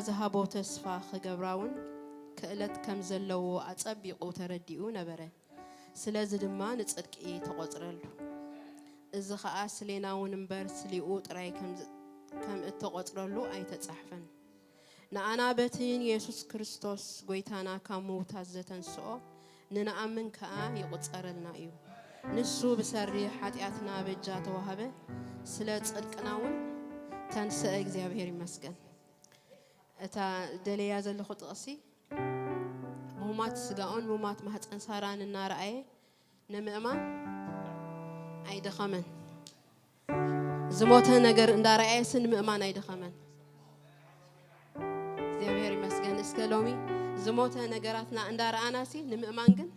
ዝሃቦ ተስፋ ክገብራ እውን ክእለት ከም ዘለዎ ኣጸቢቑ ተረዲኡ ነበረ። ስለዚ ድማ ንጽድቂ ተቖጽረሉ። እዚ ኸኣ ስሌናውን እምበር ስሊኡ ጥራይ ከም ዝ-፣ ከም እተቖጽረሉ ኣይተጻሕፈን። ንኣና በቲ ንየሱስ ክርስቶስ ጐይታና ካብ ምውታት ዘተንስኦ፣ ንንኣምን ከኣ ይቑጸረልና እዩ። ንሱ ብሰሪ ሓጢኣትና በጃ ተዋህበ፣ ስለ ጽድቅና እውን ተንስአ። እግዚኣብሔር ይመስገን። እታ ደለያ ዘለኹ ጥቕሲ፣ ምሁማት ስጋኡን ምሁማት ማህፀን ሳራን እናረኣየ ንምእማን ኣይደኸመን። ዝሞተ ነገር እንዳረኣየሲ ንምእማን ኣይደኸመን። እግዚኣብሔር ይመስገን። እስከ ሎሚ ዝሞተ ነገራትና እንዳረኣናሲ ንምእማን ግን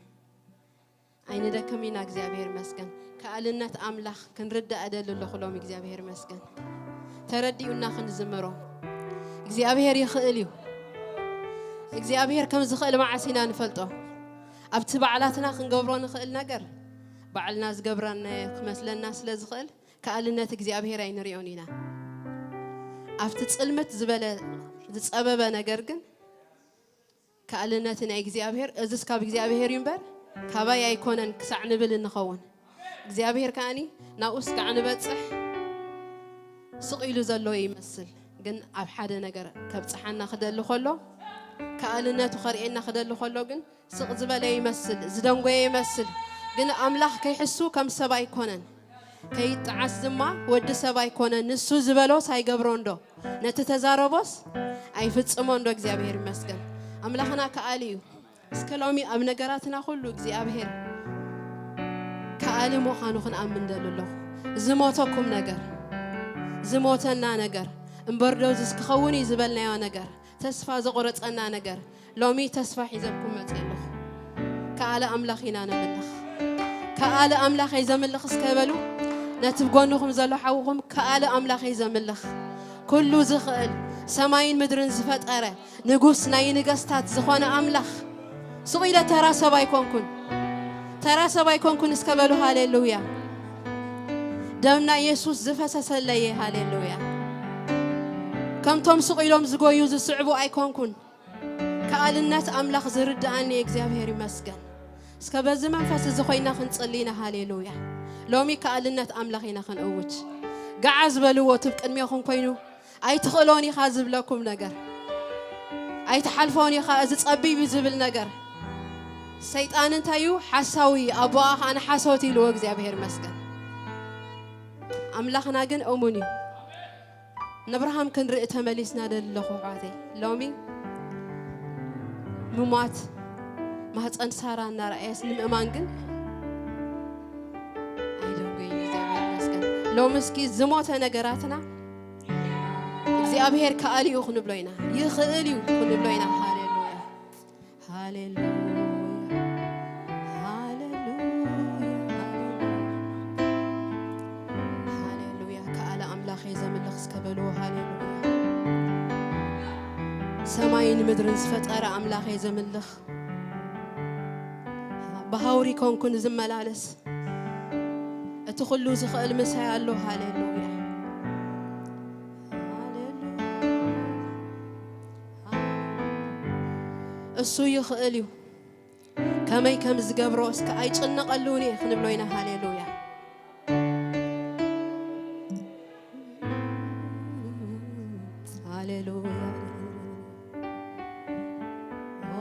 ኣይንደክም ኢና። እግዚኣብሔር ይመስገን። ከኣልነት ኣምላኽ ክንርዳእ እደሊ ኣለኹ ሎሚ። እግዚኣብሔር ይመስገን። ተረዲኡና ክንዝምሮ። እግዚኣብሔር ይኽእል እዩ። እግዚኣብሔር ከም ዝኽእል መዓስ ኢና ንፈልጦ? ኣብቲ ባዕላትና ክንገብሮ ንኽእል ነገር ባዕልና ዝገብረናዮ ክመስለና ስለ ዝኽእል፣ ከኣልነት እግዚኣብሔር ኣይንሪኦን ኢና። ኣብቲ ጽልምት ዝበለ ዝጸበበ ነገር ግን ከኣልነት ናይ እግዚኣብሔር፣ እዝስ ካብ እግዚኣብሔር እዩ እምበር ካባይ ኣይኮነን ክሳዕ ንብል እንኸውን። እግዚኣብሔር ከኣኒ ናብኡ ስጋዕ ንበጽሕ ስቕ ኢሉ ዘሎ ይመስል፣ ግን ኣብ ሓደ ነገር ከብጽሓና ክደሊ ከሎ፣ ከኣልነቱ ከርእየና ክደሊ ከሎ ግን ስቕ ዝበለ ይመስል፣ ዝደንጎየ ይመስል። ግን ኣምላኽ ከይሕሱ ከም ሰብ ኣይኮነን። ከይጠዓስ ድማ ወዲ ሰብ ኣይኮነን። ንሱ ዝበሎስ ኣይገብሮን ዶ? ነቲ ተዛረቦስ ኣይፍጽሞን ዶ? እግዚኣብሔር ይመስገን። ኣምላኽና ከኣሊ እዩ። እስከ ሎሚ ኣብ ነገራትና ኩሉ እግዚኣብሔር ከኣሊ ምዃኑ ክንኣምን ደሊ ኣለኹ። ዝሞተኩም ነገር፣ ዝሞተና ነገር፣ እምበር ዶ ዝስ ክኸውን እዩ ዝበልናዮ ነገር፣ ተስፋ ዘቑረጸና ነገር፣ ሎሚ ተስፋ ሒዘልኩም መጽእ ኣለኹ። ከኣለ ኣምላኽ ኢና ነምልኽ። ከኣለ ኣምላኸይ ዘምልኽ እስከ በሉ። ነቲ ብጎንኹም ዘሎ ሓውኹም ከኣለ ኣምላኸይ ዘምልኽ። ኩሉ ዝኽእል ሰማይን ምድርን ዝፈጠረ ንጉስ ናይ ንገስታት ዝኾነ ኣምላኽ። ስቕ ኢለ ተራ ሰብ ኣይኮንኩን። ተራ ሰብ ኣይኮንኩን እስከ በሉ ሃሌሉያ። ደም ናይ የሱስ ዝፈሰሰለየ ሃሌሉያ። ከምቶም ስቕ ኢሎም ዝጎዩ ዝስዕቡ ኣይኮንኩን። ከኣልነት ኣምላኽ ዝርድኣኒ እግዚኣብሔር ይመስገን። እስከ በዚ መንፈስ እዚ ኮይና ክንጽሊ ኢና። ሃሌሉያ። ሎሚ ከኣልነት ኣምላኽ ኢና ክንእውጅ። ገዓ ዝበልዎ ትብ ቅድሜኹም ኮይኑ ኣይትኽእሎን ኢኻ ዝብለኩም ነገር፣ ኣይትሓልፎን ኢኻ እዚ ጸቢብ እዩ ዝብል ነገር፣ ሰይጣን እንታይ እዩ? ሓሳዊ እዩ። ኣቦኣ ኸኣ ንሓሶት ኢልዎ እግዚኣብሔር ይመስገን። ኣምላኽና ግን እሙን እዩ። ንኣብርሃም ክንርኢ ተመሊስና ደለኹ ኣሕዋተይ። ሎሚ ምሟት ማህፀን ሳራ እናረኣየስ ንምእማን ግን ኣይደንጎይን። እግዚኣብሔር ይመስገን። ሎሚ እስኪ ዝሞተ ነገራትና እግዚኣብሔር ከኣል እዩ ክንብሎ ኢና። ይኽእል እዩ ክንብሎ ኢና። ሃሌሉያ፣ ሃሌሉያ፣ ሃሌሉያ፣ ሃሌሉያ። ከኣለ ኣምላኸይ ዘምልኽ እስከ በልዎ። ሃሌሉያ። ሰማይን ምድርን ዝፈጠረ ኣምላኸይ ዘምልኽ፣ ብሃውሪ ኮንኩን ዝመላለስ፣ እቲ ኩሉ ዝኽእል ምሳይ ኣሎ። ሃሌሉያ፣ ሃሌሉያ። እሱ ይኽእል እዩ። ከመይ ከም ዝገብሮ እስከ ኣይጭነቐሉን እየ ክንብሎ ኢና። ሃሌሉያ፣ ሃሌሉያ። ኦ፣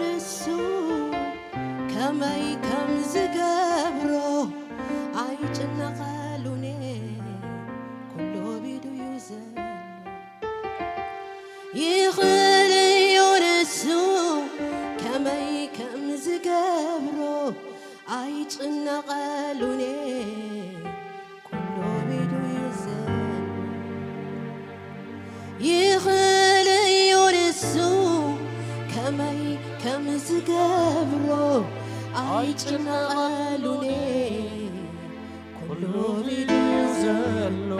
ንሱ ከመይ ከም ዝገብሮ ኣይጭነቐሉን፣ ኩሉ ቢዱ እዩ ዘሎ። ይኽእል እዩ ንሱ ከመይ ከም ዝገብሮ ኣይጭነቐሉን፣ ኩሉ ቢዱ እዩ ዘሎ። ይኽእል እዩ ንሱ ከመይ ከም ዝገብሮ ኣይጭነቐሉን። ኩሉ ቢዱ እዩ ዘሎ።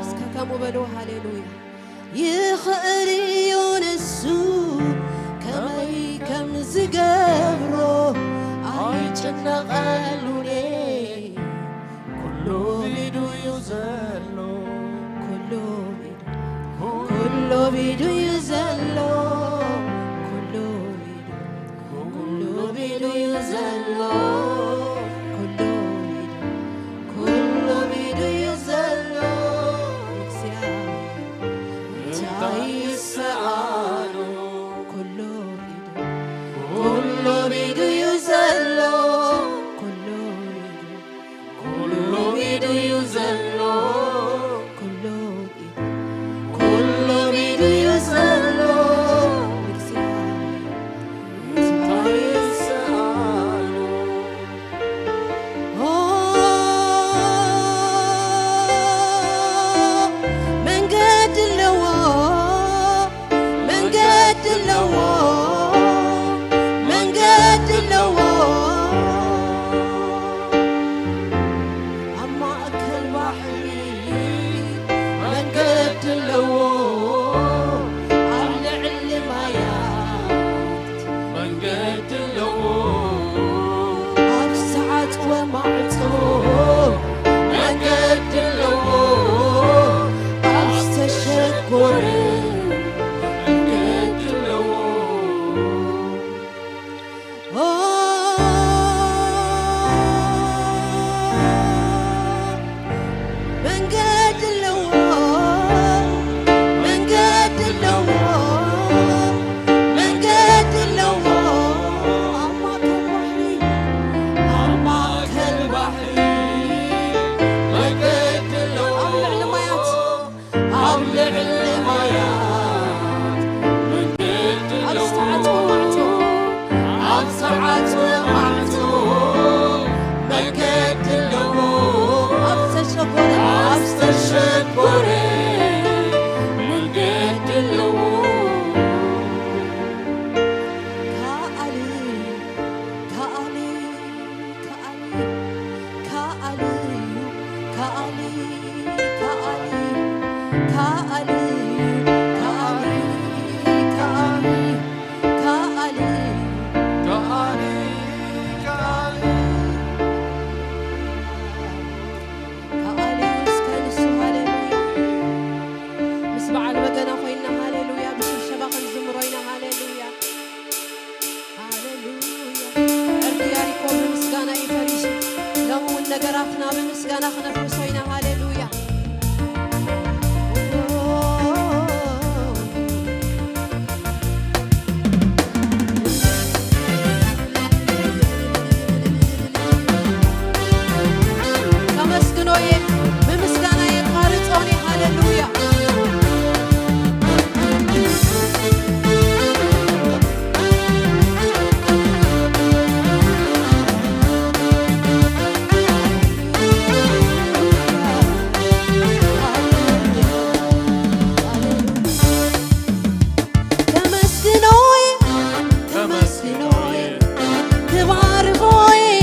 እስከ ከምኡ በሉ። ሃሌሉያ። ይኽእል እዩ ንሱ ከመይ ከም ዝገብሮ ኣይጭነቐሉን። ኩሉ ቢዱ እዩ ዘሎ። ኩሉ ቢዱ፣ ኩሉ ቢዱ እዩ ዘሎ። ኩሉ ቢዱ፣ ኩሉ ቢዱ እዩ ዘሎ። ኩሉ ቢዱ፣ ኩሉ ቢዱ እዩ ዘሎ። እግዚኣብሔር እንታይ ይሰኣኖ? ኩሉ ቢዱ፣ ኩሉ ቢዱ እዩ ዘሎ። ኩሉ ቢዱ፣ ኩሉ ቢዱ እዩ ዘሎ። ኩሉ ቢዱ፣ ኩሉ ቢዱ እዩ ዘሎ። እግዚኣብሔር እንታይ ይሰኣኖ? ኦ፣ መንገዲ ኣለዎ፣ መንገዲ ኣለዎ፣ መንገዲ ኣለዎ። ኣብ ማእከል ባሕሪ መንገዲ ኣለዎ፣ ኣብ ልዕሊ ማያት መንገዲ ኣለዎ። ኣብ ዝተዓጽወ ማዕጾ መንገዲ ኣለዎ፣ ኣብ ዝተሸጎረ መንገዲ ኣለዎ። ኦ፣ መንገዲ ኣለዎ፣ መንገዲ ኣለዎ፣ መንገዲ ኣለዎ። ኣብ ማእከል ባሕሪ፣ ኣብ ማእከል ባሕሪ መንገዲ ኣለዎ። ኣብ ልዕሊ ማያት፣ ኣብ ልዕሊ ማያት መንገዲ ኣብ ኣለዎ። ዝተዓጽወ ማዕጾ፣ ኣብ ዝተዓጽወ ማዕጾ መንገዲ ኣለዎ። ኣብ ዝተሸጎረ፣ ኣብ ዝተሸጎረ መንገዲ ኣለዎ። ከኣሊ፣ ከኣሊ፣ ከኣሊ፣ ከኣሊ እዩ፣ ከኣሊ፣ ከኣሊ፣ ከኣሊ እዩ፣ ከኣሊ፣ ከኣሊ፣ ከኣሊ እዩ። ከኣሊ፣ ከኣሊ። ከኣሊ እዩ እስከ ንሱ። ሃሌሉያ። ምስ በዓል በገና ኮይንና ሃሌሉያ፣ ብሽብሸባ ክንዝምሮ ኢና። ሃሌሉያ። ሃሌሉያ። ዕርዲ ያሪኮ ብምስጋና እዩ ፈሪሱ። ሎሚ እውን ነገራትና ብምስጋና ክነፍርሶ ኢና። ሃሌሉያ። ከመስግኖ እየ፣ ብምስጋና እየ ቋርጾኒ። ሃሌሉያ። ከመስግኖ እየ፣ ከመስግኖ እየ፣ ክባርኾ እየ፣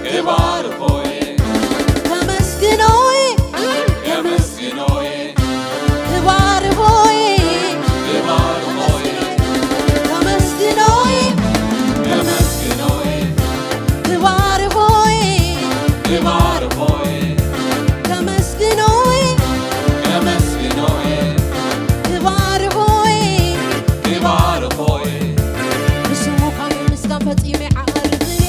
ክባርኾ እየ፣ ከመስግኖ እየ፣ ከመስግኖ እየ፣ ክባርኾ እየ፣ ክባርኾ እየ፣ ከመስግኖ እየ፣ ከመስግኖ እየ፣ ክባርኾ እየ፣ ክባርኾ እየ፣ ከመስግኖ እየ፣ ከመስግኖ እየ፣ ክባርኾ እየ፣ ክባርኾ እየ። ንስሙ ካብ ምምስጋን ፈጺመ ኣይዓርፍን እየ።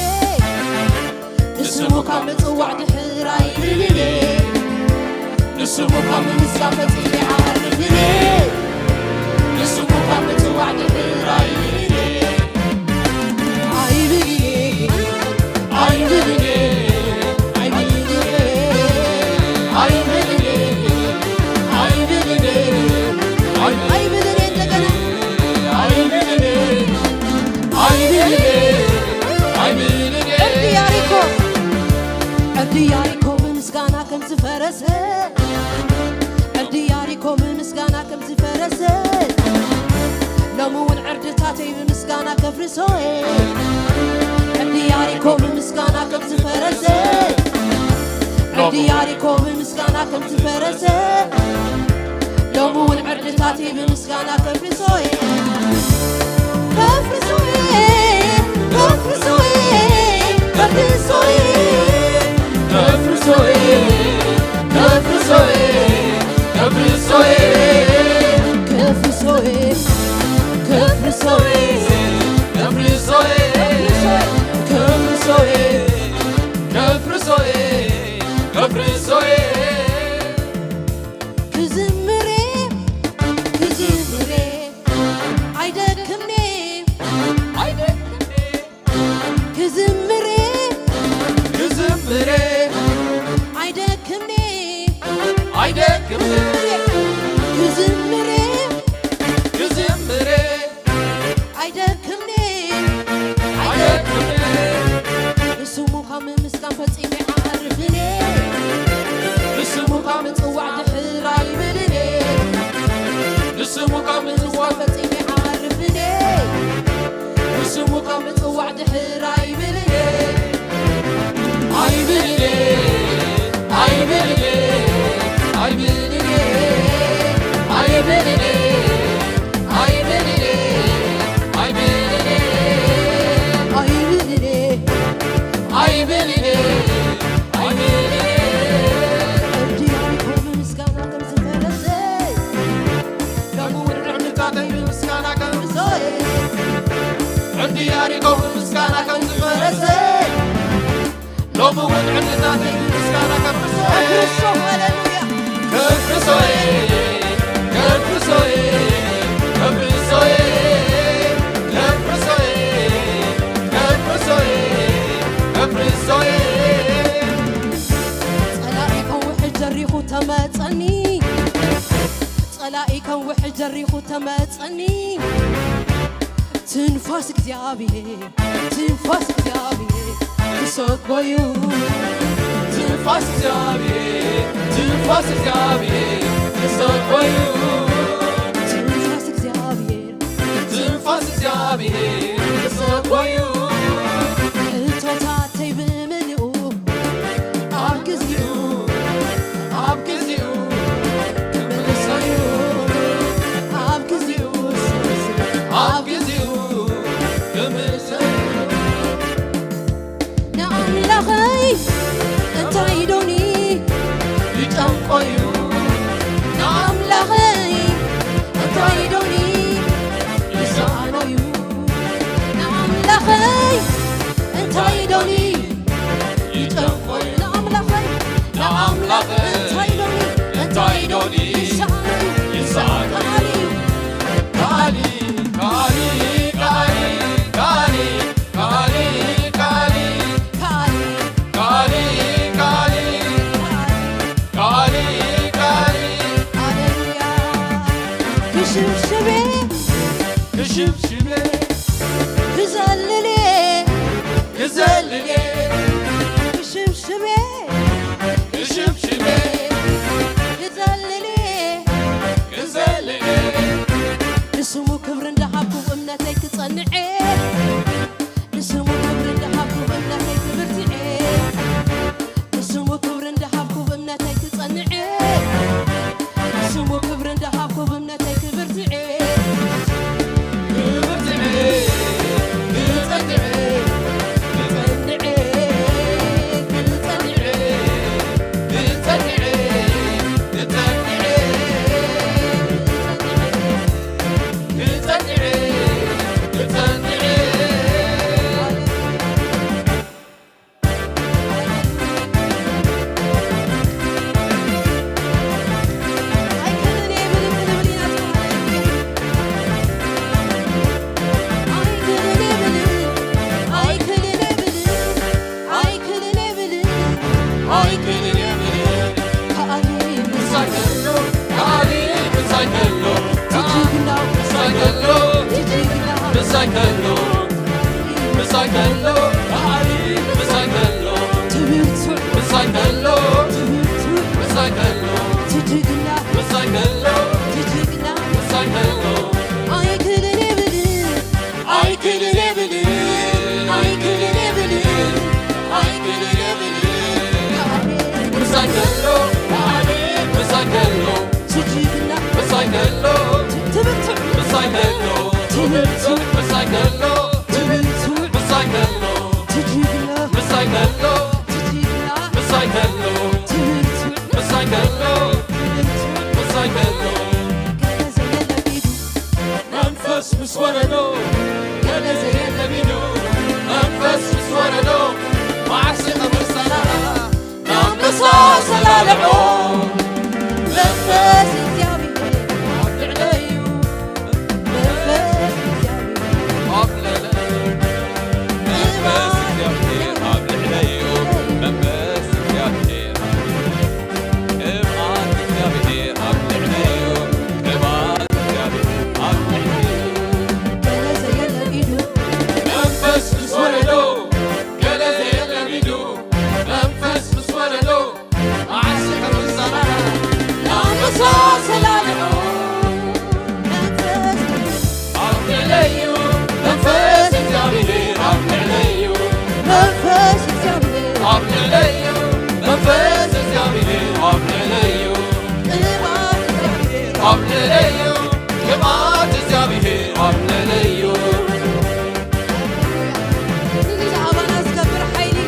ንስሙ ካብ ምጽዋዕ ድሕር ኣይብልን እየ። ንስሙ ካብ ምምስጋን ፈጺመ ኣይዓርፍን እየ። ንስሙ ካብ ምጽዋዕ ድሕር ኣይብልን እየ። ኣይብልን እየ። ኣይብልን እየ። ኣይብልን እየ። ኣይብልን እየ። ኣይብልን እየ። እንደገና። ኣይብልን እየ። ዕርዲ ያሪኮ፣ ዕርዲ ያሪኮ ብምስጋና ከም ዝፈረሰ፣ ዕርዲ ያሪኮ ብምስጋና ከም ዝፈረሰ፣ ፍርሶዬ፣ ዕርዲ ያሪኮ ብምስጋና ከም ዝፈረሰ፣ ዕርዲ ያሪኮ ብምስጋና ከም ዝፈረሰ፣ ሎሚ እውን ዕርድታተይ ብምስጋና ከፍርሶዬ፣ ከፍርሶዬ፣ ከፍርሶዬ፣ ከፍርሶዬ፣ ከፍርሶዬ፣ ከፍርሶዬ፣ ከፍርሶዬ፣ ከፍርሶዬ፣ ከፍርሶዬ፣ ከፍርሶዬ፣ ከፍርሶዬ፣ ከፍርሶዬ፣ ከፍርሶዬ፣ ክዝምሬ፣ ክዝምሬ፣ ኣይደክምኔ፣ ኣይደክምኔ፣ ክዝምሬ፣ ክዝምሬ፣ ኣይደክምኔ፣ ኣይደክምኔ፣ ክዝምሬ፣ ክዝምሬ፣ ኣይደክምኔ፣ ኣይደክምኔ፣ ንስሙ ካብ ምምስጋን ፈጺመ ዓርፍኔ፣ ንስሙ ካብ ምጽዋዕ ድሕር ኣይብልኔ፣ ንስሙ ካብ ምጽዋዕ ፈጺመ ዓርፍኔ፣ ንስሙ ካብ ምጽዋዕ ድሕር ኣይብልኔ፣ ኣይብልኔ፣ ኣይብልኔ፣ ኣይብልኔ፣ ኣይብልኔ፣ ኣይብልኔ፣ ኣይብልኔ፣ ኣይብልኔ፣ ኣይብልኔ፣ ኣይብልኔ። ዕርዲ ያሪኮ ብምስጋና ከም ዝፈረሰ፣ ሎሚ እውን ዕርድታተይ ብምስጋና ከም ዝፈረሰ፣ ዕርዲ ያሪኮ ብምስጋና ከም ዝፈረሰ፣ ሎሚ እውን ዕርድታተይ ብምስጋና ከፍርሶ እየ። ከፍርሶ፣ ሃሌሉያ። ከፍርሶ እየ። ከፍርሶ እየ። ከፍርሶ እየ። ከፍርሶ እየ። ከፍርሶ እየ። ጸላኢ ከውሕድ ጀሪኹ ተመጸኒ። ጸላኢ ከውሕድ ጀሪኹ ተመጸኒ። ትንፋስ እግዚኣብሔር፣ ትንፋስ እግዚኣብሔር ክሰኮዩ። ትንፋስ እግዚኣብሔር፣ ትንፋስ እግዚኣብሔር ክሰኮዩ። ትንፋስ እግዚኣብሔር፣ ትንፋስ እግዚኣብሔር ክሰኮዩ። ሕቶታተይ ብምልኡ ኣብ ግዚኡ፣ ኣብ ግዚኡ ክምልሰዩ፣ ኣብ ግዚኡ፣ ኣብ ግዚኡ ክምልሰዩ። ንኣምላኸይ እንታይ ዶኒ ይጨንቆዩ? ንኣምላኸይ እንታይ ዶኒ ይሰኣኖዩ? ንኣምላኸይ እንታይ ዶኒ ይጨንቆዩ? ንኣምላኸይ፣ ንኣምላኸይ እንታይ ዶኒ፣ እንታይ ዶኒ ይሰኣኖዩ? ይሰኣኖዩ? ከኣሊ፣ ከኣሊ፣ ከኣሊ፣ ከኣሊ፣ ከኣሊ፣ ከኣሊ፣ ሃሌሉያ። ክሽብሽቤ፣ ክሽብሽቤ፣ ክዘልሌ፣ ክዘልሌ፣ ክሽብሽቤ፣ ክሽብሽቤ፣ ክዘልሌ፣ ክዘልሌ። ንስሙ ክብሪ እንዳሃብኩ እምነተይ ክጸንዔ። ንስሙ ክብሪ እንዳሃብኩ እምነተይ ክብርትዔ። ንስሙ ክብሪ እንዳሃብኩ እምነተይ ክጸንዔ። ንስሙ ክብሪ እንዳሃብኩ እምነተይ ክብርትዔ። ክብርትዔ፣ ክጸንዔ፣ ክጸንዔ፣ ክጸንዔ፣ ክጸንዔ፣ ክጸንዔ፣ ክጸንዔ። ክጸንዕ፣ ክጸንዕ። ኣይክእልን እየ ብልም ብልም ኢላ ትበሃል። ኣይክእልን እየ ብልም፣ ኣይክእልን እየ ብልም። ኣይክእልን እየ ብልም፣ ኣይክእልን እየ ብልም። ከኣሊ ምሳይ ከሎ፣ ከኣሊ ምሳይ ከሎ፣ ትጅግና ምሳይ ከሎ፣ ትጅግና ምሳይ ከሎ፣ ምሳይ ከሎ፣ ከኣሊ ምሳይ ከሎ፣ ትብርቱዕ ምሳይ ከሎ፣ ትብርቱዕ ምሳይ ከሎ፣ ትጅግና ምሳይ ከሎ፣ ትጅግና ምሳይ ከሎ፣ ኣይክእልን እየ ብልም፣ ኣይክእልን እየ ከሎ ብዓሊ ምሳይ ከሎ ትጅግና ምሳይ ከሎ ትብርትዕ ምሳይ ከሎ ትብርትዕ ምሳይ ከሎ ትብርትዕ ምሳይ ከሎ ትጅግና ምሳይ ከሎ ትጅግና ምሳይ ከሎ ትብርትዕ ምሳይ ከሎ ትብርትዕ ምሳይ ከሎ ከለዘ የለቢዱ መንፈስ ምስ ወረዶ ከለዘ የለቢዱ መንፈስ ምስ ወረዶ መዓርሲ ከምርሳና ኣንበሳ ሰላለዖ መንፈስ እግዚኣብሔር ኣብ ልዕለዩ መንፈስ እግዚኣብሔር ኣብ ልዕለዩ መንፈስ እግዚኣብሔር ኣብ ልዕለዩ መንፈስ እግዚኣብሔር ቅብኣት እግዚኣብሔር ኣብ ልዕለዩ ቅብኣት እግዚኣብሔር ኣብ ልዕለዩ ገለ ዘየለ ኢዱ መንፈስ ምስ ወረዶ ገለ ዘየለ ኢዱ መንፈስ ምስ ወረዶ መዓርሲ ከምርሳና ኣንበሳ ሰላለዖ መንፈስ ኣብ ልዕለዩ መንፈስ እግዚኣብሔር ኣብ ልዕለዩ መንፈስ እግዚኣብሔር ኣብ ልዕለዩ መንፈስ እግዚኣብሔር ኣብ ልዕለዩ ቅባት እግዚኣብሔር ኣብ ልዕለዩ ቅባት እግዚኣብሔር ኣብ ልዕለዩ እዚ ኣባና ዝገብር ሓይሊ፣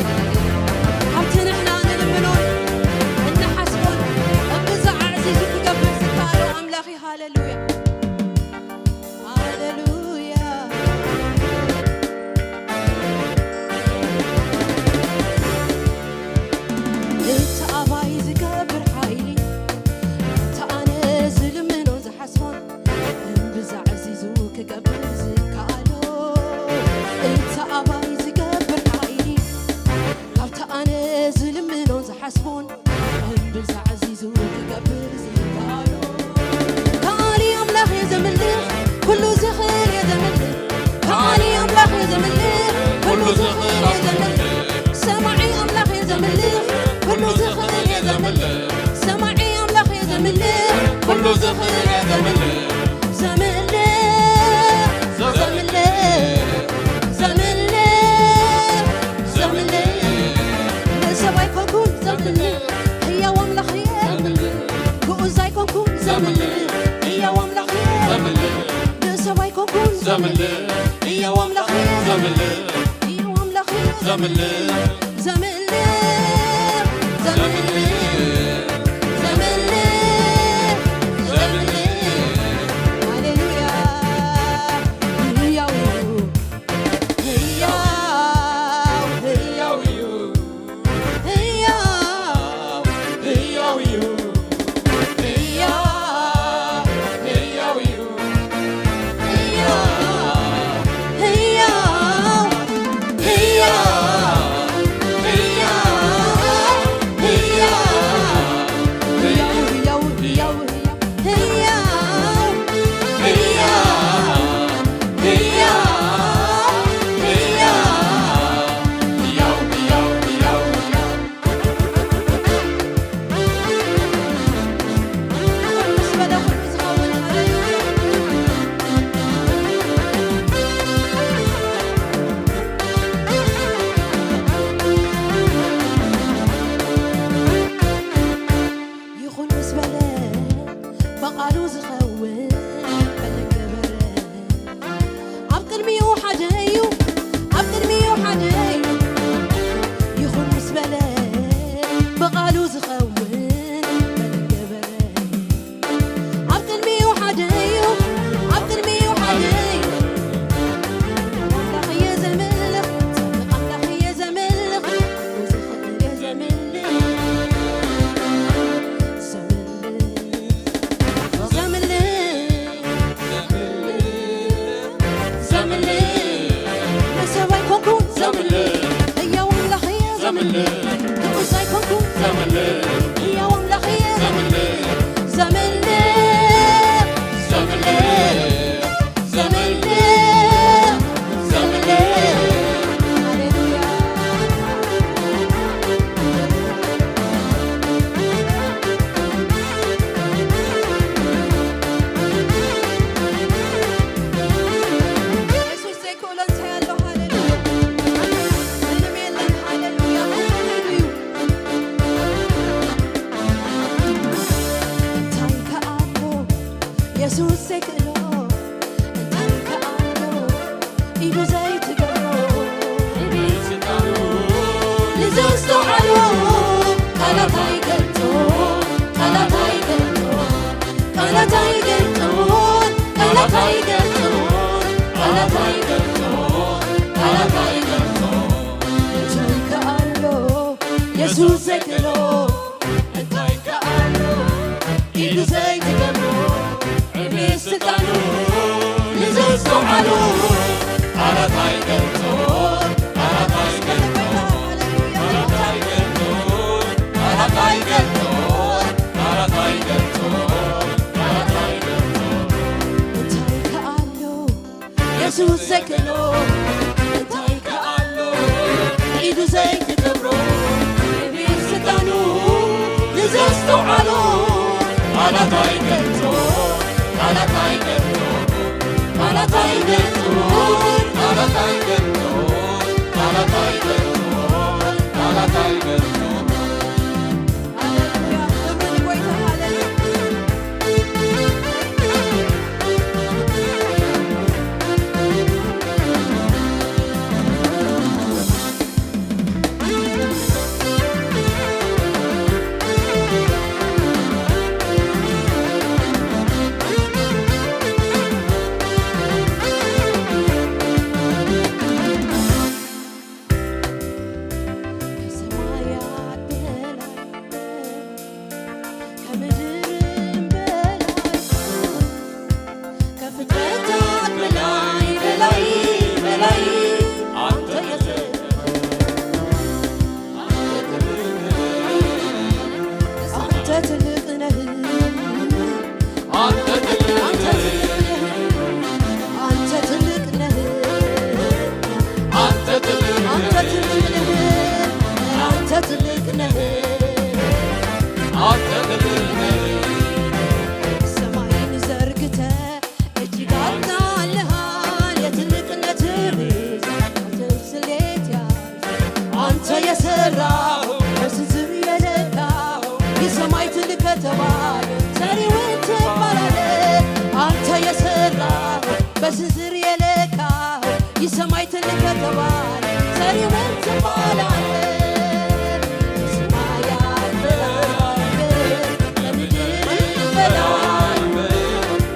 ካብቲ ንሕና ንልምኖን እንሓስቦን እምብዛ ኣዕዚዙ ክገብር ዝከኣሎ ኣምላኽ እዩ። ሃሌሉያ፣ ሃሌሉያ። እቲ ኣባይ ዝገብር ሓይሊ፣ እቲ ኣነ ዝልምኖን ዝሓስቦን እምብዛ ኣዕዚዙ ክገብር ዝከኣሎ፣ እቲ ኣባይ ዝገብር ሓይሊ፣ ካብቲ ኣነ ዝልምኖን ዝሓስቦን እምብዛ ኣዕዚዙ ክገብር ዝከኣሎ። ከኣሊ ኣምላኽ እየ ዘምልኽ፣ ኩሉ ዝኽእል እየ ዘምልኽ። ከኣሊ ኣምላኽ እየ ዘምልኽ፣ ኩሉ ዝኽእል እየ ዘምልኽ። ሰማዒ ኣምላኽ እየ ዘምልኽ፣ ኩሉ ዝኽእል እየ ዘምልኽ። ሰማዒ ኣምላኽ እየ ዘምልኽ፣ ኩሉ ዝኽእል እየ ዘምልኽ። ዘምልኽ፣ ዘምልኽ፣ ዘምልኽ፣ ዘምልኽ። ንሰብ ኣይኮንኩን ዘምልኽ፣ ህያው ኣምላኽ እየ ዘምልኽ። ግኡዝ ኣይኮንኩን ዘምልኽ፣ ህያው ኣምላኽ እየ ዘምልኽ። ንሰብ ኣይኮንኩን ዘምልኽ፣ ህያው ኣምላኽ እየ ዘምልኽ። ህያው ኣምላኽ እየ ዘምልኽ። ዘምልኽ፣ ዘምልኽ፣ ዘምልኽ፣ ዘምልኽ። ሃሌሉያ። ህያው እዩ፣ ህያው፣ ህያው እዩ። ህያው፣ ህያው እዩ። ህያው፣ ህያው እዩ። ህያው፣ ህያው፣ ህያው፣ ህያው፣ ህያው፣ ህያው፣ ህያው፣ ህያው። ይኹን ምስ በለ ብቓሉ ዝኸውን በለ ገበረ። ኣብ ቅድሚኡ ሓደ እዩ፣ ኣብ ቅድሚኡ ሓደ እዩ። ይኹን ምስ በለ ብቓሉ ዝኸውን በለ ገበረ። ኣብ ቅድሚኡ ሓደ እዩ፣ ኣብ ቅድሚኡ ሓደ እዩ። ኣምላኽ እየ ዘምልኽ፣ ኣምላኽ እየ ዘምልኽ፣ ዝኽእል እየ ዘምልኽ። ዘምልኽ፣ ዘምልኽ፣ ዘምልኽ። ንሰብ ኣይኮንኩን ዘምልኽ፣ ህያው ኣምላኽ እየ ዘምልኽ። ንጉስ ኣይኮንኩን ዘምልኽ፣ ህያው ኣምላኽ እየ ዘምልኽ። ዘምልኽ፣ ዘምልኽ፣ ዘምልኽ፣ ዘምልኽ። ሃሌሉያ። የሱስ ዘይክእሎ እንታይ ኣሎ? ሃሌሉያ። ምንም የለን። ሃሌሉያ። ምንም እዩ። እንታይ ከኣሎ የሱስ ዘይክእሎ? እንታይ ከኣሎ ኢዱ ዘይትገብሮ? ዕቤት ስልጣኑ ንዘስተውዓሉ ቃላት ኣይገልጾ፣ ቃላት ኣይገልጾ፣ ቃላት ኣይገልጾ፣ ቃላት ኣይገልጾ፣ ቃላት ኣይገልጾ፣ ቃላት ኣይገልጾ። እንታይ ከኣሎ የሱስ ዘይክእሎ? እንታይ ከኣሎ ኢዱ ዘይትገብሮ? ዕቤት ስልጣኑ ንዘስተውዓሉ ቃላት ኣይገልጾ፣ ቃላት ኣይገልጾ፣ ቃላት ኣይገልጾ፣ ቃላት ኣይገልጾ፣ ቃላት ኣይገልጾ፣ ቃላት ኣይገልጾ። ሃሌሉያ፣ ክብሪ ንጎይታ፣ ሃሌሉያ። ከሰማያት በላይ፣ ከምድርም በላይ፣ ከፍጥረታት በላይ፣ በላይ፣ በላይ አንተ የዘ-፣ አንተ ትልቅ ነህ። አንተ ትልቅ ነህ። አንተ ትልቅ ነህ። አንተ ትልቅ ነህ። አንተ ትልቅ ነህ። አንተ ትልቅ ነህ። አንተ ትልቅ ነህ። ሰማይን ዘርግተህ እጅግ አብዝተሃል። የትልቅነትህ ብዛት አንተ ስሌት ያህል አንተ የሰራኸው በስንዝር የለካኸው የሰማይ ትልቅ ከተማ ሰሪውን ትባላለህ። አንተ የሰራኸው በስንዝር የለካኸው የሰማይ ትልቅ ከተማ ሰሪውን ትባላለህ። ከሰማያት በላይ ከምድር በላይ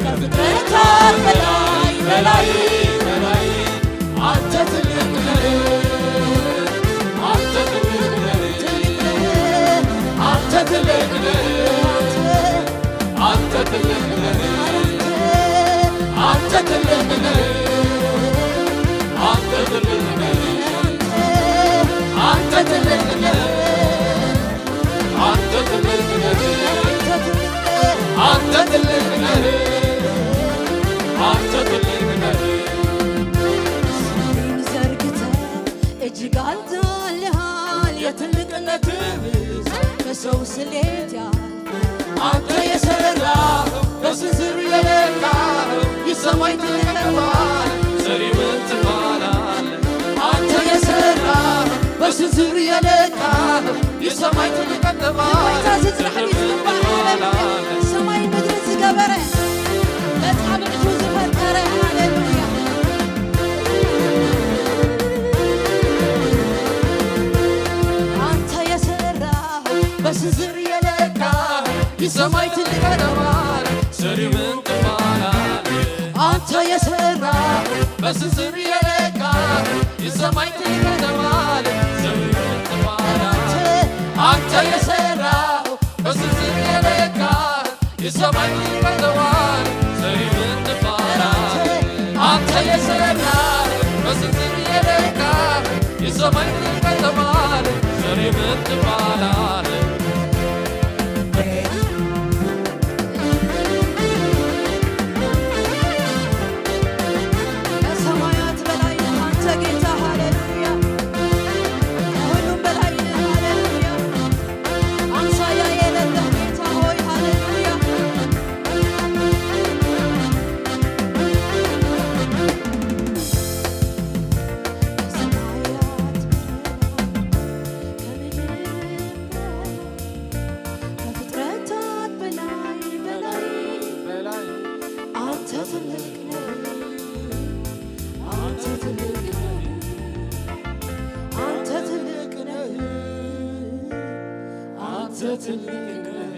ከፍጥረታት በላይ በላይ በላይ አንተ ትልቅ ነህ። አንተ ትልቅ ነህ። ትልቅ ነህ። አንተ ትልቅ ነህ። አንተ ትልቅ ነህ። አንተ ትልቅ ነህ። አንተ ትልቅ ነህ። አንተ ትልቅ ነህ። አንተ ትልቅ ነህ። አንተ ትልቅ ነህ። አንተ ትልቅ ነህ። ሰማይን ዘርግተህ እጅግ አብዝተሃል። የትልቅነትህ ብዛት ከሰው ስሌት ያህል አንተ የሰራኸው በስንዝር የለካኸው የሰማይ ትልቅ ነህ። ሰሪውን ትባላለህ። አንተ የሰራኸው በስንዝር የለካኸው የሰማይ ትልቅ ነህ። ንጎይታ ዝጽናሕ እዩ ዝግባእ። ሃሌሉያ። ሰማይን ምድርን ዝገበረ፣ መጻምድቱ ዝፈጠረ። ሃሌሉያ። አንተ የሰራኸው በስንዝር የለካኸው የሰማይ ትልቅ ከተማ ሰሪውን ትባላለህ። አንተ የሰራኸው በስንዝር የለካኸው የሰማይ ትልቅ ከተማ ሰሪውን ትባላለህ። አንተ የሰራኸው በስንዝር የለካኸው የሰማይ ትልቅ ከተማ ሰሪውን ትባላለህ። አንተ የሰራኸው በስንዝር የለካኸው የሰማይ ትልቅ ከተማ ሰሪውን ትባላለህ። ከሰማያት በላይ ነህ አንተ ጌታ፣ ሃሌሉያ። ከሁሉም በላይ ነህ፣ ሃሌሉያ። አምሳያ የሌለህ ጌታ ሆይ፣ ሃሌሉያ። ከሰማያት በላይ ከምድር በላይ ከፍጥረታት በላይ በላይ በላይ አንተ ትልቅ ነህ፣ አንተ ትልቅ ነህ፣ አንተ ትልቅ ነህ፣ አንተ ትልቅ ነህ።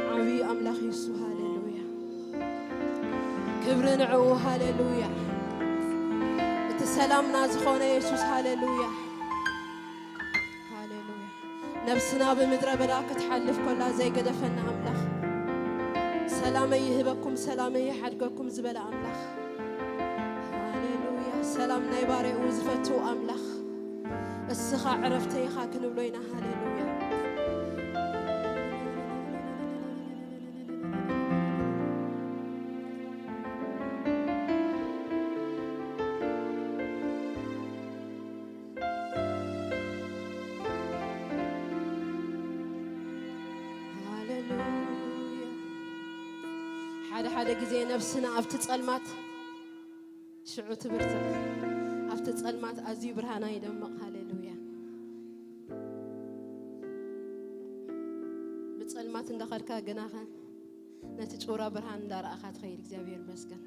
ዓብዪ ኣምላኽ የሱ፣ ሃሌሉያ። ክብሪ ንዕኡ፣ ሃሌሉያ። ሰላምና ዝኾነ የሱስ፣ ሃሌሉያ፣ ሃሌሉያ። ነብስና ብምድረ በዳ ክትሓልፍ ከላ ዘይገደፈና ኣምላኽ፣ ሰላመይ ይህበኩም፣ ሰላመይ ይሓድገኩም ዝበለ ኣምላኽ፣ ሃሌሉያ። ሰላም ናይ ባርያኡ ዝፈቱ ኣምላኽ፣ እስኻ ዕረፍተይ ኢኻ ክንብሎ ኢና፣ ሃሌሉያ። ሃሌሉያ። ሓደ ሓደ ግዜ ነብስና ኣብቲ ጸልማት ሽዑ ትብርትዕ፣ ኣብቲ ጸልማት ኣዝዩ ብርሃና ይደምቕ። ሃሌሉያ። ብጸልማት እንዳኸድካ ግናኸ ነቲ ጩራ ብርሃን እንዳረኣኻ ትኸይድ። እግዚኣብሔር ይመስገን።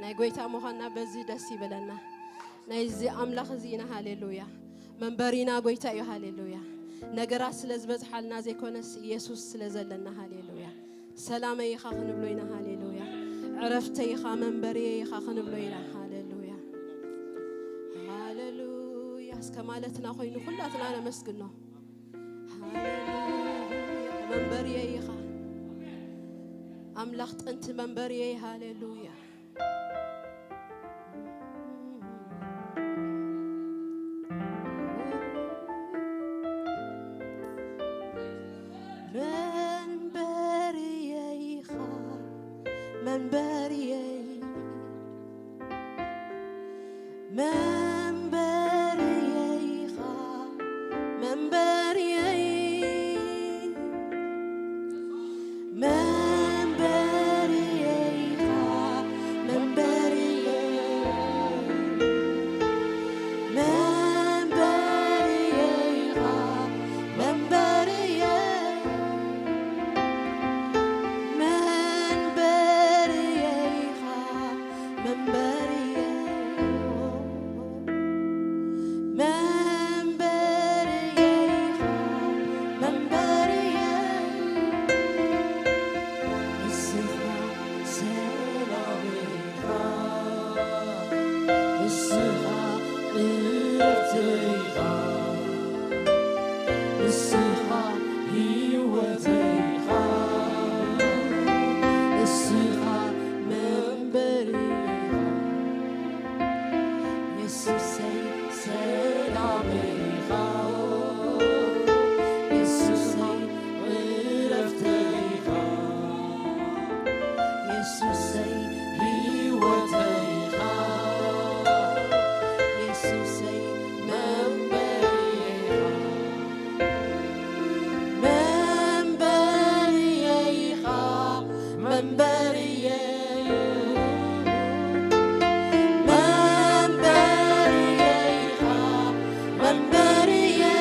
ናይ ጎይታ ምዃንና በዚ ደስ ይበለና። ናይዚ ኣምላኽ እዚ ኢና። ሃሌሉያ። መንበሪና ጎይታ እዩ። ሃሌሉያ። ነገራት ስለ ዝበዝሓልና ዘይኮነስ፣ ኢየሱስ ስለ ዘለና። ሃሌሉያ። ሰላመይ ኢኻ ክንብሎ ኢና። ሃሌሉያ። ዕረፍተይ ኢኻ፣ መንበሪየይ ኢኻ ክንብሎ ኢና። ሃሌሉያ። ሃሌሉያ። እስከ ማለትና ኮይኑ ኩላትና ነመስግኖ። ሃሌሉያ። መንበሪየይ ኢኻ። ኣምላኽ ጥንቲ መንበሪየይ። ሃሌሉያ። መንበሪየይ ኢኻ፣ መንበሪየይ፣ መንበሪየይ ኢኻ፣ መንበሪየይ፣ መንበሪየይ ኢኻ፣ መንበሪየይ፣ መንበሪየይ ኢኻ፣ መንበሪየይ፣ መንበሪየይ ኢኻ፣ መንበሪየይ፣ መንበሪየይ ኢኻ፣ መንበሪየይ። ንስኻ ሰላመይ ኢኻ፣ ንስኻ ዕረፍተይ ኢኻ፣ ንስኻ ህይወተይ ኢኻ፣ ንስኻ መንበሪየይ ኢኻ። የሱሰይ ሰላመይ ኢኻ፣ የሱሰይ ዕረፍተይ ኢኻ፣ የሱሰይ ህይወተይ ኢኻ፣ የሱሰይ መንበሪየይ ኢኻ። መንበሪየይ ኢኻ፣ መንበሪየይ፣ መንበሪየይ ኢኻ፣ መንበሪየይ፣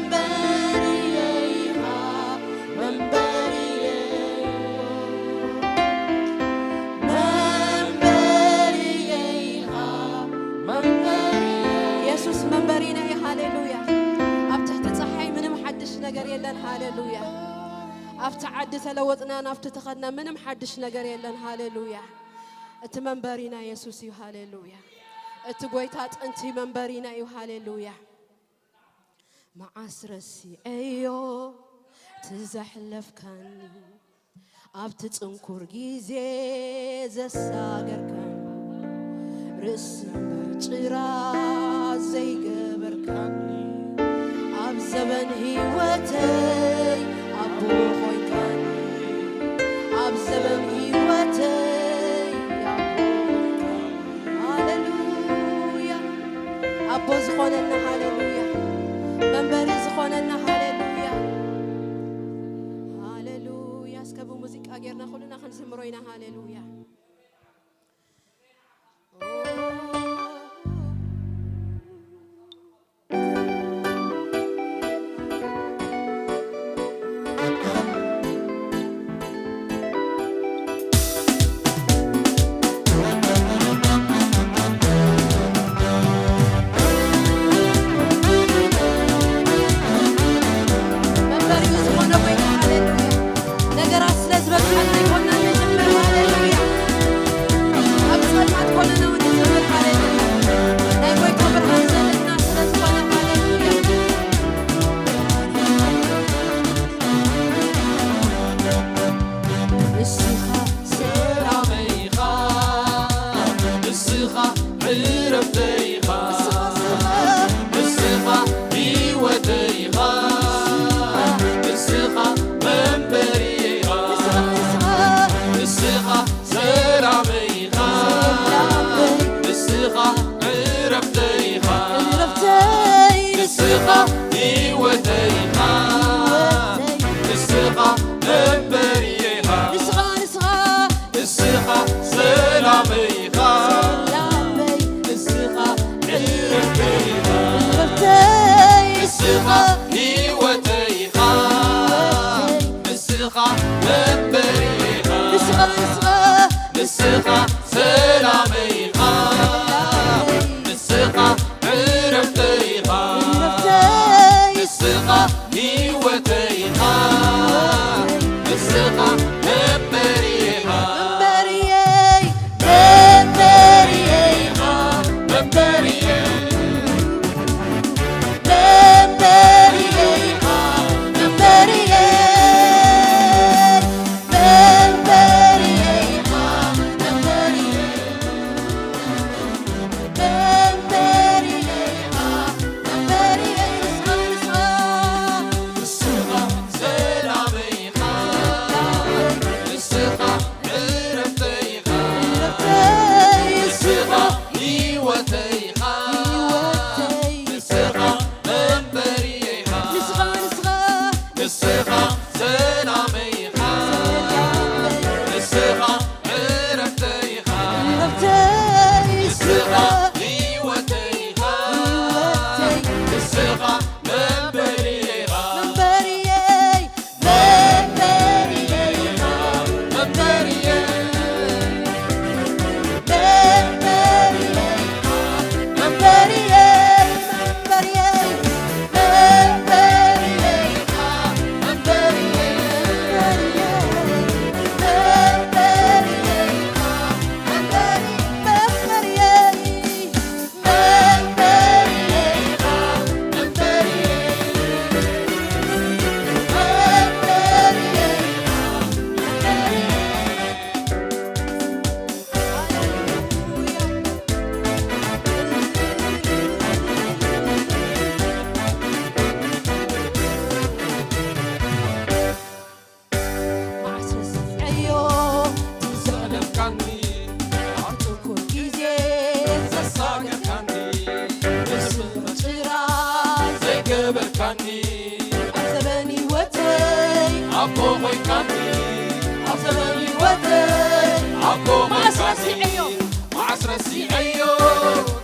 መንበሪየይ ኢኻ፣ መንበሪየይ፣ መንበሪየይ ኢኻ፣ መንበሪየይ። የሱስ መንበሪና እዩ። ሃሌሉያ። ኣብ ትሕቲ ጸሓይ ምንም ሓድሽ ነገር የለን። ሃሌሉያ። ኣብቲ ዓዲ ተለወጥና፣ ናብቲ ተኸድና ምንም ሓድሽ ነገር የለን። ሃሌሉያ። እቲ መንበሪና የሱስ እዩ። ሃሌሉያ። እቲ ጎይታ ጥንቲ መንበሪና እዩ። ሃሌሉያ። መዓስ ረሲዐዮ ትዘሕለፍካኒ፣ ኣብቲ ጽንኩር ግዜ ዘሳገርካኒ፣ ርእሲ እምበር ጭራ ዘይገበርካኒ፣ ኣብ ዘበን ህይወተይ ኣቦ ኾይንካኒ፣ ኣብ ዘበን ህይወተይ ኣቦ ኾይንካኒ። ሃሌሉያ። ኣቦ ዝኾነና፣ ሃሌሉያ። መንበሪ ዝኾነና፣ ሃሌሉያ፣ ሃሌሉያ። እስከ ብሙዚቃ ጌርና ኩልና ክንዝምሮ ኢና። ሃሌሉያ። መንበሪኡ ዝኾነ ጎይታ፣ ሃሌሉያ። ነገራት ስለ ዝበዝሓልና ኣይኮንናን ንዝምር፣ ሃሌሉያ። ንስኻ ህይወተይ ኢኻ፣ ንስኻ መንበሪ ኢኻ፣ ንስኻ፣ ንስኻ፣ ንስኻ ሰላመይ ኢኻ፣ ንስኻ ዕረፍተይ ኢኻ፣ ዕረፍተይ፣ ንስኻ ህይወተይ ኢኻ፣ ንስኻ መንበሪ ኢኻ፣ መንበሪየይ፣ መንበሪየይ ኢኻ፣ መንበሪየይ። ንስኻ ሰላመይ ኢኻ፣ ንስኻ ዕረፍተይ ኢኻ፣ ንስኻ ህይወተይ ኢኻ፣ ንስኻ መንበሪየይ ኢኻ፣ መንበሪየይ፣ መንበሪየይ ኢኻ፣ መንበሪየይ። ማዕስረስ ዕዮ ትዘለፍካኒ ኣብ ትኩር ግዜ ዘሳገርካኒ፣ ብስም ጭራ ዘይገበርካኒ፣ ኣብ ዘበን ህይወተይ ኣቦ ኮይንካኒ፣ ኣብ ዘበን ህይወተይ ኣቦ ማዕስረስ ኮይንካኒ። ዕዮ፣ ማዕስረስ ዕዮ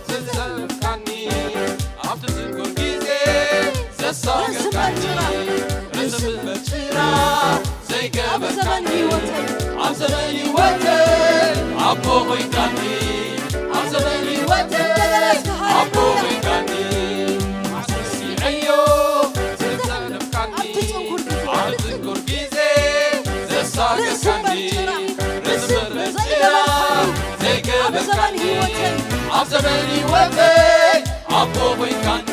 ትዘለፍካኒ ኣብቲ ዝንኩር ግዜ ዘሳገርካኒ፣ ርዝመት ጭራ ዘይገበርካኒ፣ ኣብ ዘበን ህይወተይ ኣቦ ኮይንካኒ፣ ኣብ ዘበን ህይወተይ ኣቦ ኮይንካኒ፣ ማዕስረስ ዕዮ ዘዛለፍካኒ፣ ኣብቲ ጽንኩር ግዜ፣ ኣብቲ ጽንኩር ግዜ ዘሳገርካኒ፣ ርዝመት ጭራ ዘይገበርካኒ፣ ኣብ ዘበን ህይወተይ፣ ኣብ ዘበን ህይወተይ ኣቦ ኮይንካኒ፣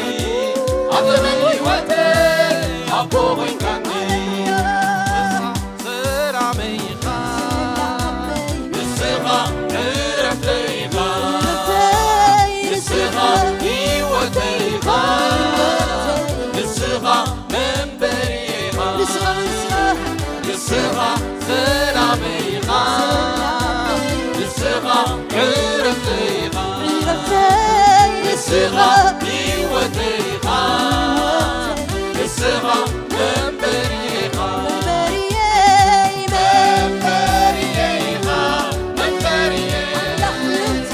ኣብ ዘመን ህይወተይ ኣቦ ኮይንካኒ። ንስኻ ሰላመይ ኢኻ፣ ንስኻ ዕረፍተይ ኢኻ፣ ንስኻ ህይወተይ ኢኻ፣ ንስኻ መንበሪ ኢኻ፣ ንስኻ፣ ንስኻ፣ ንስኻ ሰላመይ ኢኻ፣ ንስኻ ዕረፍተይ ኢኻ፣ ንስኻ ህይወተይ ኢኻ፣ ንስኻ መንበሪ ኢኻ፣ መንበሪየይ፣ መንበሪየይ ኢኻ፣ መንበሪየይ፣ ኣምላኽ ምሕረቲ፣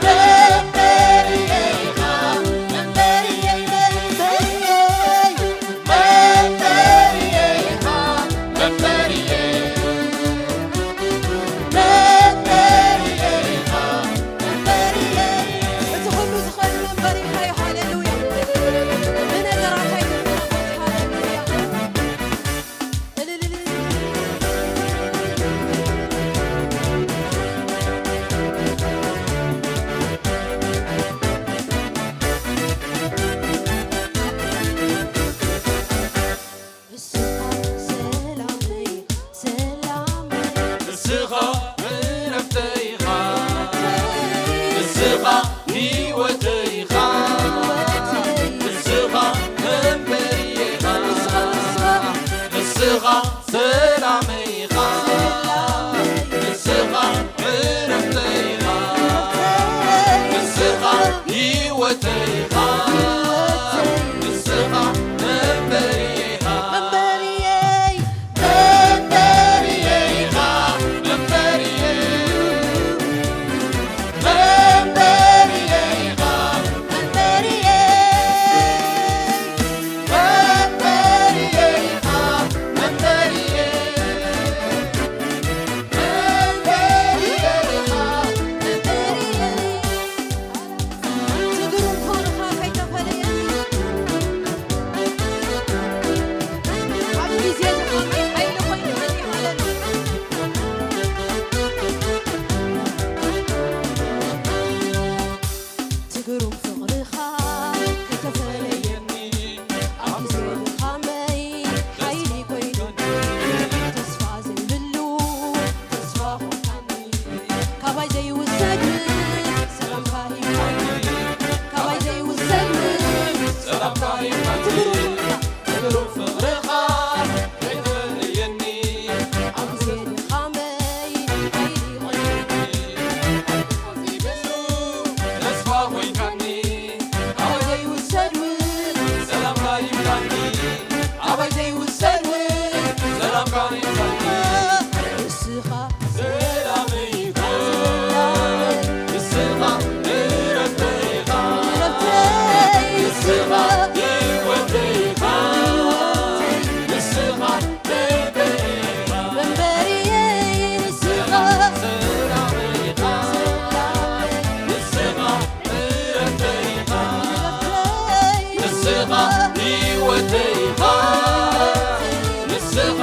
መንበሪየይ ኢኻ፣ መንበሪየይ፣ መንበሪየይ። እቲ ኩሉ ዝኽእል መንበሪኻ እዩ። ሃሌሉያ። ብነገራታ ይትረጎት። ሃሌሉያ። ንስኻ ሰላመይ፣ ሰላመይ፣ ንስኻ ዕረፍተይ ኢኻ፣ ንስኻ ህይወተይ ኢኻ፣ ንስኻ መንበሪየይ ኢኻ፣ ንስኻ ሰላመይ ኢኻ፣ ንስኻ ዕረፍተይ ኢኻ፣ ንስኻ ህይወተይ ኢኻ፣ ንስኻ መንበሪየይ ኢኻ፣ መንበሪየይ፣ መንበሪየይ ኢኻ፣ መንበሪየይ፣ መንበሪየይ ኢኻ፣ መንበሪየይ። ክብሩ ፍቕርኻ ከይትፍለየኒ ኣብ ግዜ ድኻመይ ኣይሪቖኒ ተስፋ ኮይንካኒ ኣበይ ዘይውሰድ እውን ሰላምካ ይብላኒ ኣበይ ዘይውሰድ እውን ሰላምካ ይብላኒ ንስኻ ሰላመይ ኢኻ ንስኻ እረፍተይ ኢኻ ንስኻ ህይወተይ ኢኻ ንስኻ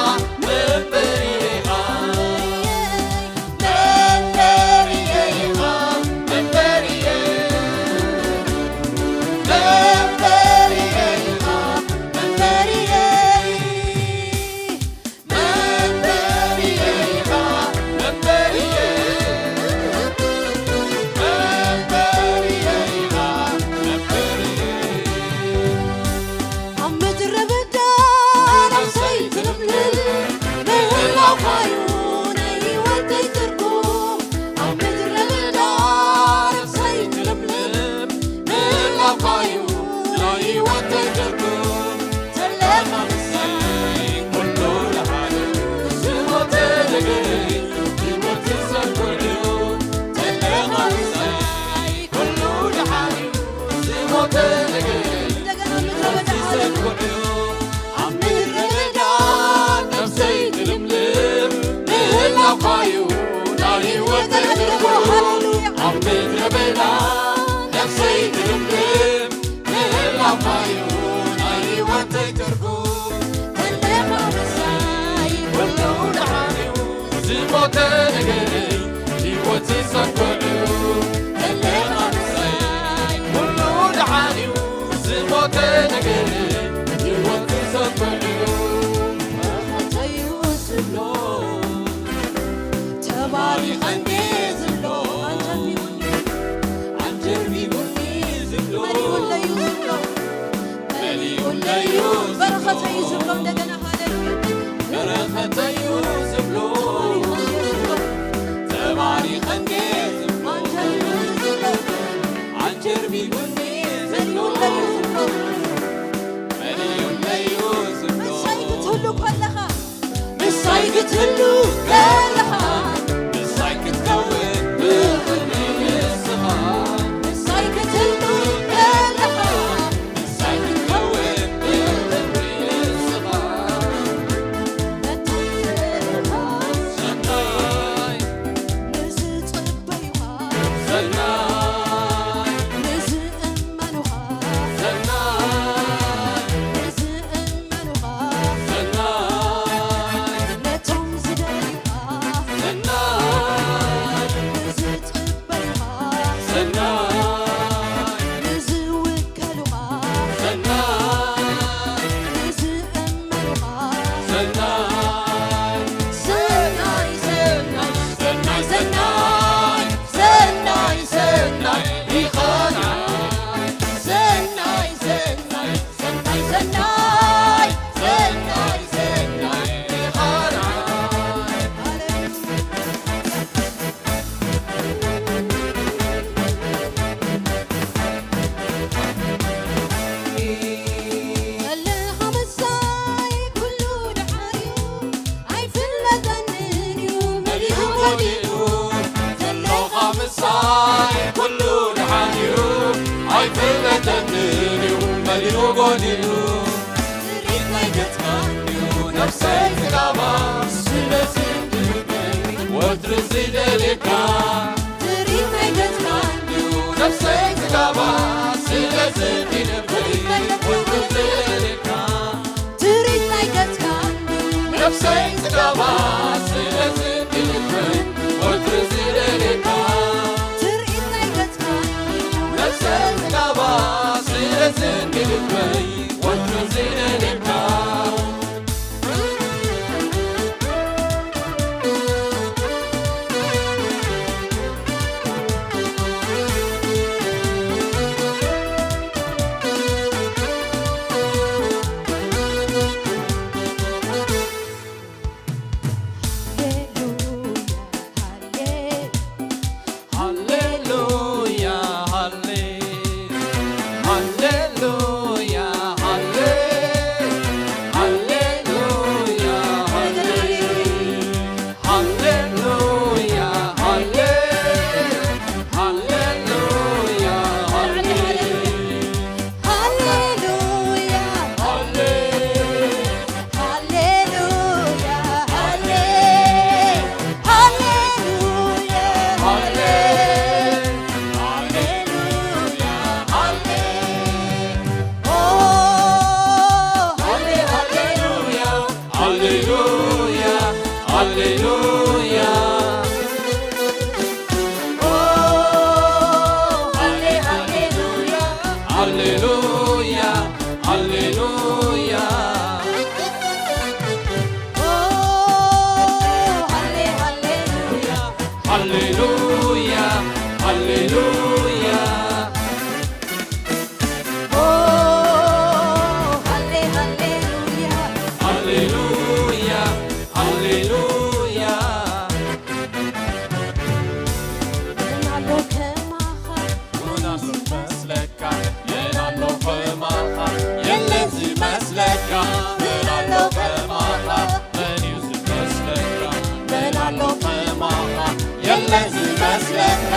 ሃሌሉያ፣ ሃሌሉያ። ኦ፣ ሃሌ፣ ሃሌሉያ። ሃሌሉያ፣ ሃሌሉያ። ኦ፣ ሃሌ፣ ሃሌሉያ። ሃሌሉያ፣ ሃሌሉያ። መን ኣሎ ከማኻ? መን ኣሎ ዝመስለካ? መን ኣሎ ከማኻ? የለን ዝመስለካ። መን ኣሎ ከማኻ? መን እዩ ዝመስለካ? መን ኣሎ ከማኻ? የለን ዝመስለካ።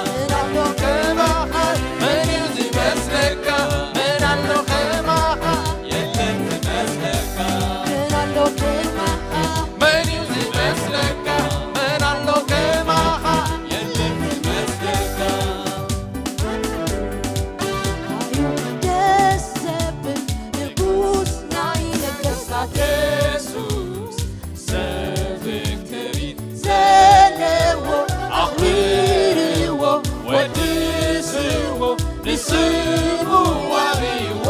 መን ኣሎ ከማኻ? መን እዩ ዝመስለካ? መን ኣሎ ከማኻ? የለን ዝመስለካ። መን ኣሎ ከማኻ? መን እዩ ዝመስለካ? መን ኣሎ ከማኻ? የለን ዝመስለካ። ደስ ዘብል ንጉስ ናይ ነገስታት የሱስ፣ ሰብ ትርኢት ዘለዎ ኣኽብርዎ፣ ወድስዎ፣ ንስሙ ዋብይዎ።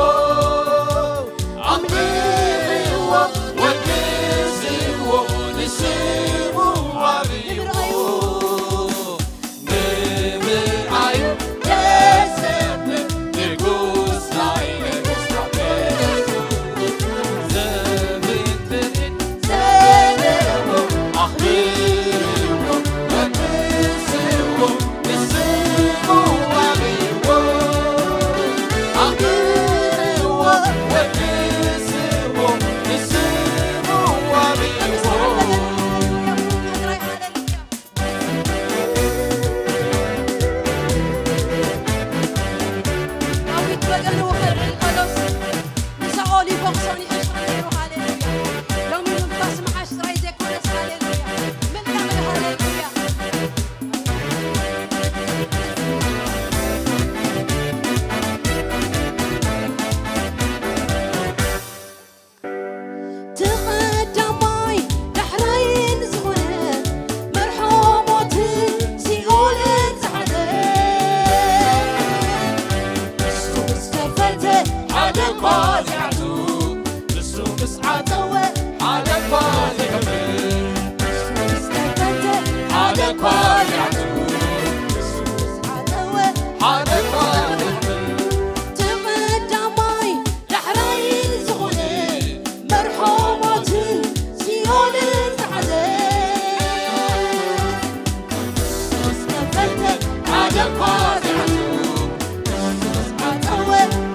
ኣምልኽዎ፣ ወድስዎ፣ ንስሙ ዋብይዎ። ንምርኣዩ ደስ ዘብል ንጉስ ናይ ነገስታት የሱስ፣ ዘብል ትርኢት ዘለዎ ኣኽብርዎ፣ ወድስዎ፣ ንስሙ ዋብይዎ። ኣኽብርዎ፣ ወድስዎ፣ ንስሙ ዋብይዎ። ዳዊት በገንኡ ከልዕል ከሎስ፣ ንሳኦል ይፈኽሶ ንእሽቶ ነይሩ። ሃሌሉያ። ሎሚ ምንፋስ መዓሽ ጥራይ ዘይኮነስ፣ ሃሌሉያ፣ ምልካዕ፣ ሃሌሉያ። እቲ ቀዳማይ ዳሕራይን ዝኾነ፣ መርሖ ሞትን ሲኦልን ዝሓዘ፣ ንሱ ምስ ከፈተ ሓደ እኳ ዘይዓቱ፣ ንሱ ምስ ዓጸወ ሓደ እኳ ዘይከፍት፣ ንሱ ምስ ከፈተ ሓደ እኳ ዘይዓቱ፣ ንሱ ምስ ዓጸወ ሓደ እኳ ዘይከፍት። እቲ ቀዳማይ ዳሕራይ ዝኾነ፣ መርሖ ሞትን ሲኦልን ዝሓዘ፣ ንሱ ምስ ከፈተ ሓደ እኳ ዘይዓቱ፣ ንሱ ምስ ዓጸወ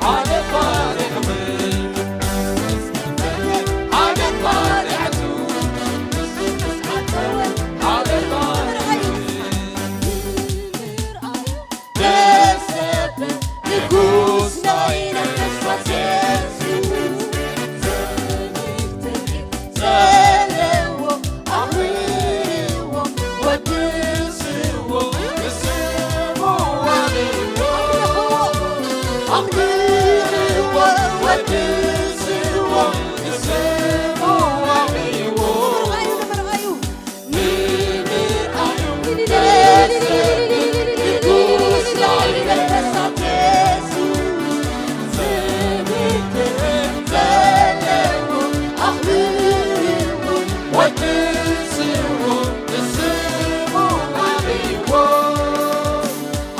ሓደ እኳ ዘይከፍት፣ ንሱ ምስ ከፈተ ሓደ እኳ ዘይዓቱ፣ ንሱ ምስ ዓጸወ ሓደ እኳ ዘይከፍት። ደስ ዘብል ንጉስ ናይ ነገስታት የሱስ፣ ዘብል ትርኢት ዘለዎ ኣኽብርዎ፣ ወድስዎ፣ ንስሙ ዋብይዎ።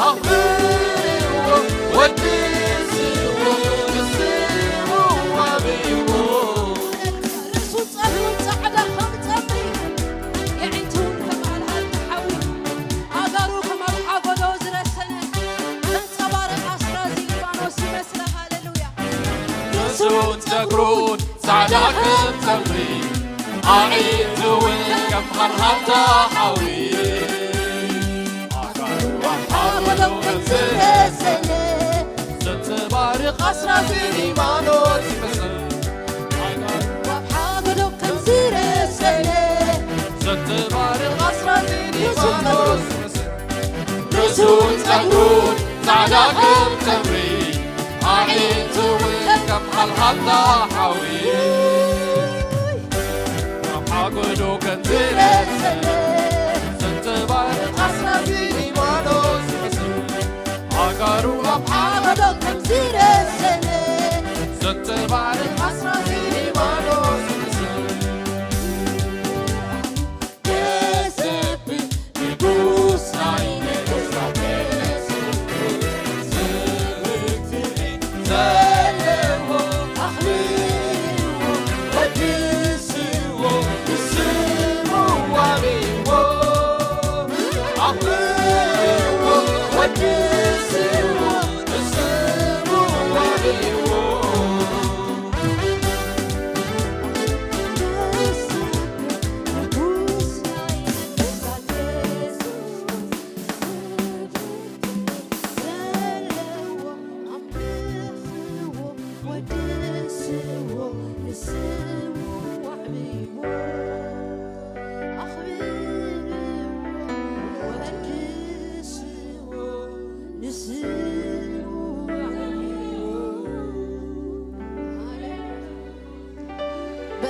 ኣኽብርዎ፣ ወድስዎ፣ ንስሙ ዋብይዎ። ርእሱ ጸጉሩ ጻዕዳ ከም ጸጉሪ፣ የዒንቱ እውን ከም ኣልዓልቲ ሓዊ፣ ኣእጋሩ ከም ኣብ ሓጎዶ ዝረሰነ፣ ዘንጸባርቕ ኣስራዚ ሊባኖስ ይመስላ። ሃሌሉያ። ርእሱን ጸጉሩን ጻዕዳ ከም ጸጉሪ፣ ኣዒንቱ እውን ከም ሃልሃልታ ሓዊ፣ ኣእጋሩ ኣብ ሓጎዶ ከም ዝረሰነ፣ ዘንጸባርቕ ኣስራዚ ሊባኖስ ይመስል። ኣብ ሓጎዶ ከም ዝረሰነ፣ ዘንጸባርቕ ኣስራዚ ሊባኖስ ይመስል። ርእሱን ጸጉሩን ጻዕዳ ከም ተምሪ፣ ኣዒንቱ እውን ከም ሃልሃልታ ሓዊ። ኣብ ሓጎዶ ከም ዝረሰነ፣ ዘንጸባርቕ ኣስራዚ ሊባኖስ ይመስል። ኣእጋሩ ኣብ ሓጎዶ ከም ዝረሰነ፣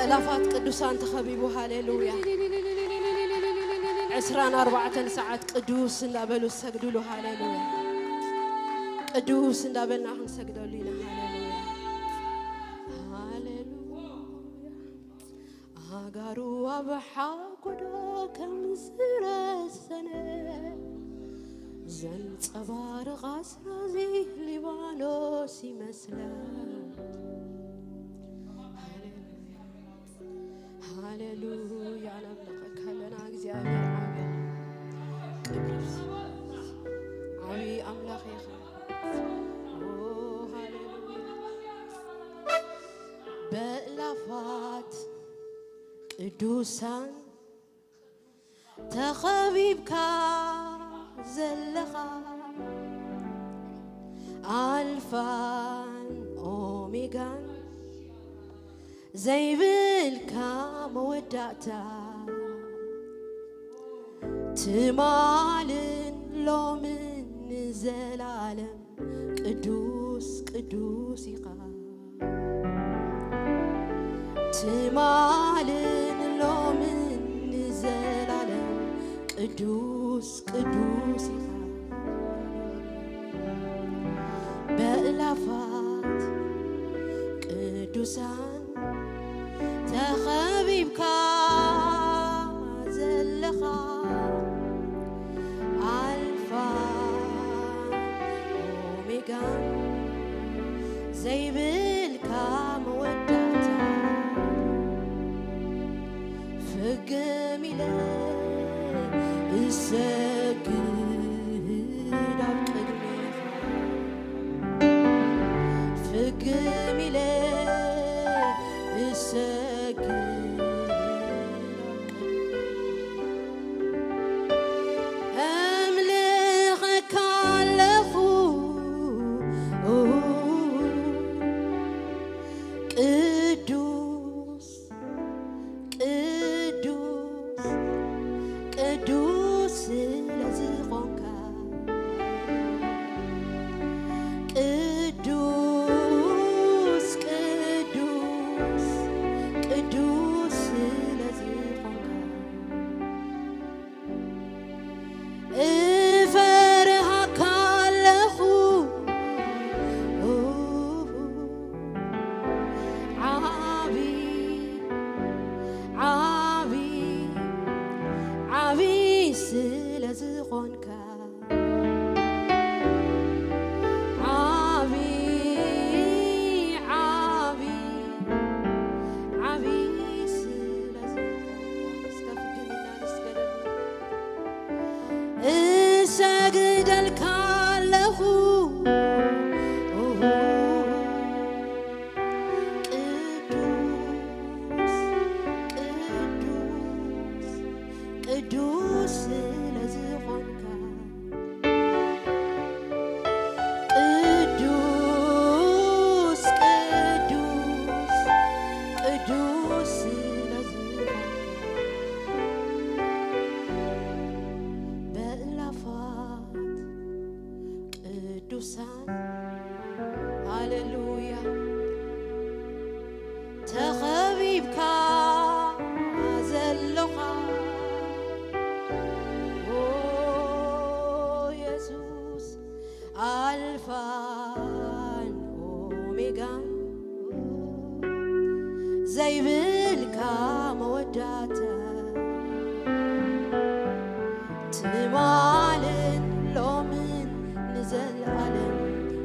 እላፋት ቅዱሳን ተኸቢቡ። ሃሌሉያ። ዕስራን ኣርባዕተን ሰዓት ቅዱስ እንዳበሉ ዝሰግድሉ። ሃሌሉያ። ቅዱስ እንዳበልና ክንሰግደሉ ኢና። ሃሌሉያ። ሃሌሉያ። ኣጋሩ ኣብ ሓጎዶ ከም ዝረሰነ ዘንጸባርቕ ኣስራዚ ሊባኖስ ይመስለ። ሃሌሉያ። ነምልኸካ ኣለና እግዚኣብሔር ዓቢ ቅዱስ ዓቢ ኣምላኽ ኢኻ። ኦ፣ ሃሌሉያ። በእላፋት ቅዱሳን ተኸቢብካ ዘለኻ ኣልፋን ኦሜጋን ዘይብልካ መወዳእታ ትማልን ሎምን ንዘላለም ቅዱስ ቅዱስ ኢኻ። ትማልን ሎምን ንዘላለም ቅዱስ ቅዱስ ኢኻ። በእላፋት ቅዱሳን ተኸቢብካ ዘለኻ ኣልፋ ኦሜጋ ዘይብልካ መወዳእታ ፍግም ኢለ እሰግድ ኣብ ቅድሜኻ ፍግም ኢለ እሰግድ ኣምልኸካ ኣለኹ ቅዱስ ቅዱስ ቅዱስ ስለ ዝኾንካ ቅዱስ ቅዱስ ቅዱስ ስለ ዝኾንካ እፈርሃካ ኣለኹ ዓቢ ዓቢ ዓቢ ስለ ዝኾንካ ዓቢ ዓቢ ዓቢ ስለ ዝኾንካ እስከ ፍግምና ንስገደሉ እሰግደልካ ኣለኹ ቅዱስ ቅዱስ ቅዱስ ስለ ዝኾንካ ቅዱስ ቅዱስ ቅዱስ ስለ ዝኾንካ በእላፋት ቅዱሳን ሃሌሉያ ተኸቢብካ ዘለኻ ኦ የሱስ ኣልፋን ኦሜጋን ዘይብልካ መወዳእታ ትማልን ሎምን ንዘለዓለም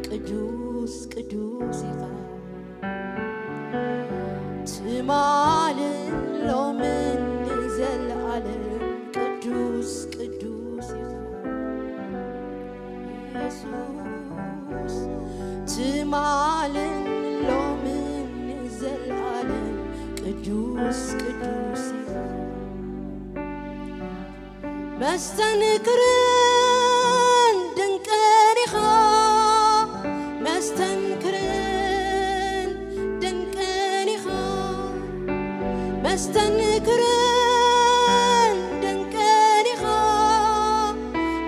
ቅዱስ ቅዱስ ኢኻ ትማልን ሎምን ንዘለዓለም ቅዱስ ቅዱስ ኢኻ ኢየሱስ ትማልን ሎምን ንዘለዓለም ቅዱስ ቅዱስ ኢኻ መስተንክርን ድንቅን ኢኻ መስተንክርን ድንቅን ኢኻ መስተንክርን ድንቅን ኢኻ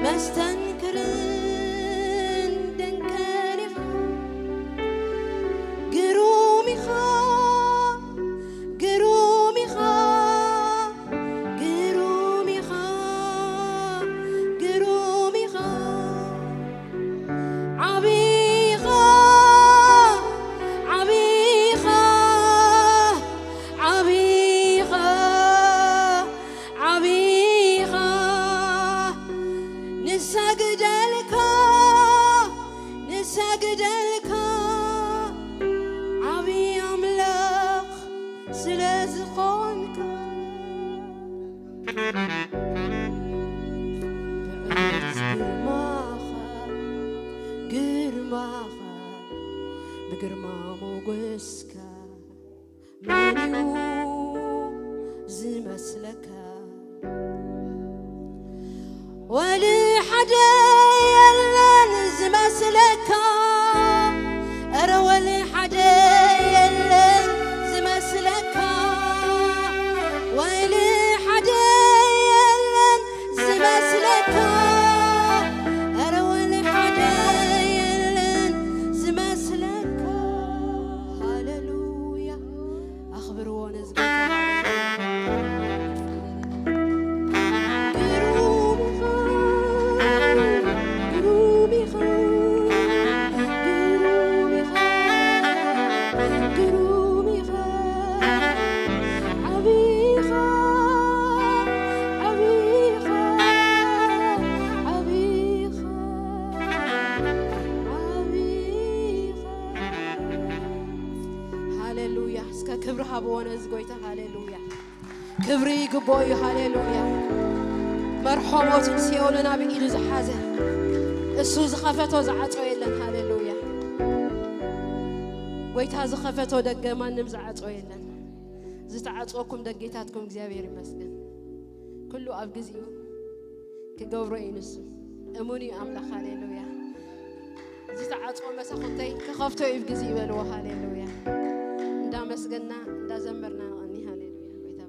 መስተንክርን ድንቅን ኢኻ ግሩም ኢኻ ግሩም ግርማ ሞገስካ መን እዩ ዝመስለካ? ወሊ ሓደ የለን ዝመስለካ፣ ኧረ ወሊ ሓደ የለን ዝመስለካ፣ ወሊ ሓደ የለን ዝመስለካ፣ ኧረ ወሊ ሓደ የለን ዝመስለካ። ሃሌሉያ። ኣኽብርዎ ነዚ ጌታ። ግሩም ኢኻ፣ ግሩም ኢኻ፣ ግሩም ኢኻ፣ ግሩም ኢኻ፣ ዓቢ ኢኻ፣ ዓቢ ኢኻ፣ ዓቢ ኢኻ፣ ዓቢ ኢኻ። ሃሌሉያ። እስከ ክብሪ ሃብዎ ነዚ ጎይታ። ሃሌሉያ። ክብሪ ይግብኦ እዩ። ሃሌሉያ። መርሖ ሞትን ሲኦልን ኣብ ኢዱ ዝሓዘ፣ እሱ ዝኸፈቶ ዝዓጾ የለን። ሃሌሉያ። ጎይታ ዝኸፈቶ ደገ ማንም ዝዓጾ የለን። ዝተዓጽወኩም ደጌታትኩም እግዚኣብሔር ይመስገን። ኩሉ ኣብ ግዚኡ ክገብሮ እዩ ንሱ። እሙን እዩ ኣምላኽ። ሃሌሉያ። ዝተዓጽወ መሳኹተይ ክኸፍቶ እዩ ብ ግዚኡ በልዎ። ሃሌሉያ። እንዳመስገና እንዳዘመርና ንቐኒ። ሃሌሉያ። ጎይታ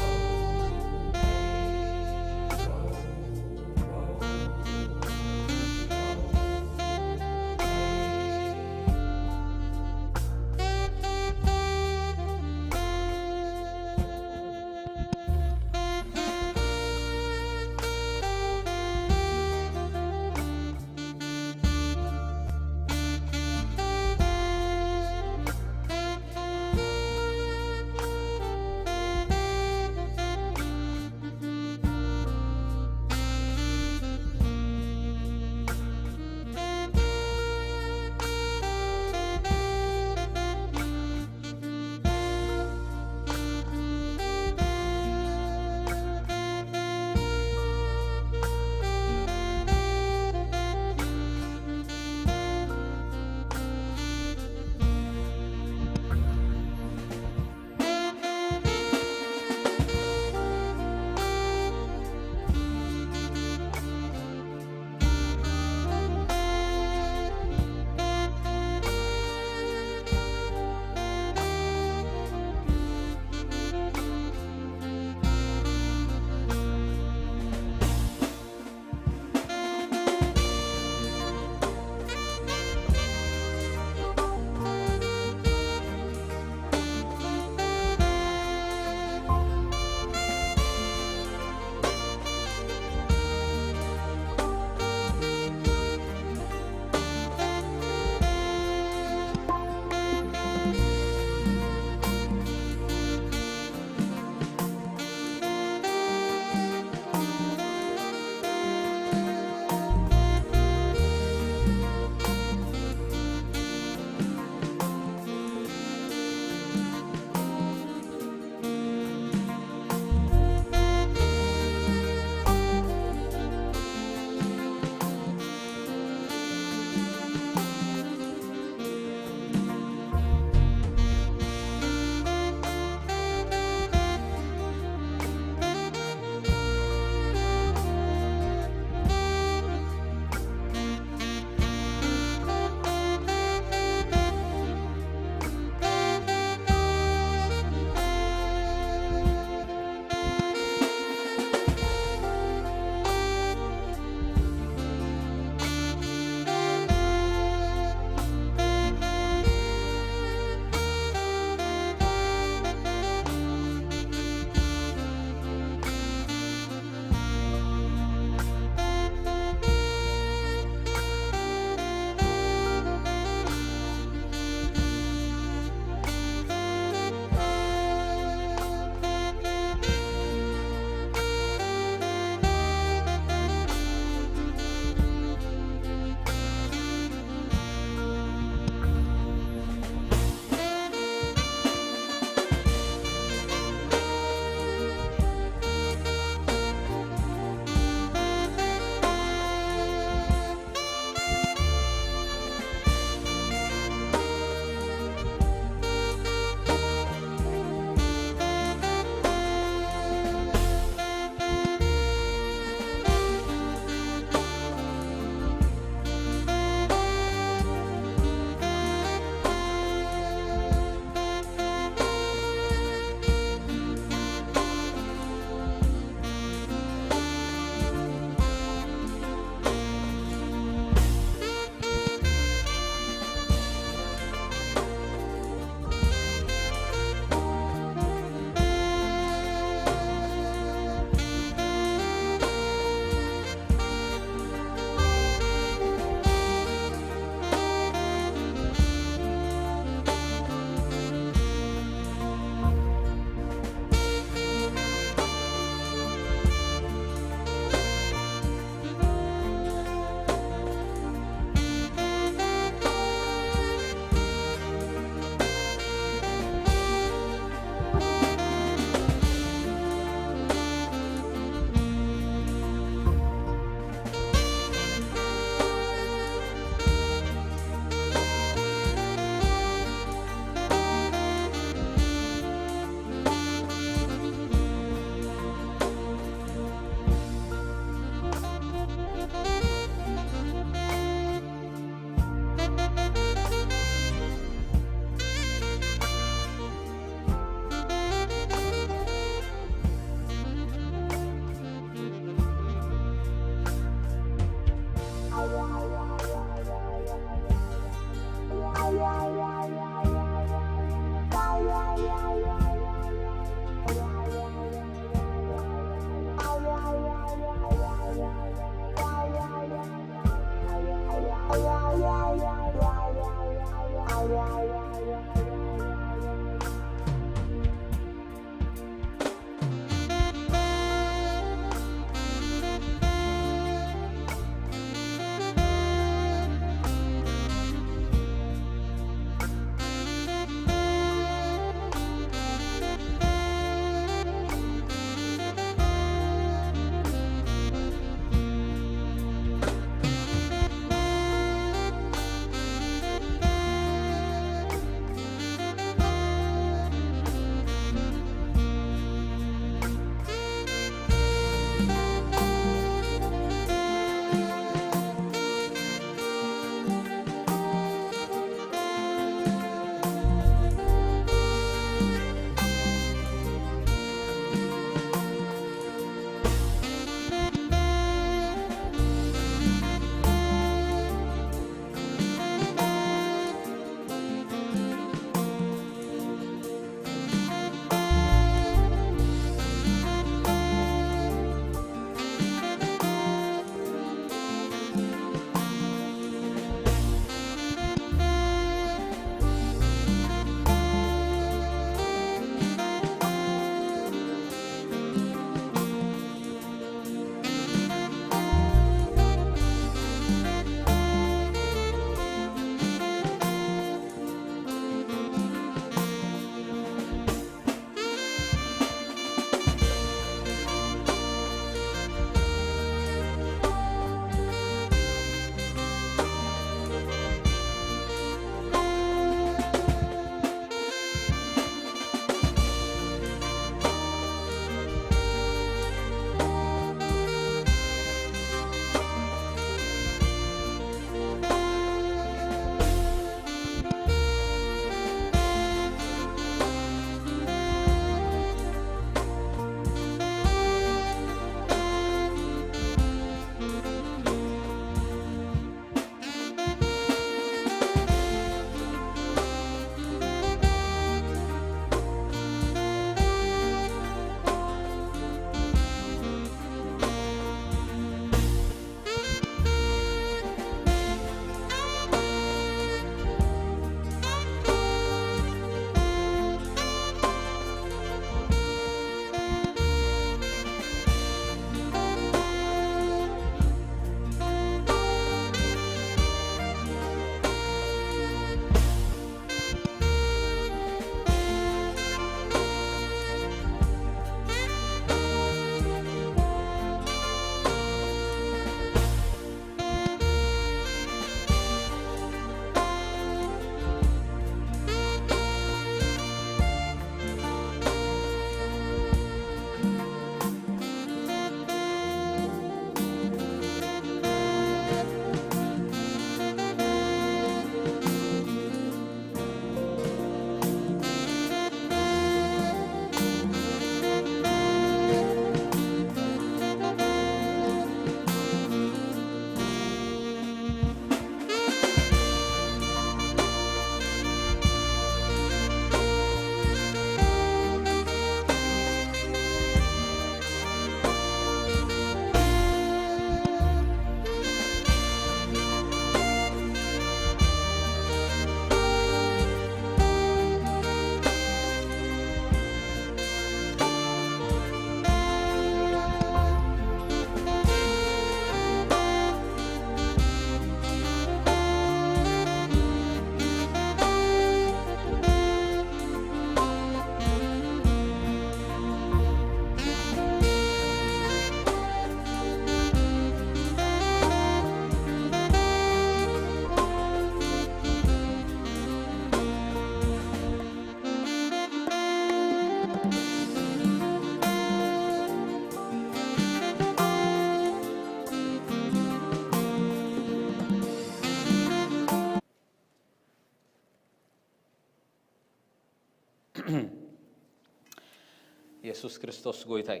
የሱስ ክርስቶስ ጎይታይ።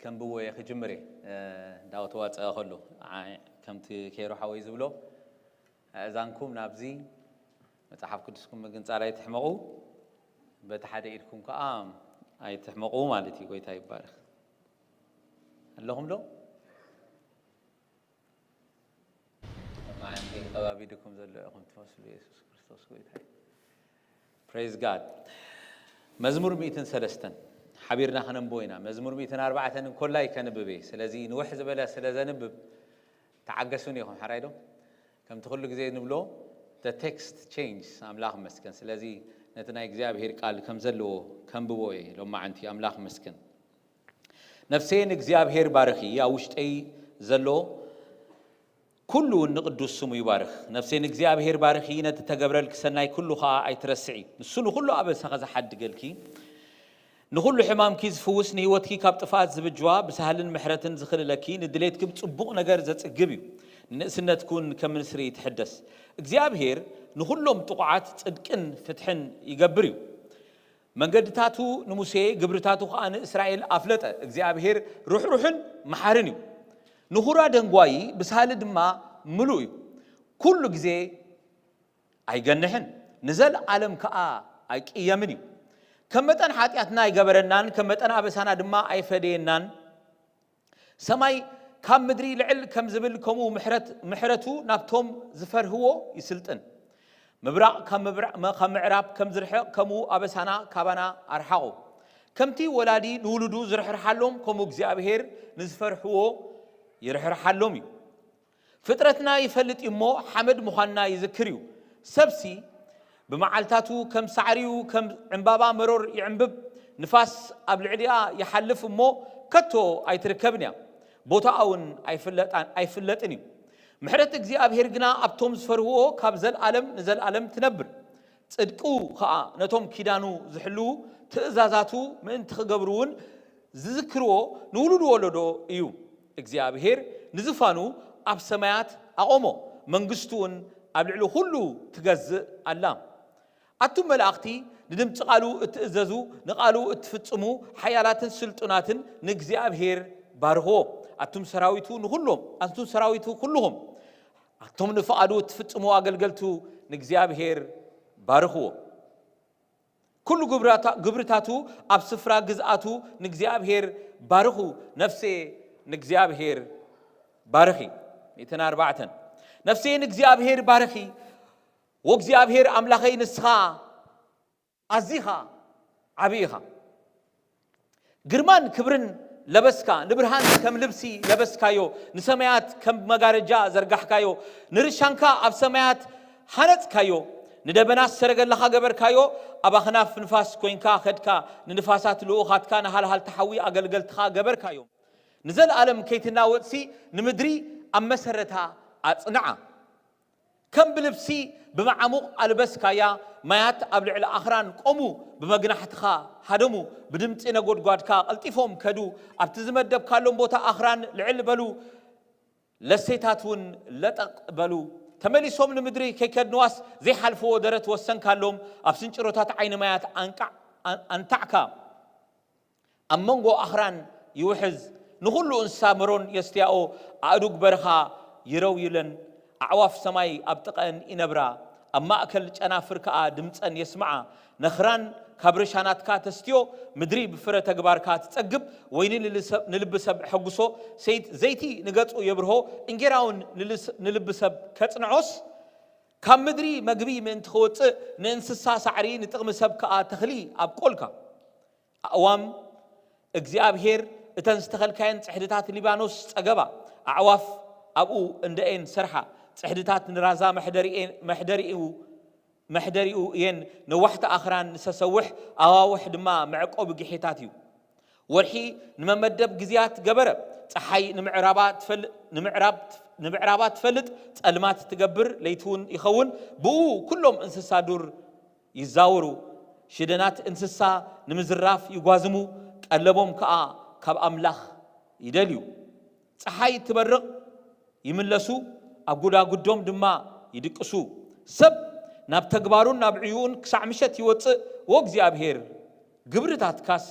ከም ብወየ ክጅምር እየ። እንዳተዋፀአ ከሎ ከምቲ ኬሮ ሓወይ ዝብሎ፣ ኣእዛንኩም ናብዚ መፅሓፍ ቅዱስኩም ምግንፃል ኣይትሕመቑ፣ በቲ ሓደ ኢድኩም ከዓ ኣይትሕመቑ ማለት እዩ። ጎይታ ይባረክ። ኣለኹም ዶ? ኣማን። ከባቢ ድኩም ዘሎ ኢኹም ትመስሉ። የሱስ ክርስቶስ ጎይታ እዩ። Praise God። መዝሙር ሚእትን ሰለስተን ሓቢርና ከነንብቦ ኢና። መዝሙር ሚእትን ኣርባዕተን እንኮላይ ከንብብ እየ። ስለዚ ንውሕ ዝበለ ስለ ዘንብብ ተዓገሱን ኢኹም። ሓራይ ዶ? ከምቲ ኩሉ ግዜ ንብሎ፣ the text changes። ኣምላኽ መስገን። ስለዚ ነቲ ናይ እግዚኣብሔር ቃል ከም ዘለዎ ከንብቦ እየ ሎማዓንቲ። ኣምላኽ መስገን። ነፍሰይ ንእግዚኣብሔር ባርኺ፣ ኣብ ውሽጠይ ዘሎ ኩሉ እውን ንቅዱስ ስሙ ይባርኽ። ነፍሰይ ንእግዚኣብሔር ባርኺ፣ ነቲ ተገብረልኪ ሰናይ ኩሉ ኸኣ ኣይትረስዒ። ንሱ ንኹሉ ኣበሳኸ ዝሓድገልኪ፣ ንኹሉ ሕማምኪ ዝፍውስ፣ ንህይወትኪ ካብ ጥፍኣት ዝብጅዋ፣ ብሳህልን ምሕረትን ዝኽልለኪ፣ ንድሌትኪ ብጽቡቕ ነገር ዘጽግብ እዩ። ንንእስነትኪ እውን ከም ንስሪ ትሕደስ። እግዚኣብሔር ንኹሎም ጥቑዓት ጽድቅን ፍትሕን ይገብር እዩ። መንገድታቱ ንሙሴ፣ ግብርታቱ ኸኣ ንእስራኤል ኣፍለጠ። እግዚኣብሔር ርሕሩሕን መሓርን እዩ። ንኹራ ደንጓዪ፣ ብሳሊ ድማ ምሉእ እዩ። ኩሉ ግዜ ኣይገንሕን፣ ንዘለኣለም ከኣ ኣይቅየምን እዩ። ከም መጠን ሓጢኣትና ኣይገበረናን፣ ከም መጠን ኣበሳና ድማ ኣይፈደየናን። ሰማይ ካብ ምድሪ ልዕል ከም ዝብል፣ ከምኡ ምሕረት-፣ ምሕረቱ ናብቶም ዝፈርህዎ ይስልጥን። ምብራቕ ካብ ምብራ-፣ መ-፣ ካብ ምዕራብ ከም ዝርሕቕ፣ ከምኡ ኣበሳና ካባና ኣርሓቑ። ከምቲ ወላዲ ንውሉዱ ዝርሕርሓሎም፣ ከምኡ እግዚኣብሔር ንዝፈርህዎ ይርሕርሓሎም እዩ። ፍጥረትና ይፈልጥ እዩ እሞ፣ ሓመድ ምዃንና ይዝክር እዩ። ሰብሲ ብመዓልታቱ ከም ሳዕሪ እዩ፣ ከም ዕምባባ መሮር ይዕምብብ። ንፋስ ኣብ ልዕሊኣ ይሓልፍ እሞ፣ ከቶ ኣይትርከብን እያ፣ ቦታኣ እውን ኣይፍለጣን-፣ ኣይፍለጥን እዩ። ምሕረት እግዚኣብሔር ግና ኣብቶም ዝፈርህዎ ካብ ዘልኣለም ንዘልኣለም ትነብር። ጽድቁ ኸኣ ነቶም ኪዳኑ ዝሕልዉ፣ ትእዛዛቱ ምእንቲ ኽገብሩ እውን ዝዝክርዎ ንውሉድ ወለዶ እዩ። እግዚኣብሔር ንዝፋኑ ኣብ ሰማያት ኣቖሞ፣ መንግስቱ እውን ኣብ ልዕሊ ኹሉ ትገዝእ ኣላ። ኣቱም መላእኽቲ፣ ንድምፂ ቃሉ እትእዘዙ፣ ንቃሉ እትፍጽሙ፣ ሓያላትን ስልጡናትን ንእግዚኣብሔር ባርኽዎ። ኣቱም ሰራዊቱ ንኹሎም፣ ኣቱም ሰራዊቱ ኩልኹም፣ ኣቱም ንፍቓዱ እትፍጽሙ ኣገልገልቱ ንእግዚኣብሔር ባርኽዎ። ኩሉ ግብራታ-፣ ግብርታቱ ኣብ ስፍራ ግዝኣቱ ንእግዚኣብሔር ባርኹ። ነፍሴ ንእግዚኣብሔር ባርኺ። ሚእትን ኣርባዕተን። ነፍሴ ንእግዚኣብሔር ባርኺ። ወእግዚኣብሔር ኣምላኸይ፣ ንስኻ ኣዚኻ ዓቢ ኢኻ። ግርማን ክብርን ለበስካ፣ ንብርሃን ከም ልብሲ ለበስካዮ፣ ንሰማያት ከም መጋረጃ ዘርጋሕካዮ፣ ንርሻንካ ኣብ ሰማያት ሃነጽካዮ፣ ንደበናት ሰረገላኻ ገበርካዮ፣ ኣብ ኣኽናፍ ንፋስ ኮይንካ ኸድካ፣ ንንፋሳት ልኡኻትካ፣ ንሃልሃልቲ ሓዊ ኣገልገልትኻ ገበርካዮም። ንዘለኣለም ከይትናወጽሲ፣ ንምድሪ ኣብ መሰረታ ኣጽንዓ። ከም ብልብሲ ብመዓሙቕ ኣልበስካያ፣ ማያት ኣብ ልዕሊ ኣኽራን ቆሙ፣ ብመግናሕትኻ ሃደሙ፣ ብድምጺ ነጎድጓድካ ቀልጢፎም ከዱ። ኣብቲ ዝመደብካሎም ቦታ ኣኽራን ልዕል በሉ፣ ለሰይታት እውን ለጠቕ በሉ። ተመሊሶም ንምድሪ ከይከድንዋስ፣ ዘይሓልፍዎ ደረት ወሰንካሎም። ኣብ ስንጭሮታት ዓይኒ ማያት ኣንቃዕ-፣ ኣን-፣ ኣንታዕካ። ኣብ መንጎ ኣኽራን ይውሕዝ፣ ንኹሉ እንስሳ መሮን የስትያኦ። ኣእዱግ በረኻ ይረውዩለን፣ ኣዕዋፍ ሰማይ ኣብ ጥቐአን ይነብራ፣ ኣብ ማእከል ጨናፍር ከኣ ድምጸን የስምዓ። ነኽራን ካብ ርሻናትካ ተስትዮ፣ ምድሪ ብፍረ ተግባርካ ትጸግብ። ወይኒ ንልሰብ-፣ ንልቢ ሰብ ኣሐጉሶ፣ ሰይት-፣ ዘይቲ ንገጹ የብርሆ፣ እንጌራውን ንልስ-፣ ንልቢ ሰብ ከጽንዖስ። ካብ ምድሪ መግቢ ምእንቲ ክወጽእ፣ ንእንስሳ ሳዕሪ፣ ንጥቕሚ ሰብ ከኣ ተኽሊ ኣብቆልካ። ኣእዋም እግዚኣብሔር እተን ዝተኸልካየን ጽሕድታት ሊባኖስ ጸገባ። ኣዕዋፍ ኣብኡ እንደ እየን ሰርሓ። ጽሕድታት ንራዛ መሕደሪኤን-፣ መሕደሪኡ፣ መሕደሪኡ እየን። ነዋሕቲ ኣኽራን ንሰሰውሕ፣ ኣዋውሕ ድማ መዕቆቢ ግሒታት እዩ። ወርሒ ንመመደብ ግዜያት ገበረ። ጸሓይ ንምዕራባ ትፈል-፣ ንምዕራብ፣ ንምዕራባ ትፈልጥ፣ ጸልማት ትገብር፣ ለይቲ እውን ይኸውን። ብኡ ኩሎም እንስሳ ዱር ይዛወሩ። ሽደናት እንስሳ ንምዝራፍ ይጓዝሙ፣ ቀለቦም ከኣ ካብ ኣምላኽ ይደልዩ። ጸሓይ ትበርቕ፣ ይምለሱ፣ ኣብ ጉዳጉዶም ድማ ይድቅሱ። ሰብ ናብ ተግባሩን ናብ ዕዩኡን ክሳዕ ምሸት ይወጽእ፣ ወእግዚኣብሔር ግብርታትካስ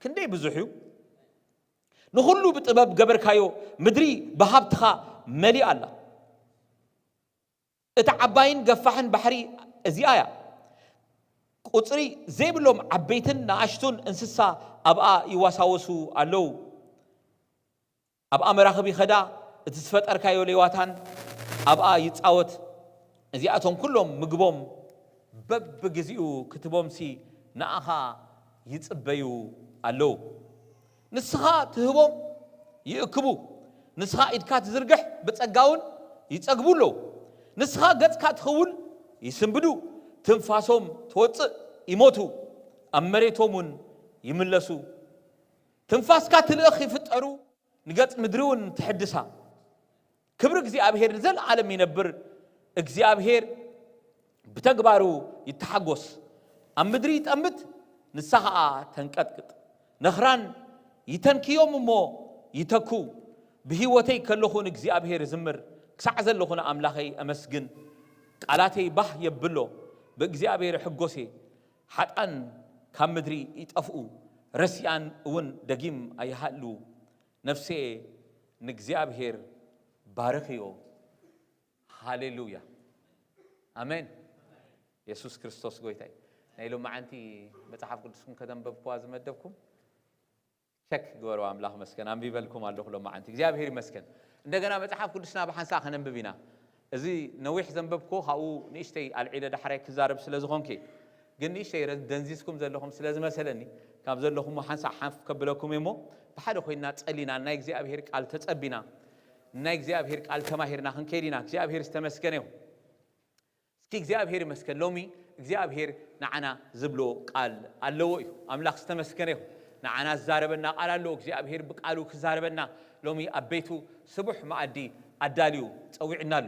ክንደይ ብዙሕ እዩ። ንኹሉ ብጥበብ ገበርካዮ። ምድሪ ብሃብትኻ መሊኣ ኣላ። እታ ዓባይን ገፋሕን ባሕሪ እዚኣ እያ። ቁጽሪ ዘይብሎም ዓበይትን ንኣሽቱን እንስሳ ኣብኣ ይዋሳወሱ ኣለዉ። ኣብኣ መራኽብ ይኸዳ፣ እቲ ዝፈጠርካዮ ሌዋታን ኣብኣ ይጻወት። እዚኣቶም ኩሎም ምግቦም በብግዚኡ ክትቦምሲ ንኣኻ ይጽበዩ ኣለዉ። ንስኻ ትህቦም ይእክቡ፣ ንስኻ ኢድካ ትዝርግሕ ብጸጋ እውን ይጸግቡ ኣለዉ። ንስኻ ገጽካ ትኽውል ይስንብዱ፣ ትንፋሶም ትወጽእ ይሞቱ፣ ኣብ መሬቶም እውን ይምለሱ። ትንፋስካ ትልእኽ ይፍጠሩ፣ ንገጽ ምድሪ እውን ትሕድሳ። ክብሪ እግዚኣብሔር ንዘለዓለም ይነብር። እግዚኣብሔር ብተግባሩ ይተሓጎስ። ኣብ ምድሪ ይጠምት፣ ንሳ ኸኣ ተንቀጥቅጥ። ነኽራን ይተንክዮም እሞ ይተኩ። ብህይወተይ ከለኹ ንእግዚኣብሔር እዝምር፣ ክሳዕ ዘለኹ ንኣምላኸይ ኣመስግን። ቃላተይ ባህ የብሎ፣ ብእግዚኣብሔር እሕጎስ እየ። ሓጥኣን ካብ ምድሪ ይጠፍኡ፣ ረሲኣን እውን ደጊም ኣይሃሉ። ነፍሴ ንእግዚኣብሔር ባርኽዮ። ሃሌሉያ፣ ኣሜን። የሱስ ክርስቶስ ጎይታ እዩ። ናይ ሎማዓንቲ መጽሓፍ ቅዱስኩም ከተንበብኩዋ ዝመደብኩም ቸክ ግበሩ። ኣምላኽ መስገን፣ ኣንቢበልኩም ኣለኹ ሎማዓንቲ። እግዚኣብሔር ይመስገን። እንደገና መጽሓፍ ቅዱስና ብሓንሳእ ከነንብብ ኢና። እዚ ነዊሕ ዘንበብኩ ካብኡ ንእሽተይ ኣልዒለ ዳሕራይ ክዛረብ ስለ ዝኾንኩ፣ ግን ንእሽተይ ረ-፣ ደንዚዝኩም ዘለኹም ስለ ዝመሰለኒ፣ ካብ ዘለኹም ሓንሳእ ሓፍ ከብለኩም እሞ፣ ብሓደ ኮይና ጸሊና ናይ እግዚኣብሔር ቃል ተጸቢና፣ ናይ እግዚኣብሔር ቃል ተማሂርና ክንከይድ ኢና። እግዚኣብሔር ዝተመስገነ ይሁን። እስኪ እግዚኣብሔር ይመስገን፣ ሎሚ እግዚኣብሔር ንዓና ዝብሎ ቃል ኣለዎ እዩ። ኣምላኽ ዝተመስገነ ይሁን። ንዓና ዝዛረበና ቃል ኣለዎ። እግዚኣብሔር ብቃሉ ክዛረበና ሎሚ ኣብ ቤቱ ስቡሕ መኣዲ ኣዳልዩ ጸዊዕና ኣሎ።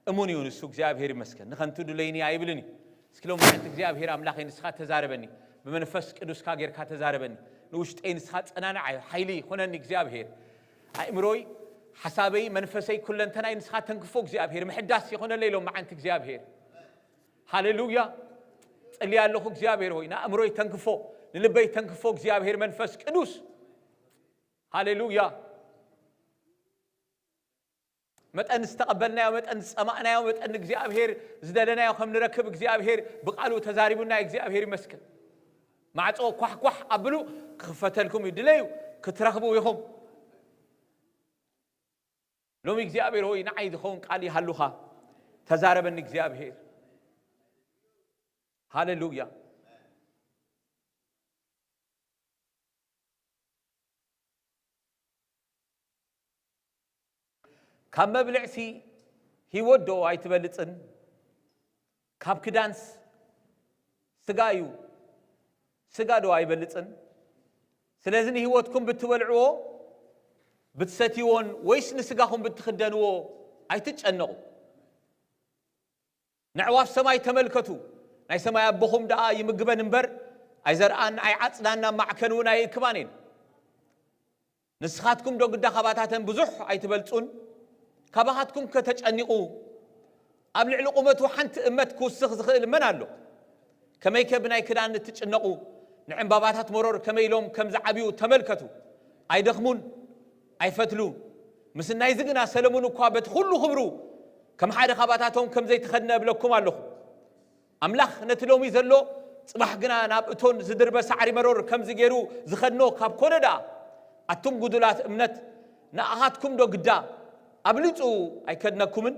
እሙን እዩ ንሱ። እግዚኣብሔር ይመስገን። ንኸንቱ ድለይኒ ኣይብልን እዩ። እስኪ ሎም ሓንቲ እግዚኣብሔር ኣምላኸይ ንስኻ ተዛረበኒ፣ ብመንፈስ ቅዱስካ ጌርካ ተዛረበኒ፣ ንውሽጠይ ንስኻ ጸናንዓይ፣ ሓይሊ ይኾነኒ እግዚኣብሔር። ኣእምሮይ፣ ሓሳበይ፣ መንፈሰይ፣ ኩለንተናይ ንስኻ ተንክፎ እግዚኣብሔር፣ ምሕዳስ ይኾነለይ ሎም መዓንቲ እግዚኣብሔር። ሃሌሉያ። ጸልየ ኣለኹ እግዚኣብሔር ሆይ፣ ንኣእምሮይ ተንክፎ፣ ንልበይ ተንክፎ እግዚኣብሔር መንፈስ ቅዱስ። ሃሌሉያ። መጠን ዝተቐበልናዮ፣ መጠን ዝጸማእናዮ፣ መጠን እግዚኣብሔር ዝደለናዮ ከም ንረክብ እግዚኣብሔር ብቃሉ ተዛሪቡና፣ እግዚኣብሔር ይመስገን። ማዕጾ ኳሕ ኳሕ ኣብሉ፣ ክኽፈተልኩም እዩ። ድለዩ ክትረኽቡ ኢኹም። ሎሚ እግዚኣብሔር ሆይ ንዓይ ዝኸውን ቃል ይሃሉኻ። ተዛረበኒ እግዚኣብሔር። ሃሌሉያ። ካብ መብልዕሲ ህይወት ዶ ኣይትበልጽን? ካብ ክዳንስ ስጋ እዩ፣ ስጋ ዶ ኣይበልጽን? ስለዚ ንህይወትኩም ብትበልዕዎ ብትሰትይዎን ወይስ ንስጋኹም ብትኽደንዎ ኣይትጨነቑ። ነዕዋፍ ሰማይ ተመልከቱ፣ ናይ ሰማይ ኣቦኹም ደኣ ይምግበን እምበር ኣይዘርኣን ኣይዓጽዳን፣ ኣብ ማዕከን እውን ኣይእክባን እየን። ንስኻትኩም ዶ ግዳ ካባታተን ብዙሕ ኣይትበልጹን? ካባኻትኩም ከተጨኒቑ ኣብ ልዕሊ ቁመቱ ሓንቲ እመት ክውስኽ ዝኽእል መን ኣሎ? ከመይከ ብናይ ክዳን እትጭነቑ? ንዕምባባታት መሮር ከመይ ኢሎም ከም ዝዓብዩ ተመልከቱ። ኣይደኽሙን፣ ኣይፈትሉን። ምስናይዚ ግና ሰለሙን እኳ በቲ ኩሉ ክብሩ ከም ሓደ ካባታቶም ከም ዘይተኸድነ እብለኩም ኣለኹ። ኣምላኽ ነቲ ሎሚ ዘሎ ጽባሕ ግና ናብ እቶን ዝድርበ ሳዕሪ መሮር ከምዚ ገይሩ ዝኸድኖ ካብ ኮነ ደኣ፣ ኣቱም ጉዱላት እምነት፣ ንኣኻትኩም ዶ ግዳ ኣብሊጹ ኣይከድነኩምን?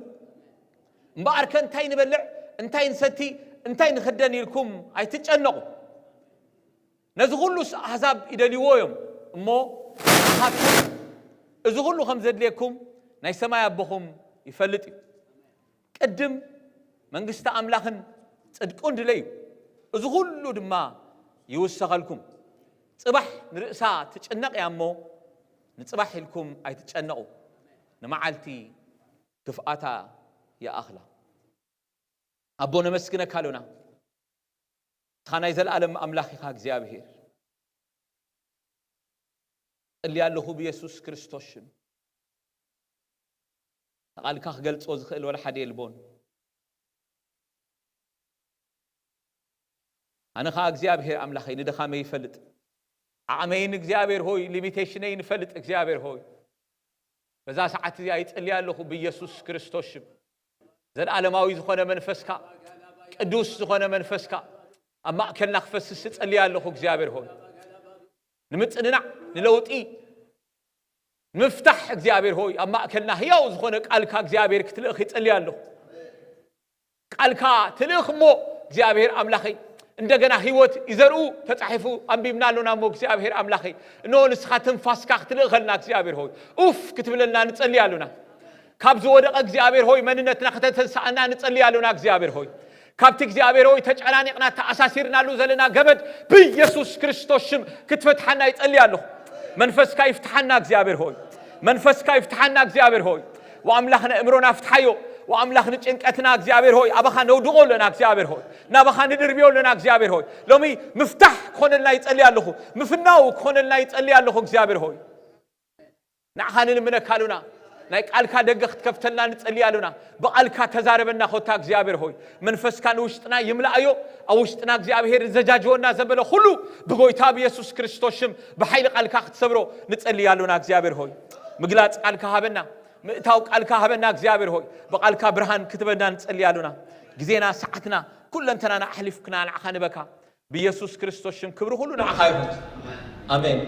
እምበኣርከ እንታይ ንበልዕ፣ እንታይ ንሰቲ፣ እንታይ ንኽደን ኢልኩም ኣይትጨነቑ። ነዚ ኹሉስ ኣህዛብ ይደልይዎ እዮም እሞ፣ ኣኻትኩም እዚ ኹሉ ከም ዘድልየኩም ናይ ሰማይ ኣቦኹም ይፈልጥ እዩ። ቅድም መንግስቲ ኣምላኽን ጽድቁን ድለዩ፣ እዚ ኹሉ ድማ ይውሰኸልኩም። ጽባሕ ንርእሳ ትጭነቕ እያ እሞ፣ ንጽባሕ ኢልኩም ኣይትጨነቑ። ንመዓልቲ ክፍኣታ ይኣኽላ። ኣቦ ነመስግነካ ኣሎና። ንስኻ ናይ ዘለኣለም ኣምላኽ ኢኻ እግዚኣብሔር። እጽሊ ኣለኹ ብየሱስ ክርስቶስ ሽም። ንቓልካ ክገልጾ ዝኽእል ወላ ሓደ የልቦን። ኣነ ኸዓ እግዚኣብሔር ኣምላኸይ ንድኻመይ ይፈልጥ። ዓቕመይን እግዚኣብሔር ሆይ፣ ሊሚቴሽነይን ይፈልጥ እግዚኣብሔር ሆይ። በዛ ሰዓት እዚኣ ይጸሊ ኣለኹ ብኢየሱስ ክርስቶስ ሽም። ዘለዓለማዊ ዝኾነ መንፈስካ፣ ቅዱስ ዝኾነ መንፈስካ ኣብ ማእከልና ክፈስስ እጸሊ ኣለኹ እግዚኣብሔር ሆይ። ንምጽንናዕ፣ ንለውጢ፣ ንምፍታሕ እግዚኣብሔር ሆይ ኣብ ማእከልና ህያው ዝኾነ ቃልካ እግዚኣብሔር ክትልእኽ ይጸሊ ኣለኹ። ቃልካ ትልእኽ እሞ እግዚኣብሔር ኣምላኸይ እንደገና ህይወት ይዘርኡ ተጻሒፉ ኣንቢብና ኣሎና እሞ እግዚኣብሔር ኣምላኸይ እነሆ ንስኻ ትንፋስካ ክትልእኸልና እግዚኣብሔር ሆይ ኡፍ ክትብለልና ንጸሊ ኣሎና። ካብ ዝወደቐ እግዚኣብሔር ሆይ መንነትና ከተተንስኣና ንጸሊ ኣሎና እግዚኣብሔር ሆይ። ካብቲ እግዚኣብሔር ሆይ ተጨናኒቕና ተኣሳሲርናሉ ዘለና ገመድ ብኢየሱስ ክርስቶስ ሽም ክትፈትሓና ይጸሊ ኣለኹ። መንፈስካ ይፍትሓና እግዚኣብሔር ሆይ። መንፈስካ ይፍትሓና እግዚኣብሔር ሆይ። ወኣምላኽ ነእምሮና ፍትሓዮ። ወኣምላኽ ንጭንቀትና እግዚኣብሔር ሆይ ኣባኻ ነውድቖ ኣለና እግዚኣብሔር ሆይ። ናባኻ ንድርብዮ ኣለና እግዚኣብሔር ሆይ። ሎሚ ምፍታሕ ክኾነልና ይጸሊ ኣለኹ። ምፍናው ክኾነልና ይጸሊ ኣለኹ እግዚኣብሔር ሆይ። ንዓኻ ንልምነካ ኣሉና። ናይ ቃልካ ደገ ክትከፍተልና ንጸሊ ኣሉና። ብቓልካ ተዛረበና ኮታ እግዚኣብሔር ሆይ። መንፈስካ ንውሽጥና ይምላኣዮ። ኣብ ውሽጥና እግዚኣብሔር ዘጃጅወና ዘበለ ኩሉ ብጎይታ ብየሱስ ክርስቶስ ሽም ብሓይሊ ቃልካ ክትሰብሮ ንጸሊ ኣሉና እግዚኣብሔር ሆይ። ምግላጽ ቃልካ ሃበና። ምእታው ቃልካ ሃበና እግዚኣብሔር ሆይ። ብቓልካ ብርሃን ክትበና ንጸሊ ኣሉና። ግዜና፣ ሰዓትና፣ ኩለንተናና ኣሕሊፍክና ንዓኻ ንበካ። ብየሱስ ክርስቶስ ሽም ክብሪ ኩሉ ንዓኻ ይኹን። ኣሜን።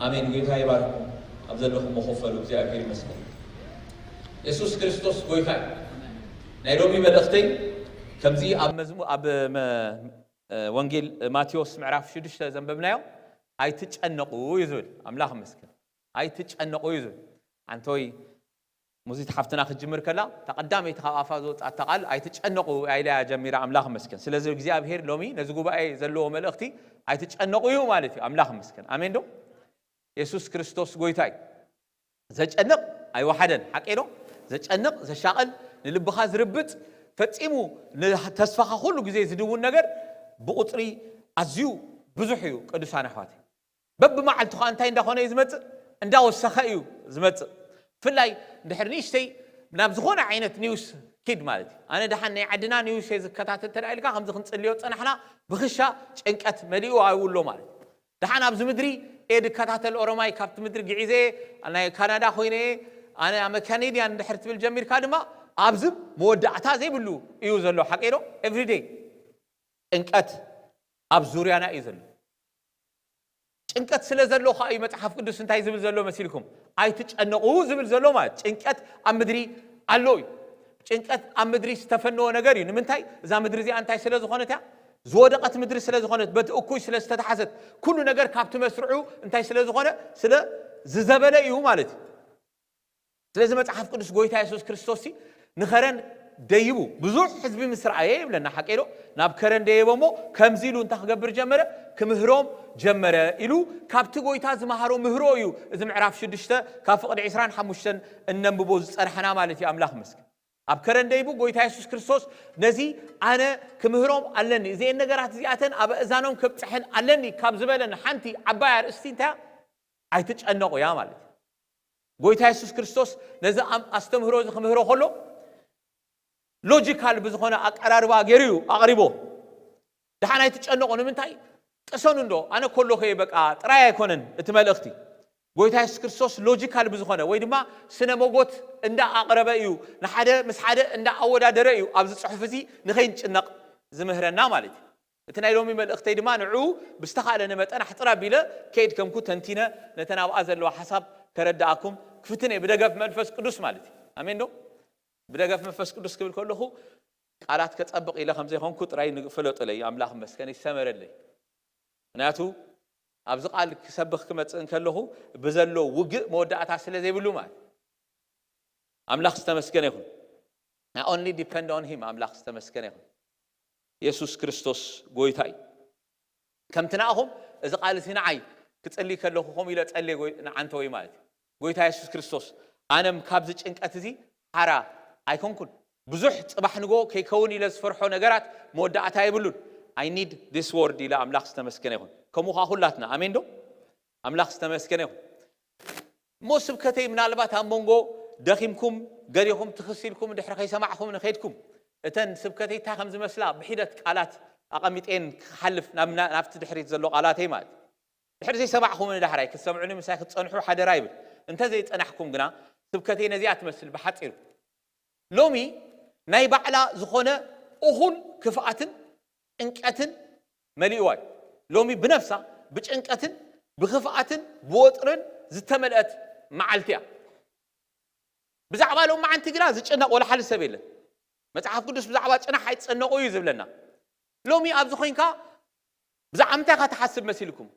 ኣሜን። ጌታ ይባርኩም። ኣብ ዘለኹም መኸፈሉ እግዚኣብሔር ይመስገን። የሱስ ክርስቶስ ጎይታ እዩ። ናይ ሎሚ መልእኽተይ ከምዚ ኣብ መዝሙ-፣ ኣብ መ-፣ ወንጌል ማቴዎስ ምዕራፍ ሽዱሽተ ዘንበብናዮ ኣይትጨነቑ እዩ ዝብል። ኣምላኽ ይመስገን። ኣይትጨነቑ እዩ ዝብል። ኣንቶይ ሙዚት ሓፍትና ክትጅምር ከላ እታ ቀዳመይቲ ካብ ኣፋ ዝወፅኣታ ቃል ኣይትጨነቑ ኢላ እያ ጀሚራ። ኣምላኽ ይመስገን። ስለዚ እግዚኣብሔር ሎሚ ነዚ ጉባኤ ዘለዎ መልእኽቲ ኣይትጨነቑ እዩ ማለት እዩ። ኣምላኽ ይመስገን። ኣሜን ዶ? የሱስ ክርስቶስ ጎይታ እዩ። ዘጨንቕ ኣይወሓደን። ሓቂ ዶ? ዘጨንቕ፣ ዘሻቕል፣ ንልብኻ ዝርብጽ፣ ፈጺሙ ንተስፋኻ ኩሉ ግዜ ዝድውን ነገር ብቑጽሪ ኣዝዩ ብዙሕ እዩ ቅዱሳን ኣሕዋተይ። በብመዓልቱ ኸዓ እንታይ እንዳኾነ እዩ ዝመጽእ? እንዳወሰኸ እዩ ዝመጽእ። ብፍላይ እንድሕር ንእሽተይ ናብ ዝኾነ ዓይነት ኒውስ ኪድ ማለት እዩ። ኣነ ደሓን ናይ ዓድና ኒውስ እየ ዝከታተል እንተ ኢልካ፣ ከምዚ ክንጽልዮ ዝጸናሕና ብኽሻ ጭንቀት መሊኡ ኣብኡ ኣሎ ማለት እዩ። ደሓን ኣብዚ ምድሪ እየ ዝከታተል ኦሮማይ፣ ካብቲ ምድሪ ግዒዘ ናይ ካናዳ ኮይነ እየ፣ ኣነ ኣመ ካኔድያን እንድሕር ትብል ጀሚርካ ድማ ኣብዚ መወዳእታ ዘይብሉ እዩ ዘሎ። ሓቀይ ዶ? ኤቭሪዴይ ጭንቀት ኣብ ዙርያና እዩ ዘሎ። ጭንቀት ስለ ዘሎ ኸዓ እዩ መጽሓፍ ቅዱስ እንታይ ዝብል ዘሎ መሲልኩም? ኣይትጨነቑ ዝብል ዘሎ ማለት ጭንቀት ኣብ ምድሪ ኣሎ እዩ። ጭንቀት ኣብ ምድሪ ዝተፈነወ ነገር እዩ። ንምንታይ? እዛ ምድሪ እዚኣ እንታይ ስለ ዝኾነት እያ? ዝወደቐት ምድሪ ስለ ዝኾነት፣ በቲ እኩይ ስለ ዝተታሕዘት፣ ኩሉ ነገር ካብቲ መስርዑ እንታይ ስለ ዝኾነ? ስለ ዝዘበለ እዩ ማለት እዩ። ስለዚ መጽሓፍ ቅዱስ ጎይታ የሱስ ክርስቶስ ሲ ንኸረን ደይቡ ብዙሕ ህዝቢ ምስ ረኣየ ይብለና። ሓቂ ዶ? ናብ ከረን ደየበ እሞ ከምዚ ኢሉ እንታይ ክገብር ጀመረ? ክምህሮም ጀመረ ኢሉ ካብቲ ጎይታ ዝመሃሮ ምህሮ እዩ። እዚ ምዕራፍ ሽዱሽተ ካብ ፍቕዲ ዕስራን ሓሙሽተን እነንብቦ ዝጸናሕና ማለት እዩ። ኣምላኽ ይመስገን። ኣብ ከረን ደይቡ ጎይታ የሱስ ክርስቶስ ነዚ ኣነ ክምህሮም ኣለኒ፣ እዚአን ነገራት እዚኣተን ኣብ ኣእዛኖም ከብጽሐን ኣለኒ ካብ ዝበለን ሓንቲ ዓባይ ኣርእስቲ እንታይ እያ? ኣይትጨነቑ እያ ማለት እዩ። ጎይታ የሱስ ክርስቶስ ነዚ ኣም-፣ ኣስተምህሮ እዚ ክምህሮ ከሎ ሎጂካል ብዝኾነ ኣቀራርባ ገይሩ እዩ ኣቕሪቦ። ደሓን ኣይትጨነቑ። ንምንታይ? ቅሰኑ እንዶ፣ ኣነ ከለኹ እየ፣ በቃ ጥራይ ኣይኮነን እቲ መልእኽቲ። ጎይታ የሱስ ክርስቶስ ሎጂካል ብዝኾነ ወይ ድማ ስነ መጎት እንዳ ኣቕረበ እዩ፣ ንሓደ ምስ ሓደ እንዳ ኣወዳደረ እዩ ኣብዚ ጽሑፍ እዚ ንኸይንጭነቕ ዝምህረና ማለት እዩ። እቲ ናይ ሎሚ መልእኽተይ ድማ ንዕኡ ብዝተኻእለኒ መጠን ኣሕጽር ኣቢለ ከይድከምኩ ተንቲነ ነተን ኣብኣ ዘለዋ ሓሳብ ከረድኣኩም ክፍትን እየ ብደገፍ መንፈስ ቅዱስ ማለት እዩ። ኣሜን ዶ? ብደገፍ መንፈስ ቅዱስ ክብል ከለኹ ቃላት ከጸብቕ ኢለ ከም ዘይኮንኩ ጥራይ ን-፣ ፍለጡለይ። ኣምላኽ ይመስገን፣ ይሰመረለይ። ምኽንያቱ ኣብዚ ቃል ክሰብኽ ክመጽእ እንከለኹ ብዘሎ ውግእ መወዳእታ ስለ ዘይብሉ ማለት። ኣምላኽ ዝተመስገነ ይኹን። I only depend on him። ኣምላኽ ዝተመስገነ ይኹን። የሱስ ክርስቶስ ጎይታ እዩ። ከምቲ ንኣኹም እዚ ቃል እዚ ንዓይ ክጸሊ ከለኹ ከምኡ ኢለ ጸልየ ጎይ-፣ ንዓንተወይ ማለት እዩ። ጎይታ የሱስ ክርስቶስ ኣነም ካብዚ ጭንቀት እዚ ሓራ ኣይኮንኩን። ብዙሕ ጽባሕ ንጎ ከይከውን ኢለ ዝፈርሖ ነገራት መወዳእታ የብሉን። I need this word ኢለ ኣምላኽ ዝተመስገነ ይኹን። ከምኡ ኸዓ ኩላትና። ኣሜን ዶ? ኣምላኽ ዝተመስገነ ይኹን። እሞ ስብከተይ ምናልባት ኣብ መንጎ ደኺምኩም፣ ገዲኹም፣ ትኽስ ኢልኩም እንድሕሪ ከይሰማዕኹም ንኸይድኩም፣ እተን ስብከተይ እንታይ ከም ዝመስላ ብሒደት ቃላት ኣቐሚጤን ክሓልፍ ናብ ናብቲ ድሕሪት ዘሎ ቃላተይ ማለት እዩ። ድሕሪ ዘይሰማዕኹምኒ ዳሕራይ ክትሰምዑኒ ምሳይ ክትጸንሑ ሓደራ ይብል። እንተ ዘይጸናሕኩም ግና ስብከተይ ነዚኣ ትመስል ብሓጺሩ። ሎሚ ናይ ባዕላ ዝኾነ እኹል ክፍኣትን ጭንቀትን መሊእዋ እዩ። ሎሚ ብነፍሳ ብጭንቀትን ብኽፍኣትን ብወጥርን ዝተመልአት መዓልቲ እያ። ብዛዕባ ሎማዓንቲ ግና ዝጭነቕ ወላ ሓደ ሰብ የለን። መጽሓፍ ቅዱስ ብዛዕባ ጽናሕ ኣይትጨነቑ እዩ ዝብለና። ሎሚ ኣብዚ ኮይንካ ብዛዕባ ምንታይ ኢኻ ትሓስብ መሲልኩም?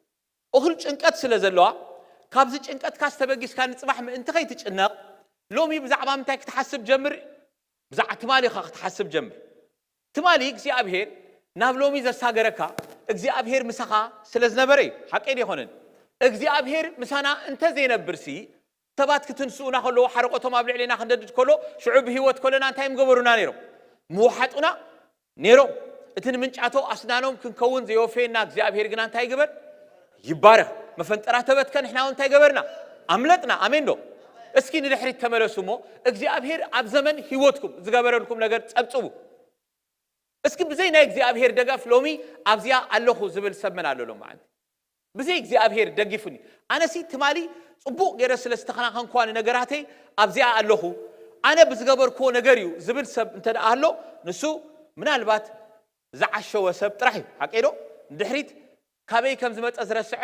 እኹል ጭንቀት ስለ ዘለዋ ካብዚ ጭንቀትካ ዝተበጊስካ ንጽባሕ ምእንቲ ከይትጭነቕ ሎሚ ብዛዕባ ምንታይ ክትሓስብ ጀምር? ብዛዕባ ትማሊ ኢኻ ክትሓስብ ጀምር። ትማሊ እግዚኣብሔር ናብ ሎሚ ዘሳገረካ እግዚኣብሔር ምሳኻ ስለ ዝነበረ እዩ። ሓቀይ ዶ ይኾነን? እግዚኣብሔር ምሳና እንተ ዘይነብርሲ ሰባት ክትንስኡና ከለዉ ሓረቆቶም ኣብ ልዕሌና ክንደድድ ከሎ ሽዑ ብህይወት ከለና እንታይ ምገበሩና ነይሮም? ምውሓጡና ነይሮም። እቲ ንምንጫቶ ኣስናኖም ክንከውን ዘየወፈየና እግዚኣብሔር ግና እንታይ ይግበር? ይባረኽ። መፈንጠራ ተበትከ፣ ንሕና እውን እንታይ ገበርና? ኣምለጥና። ኣሜን ዶ? እስኪ ንድሕሪት ተመለሱ እሞ እግዚኣብሔር ኣብ ዘመን ህይወትኩም ዝገበረልኩም ነገር ጸብጽቡ። እስኪ ብዘይ ናይ እግዚኣብሔር ደገፍ ሎሚ ኣብዚኣ ኣለኹ ዝብል ሰብ መን ኣሎ ሎማዓንቲ? ብዘይ እግዚኣብሔር ደጊፉኒ። ኣነሲ ትማሊ ጽቡቕ ገይረ ስለ ዝተኸናኸንኳ ንነገራተይ ኣብዚኣ ኣለኹ። ኣነ ብዝገበርክዎ ነገር እዩ ዝብል ሰብ እንተ ደኣ ኣሎ ንሱ ምናልባት ዝዓሸወ ሰብ ጥራሕ እዩ። ሓቀይ ዶ? ንድሕሪት ካበይ ከም ዝመጸ ዝረስዐ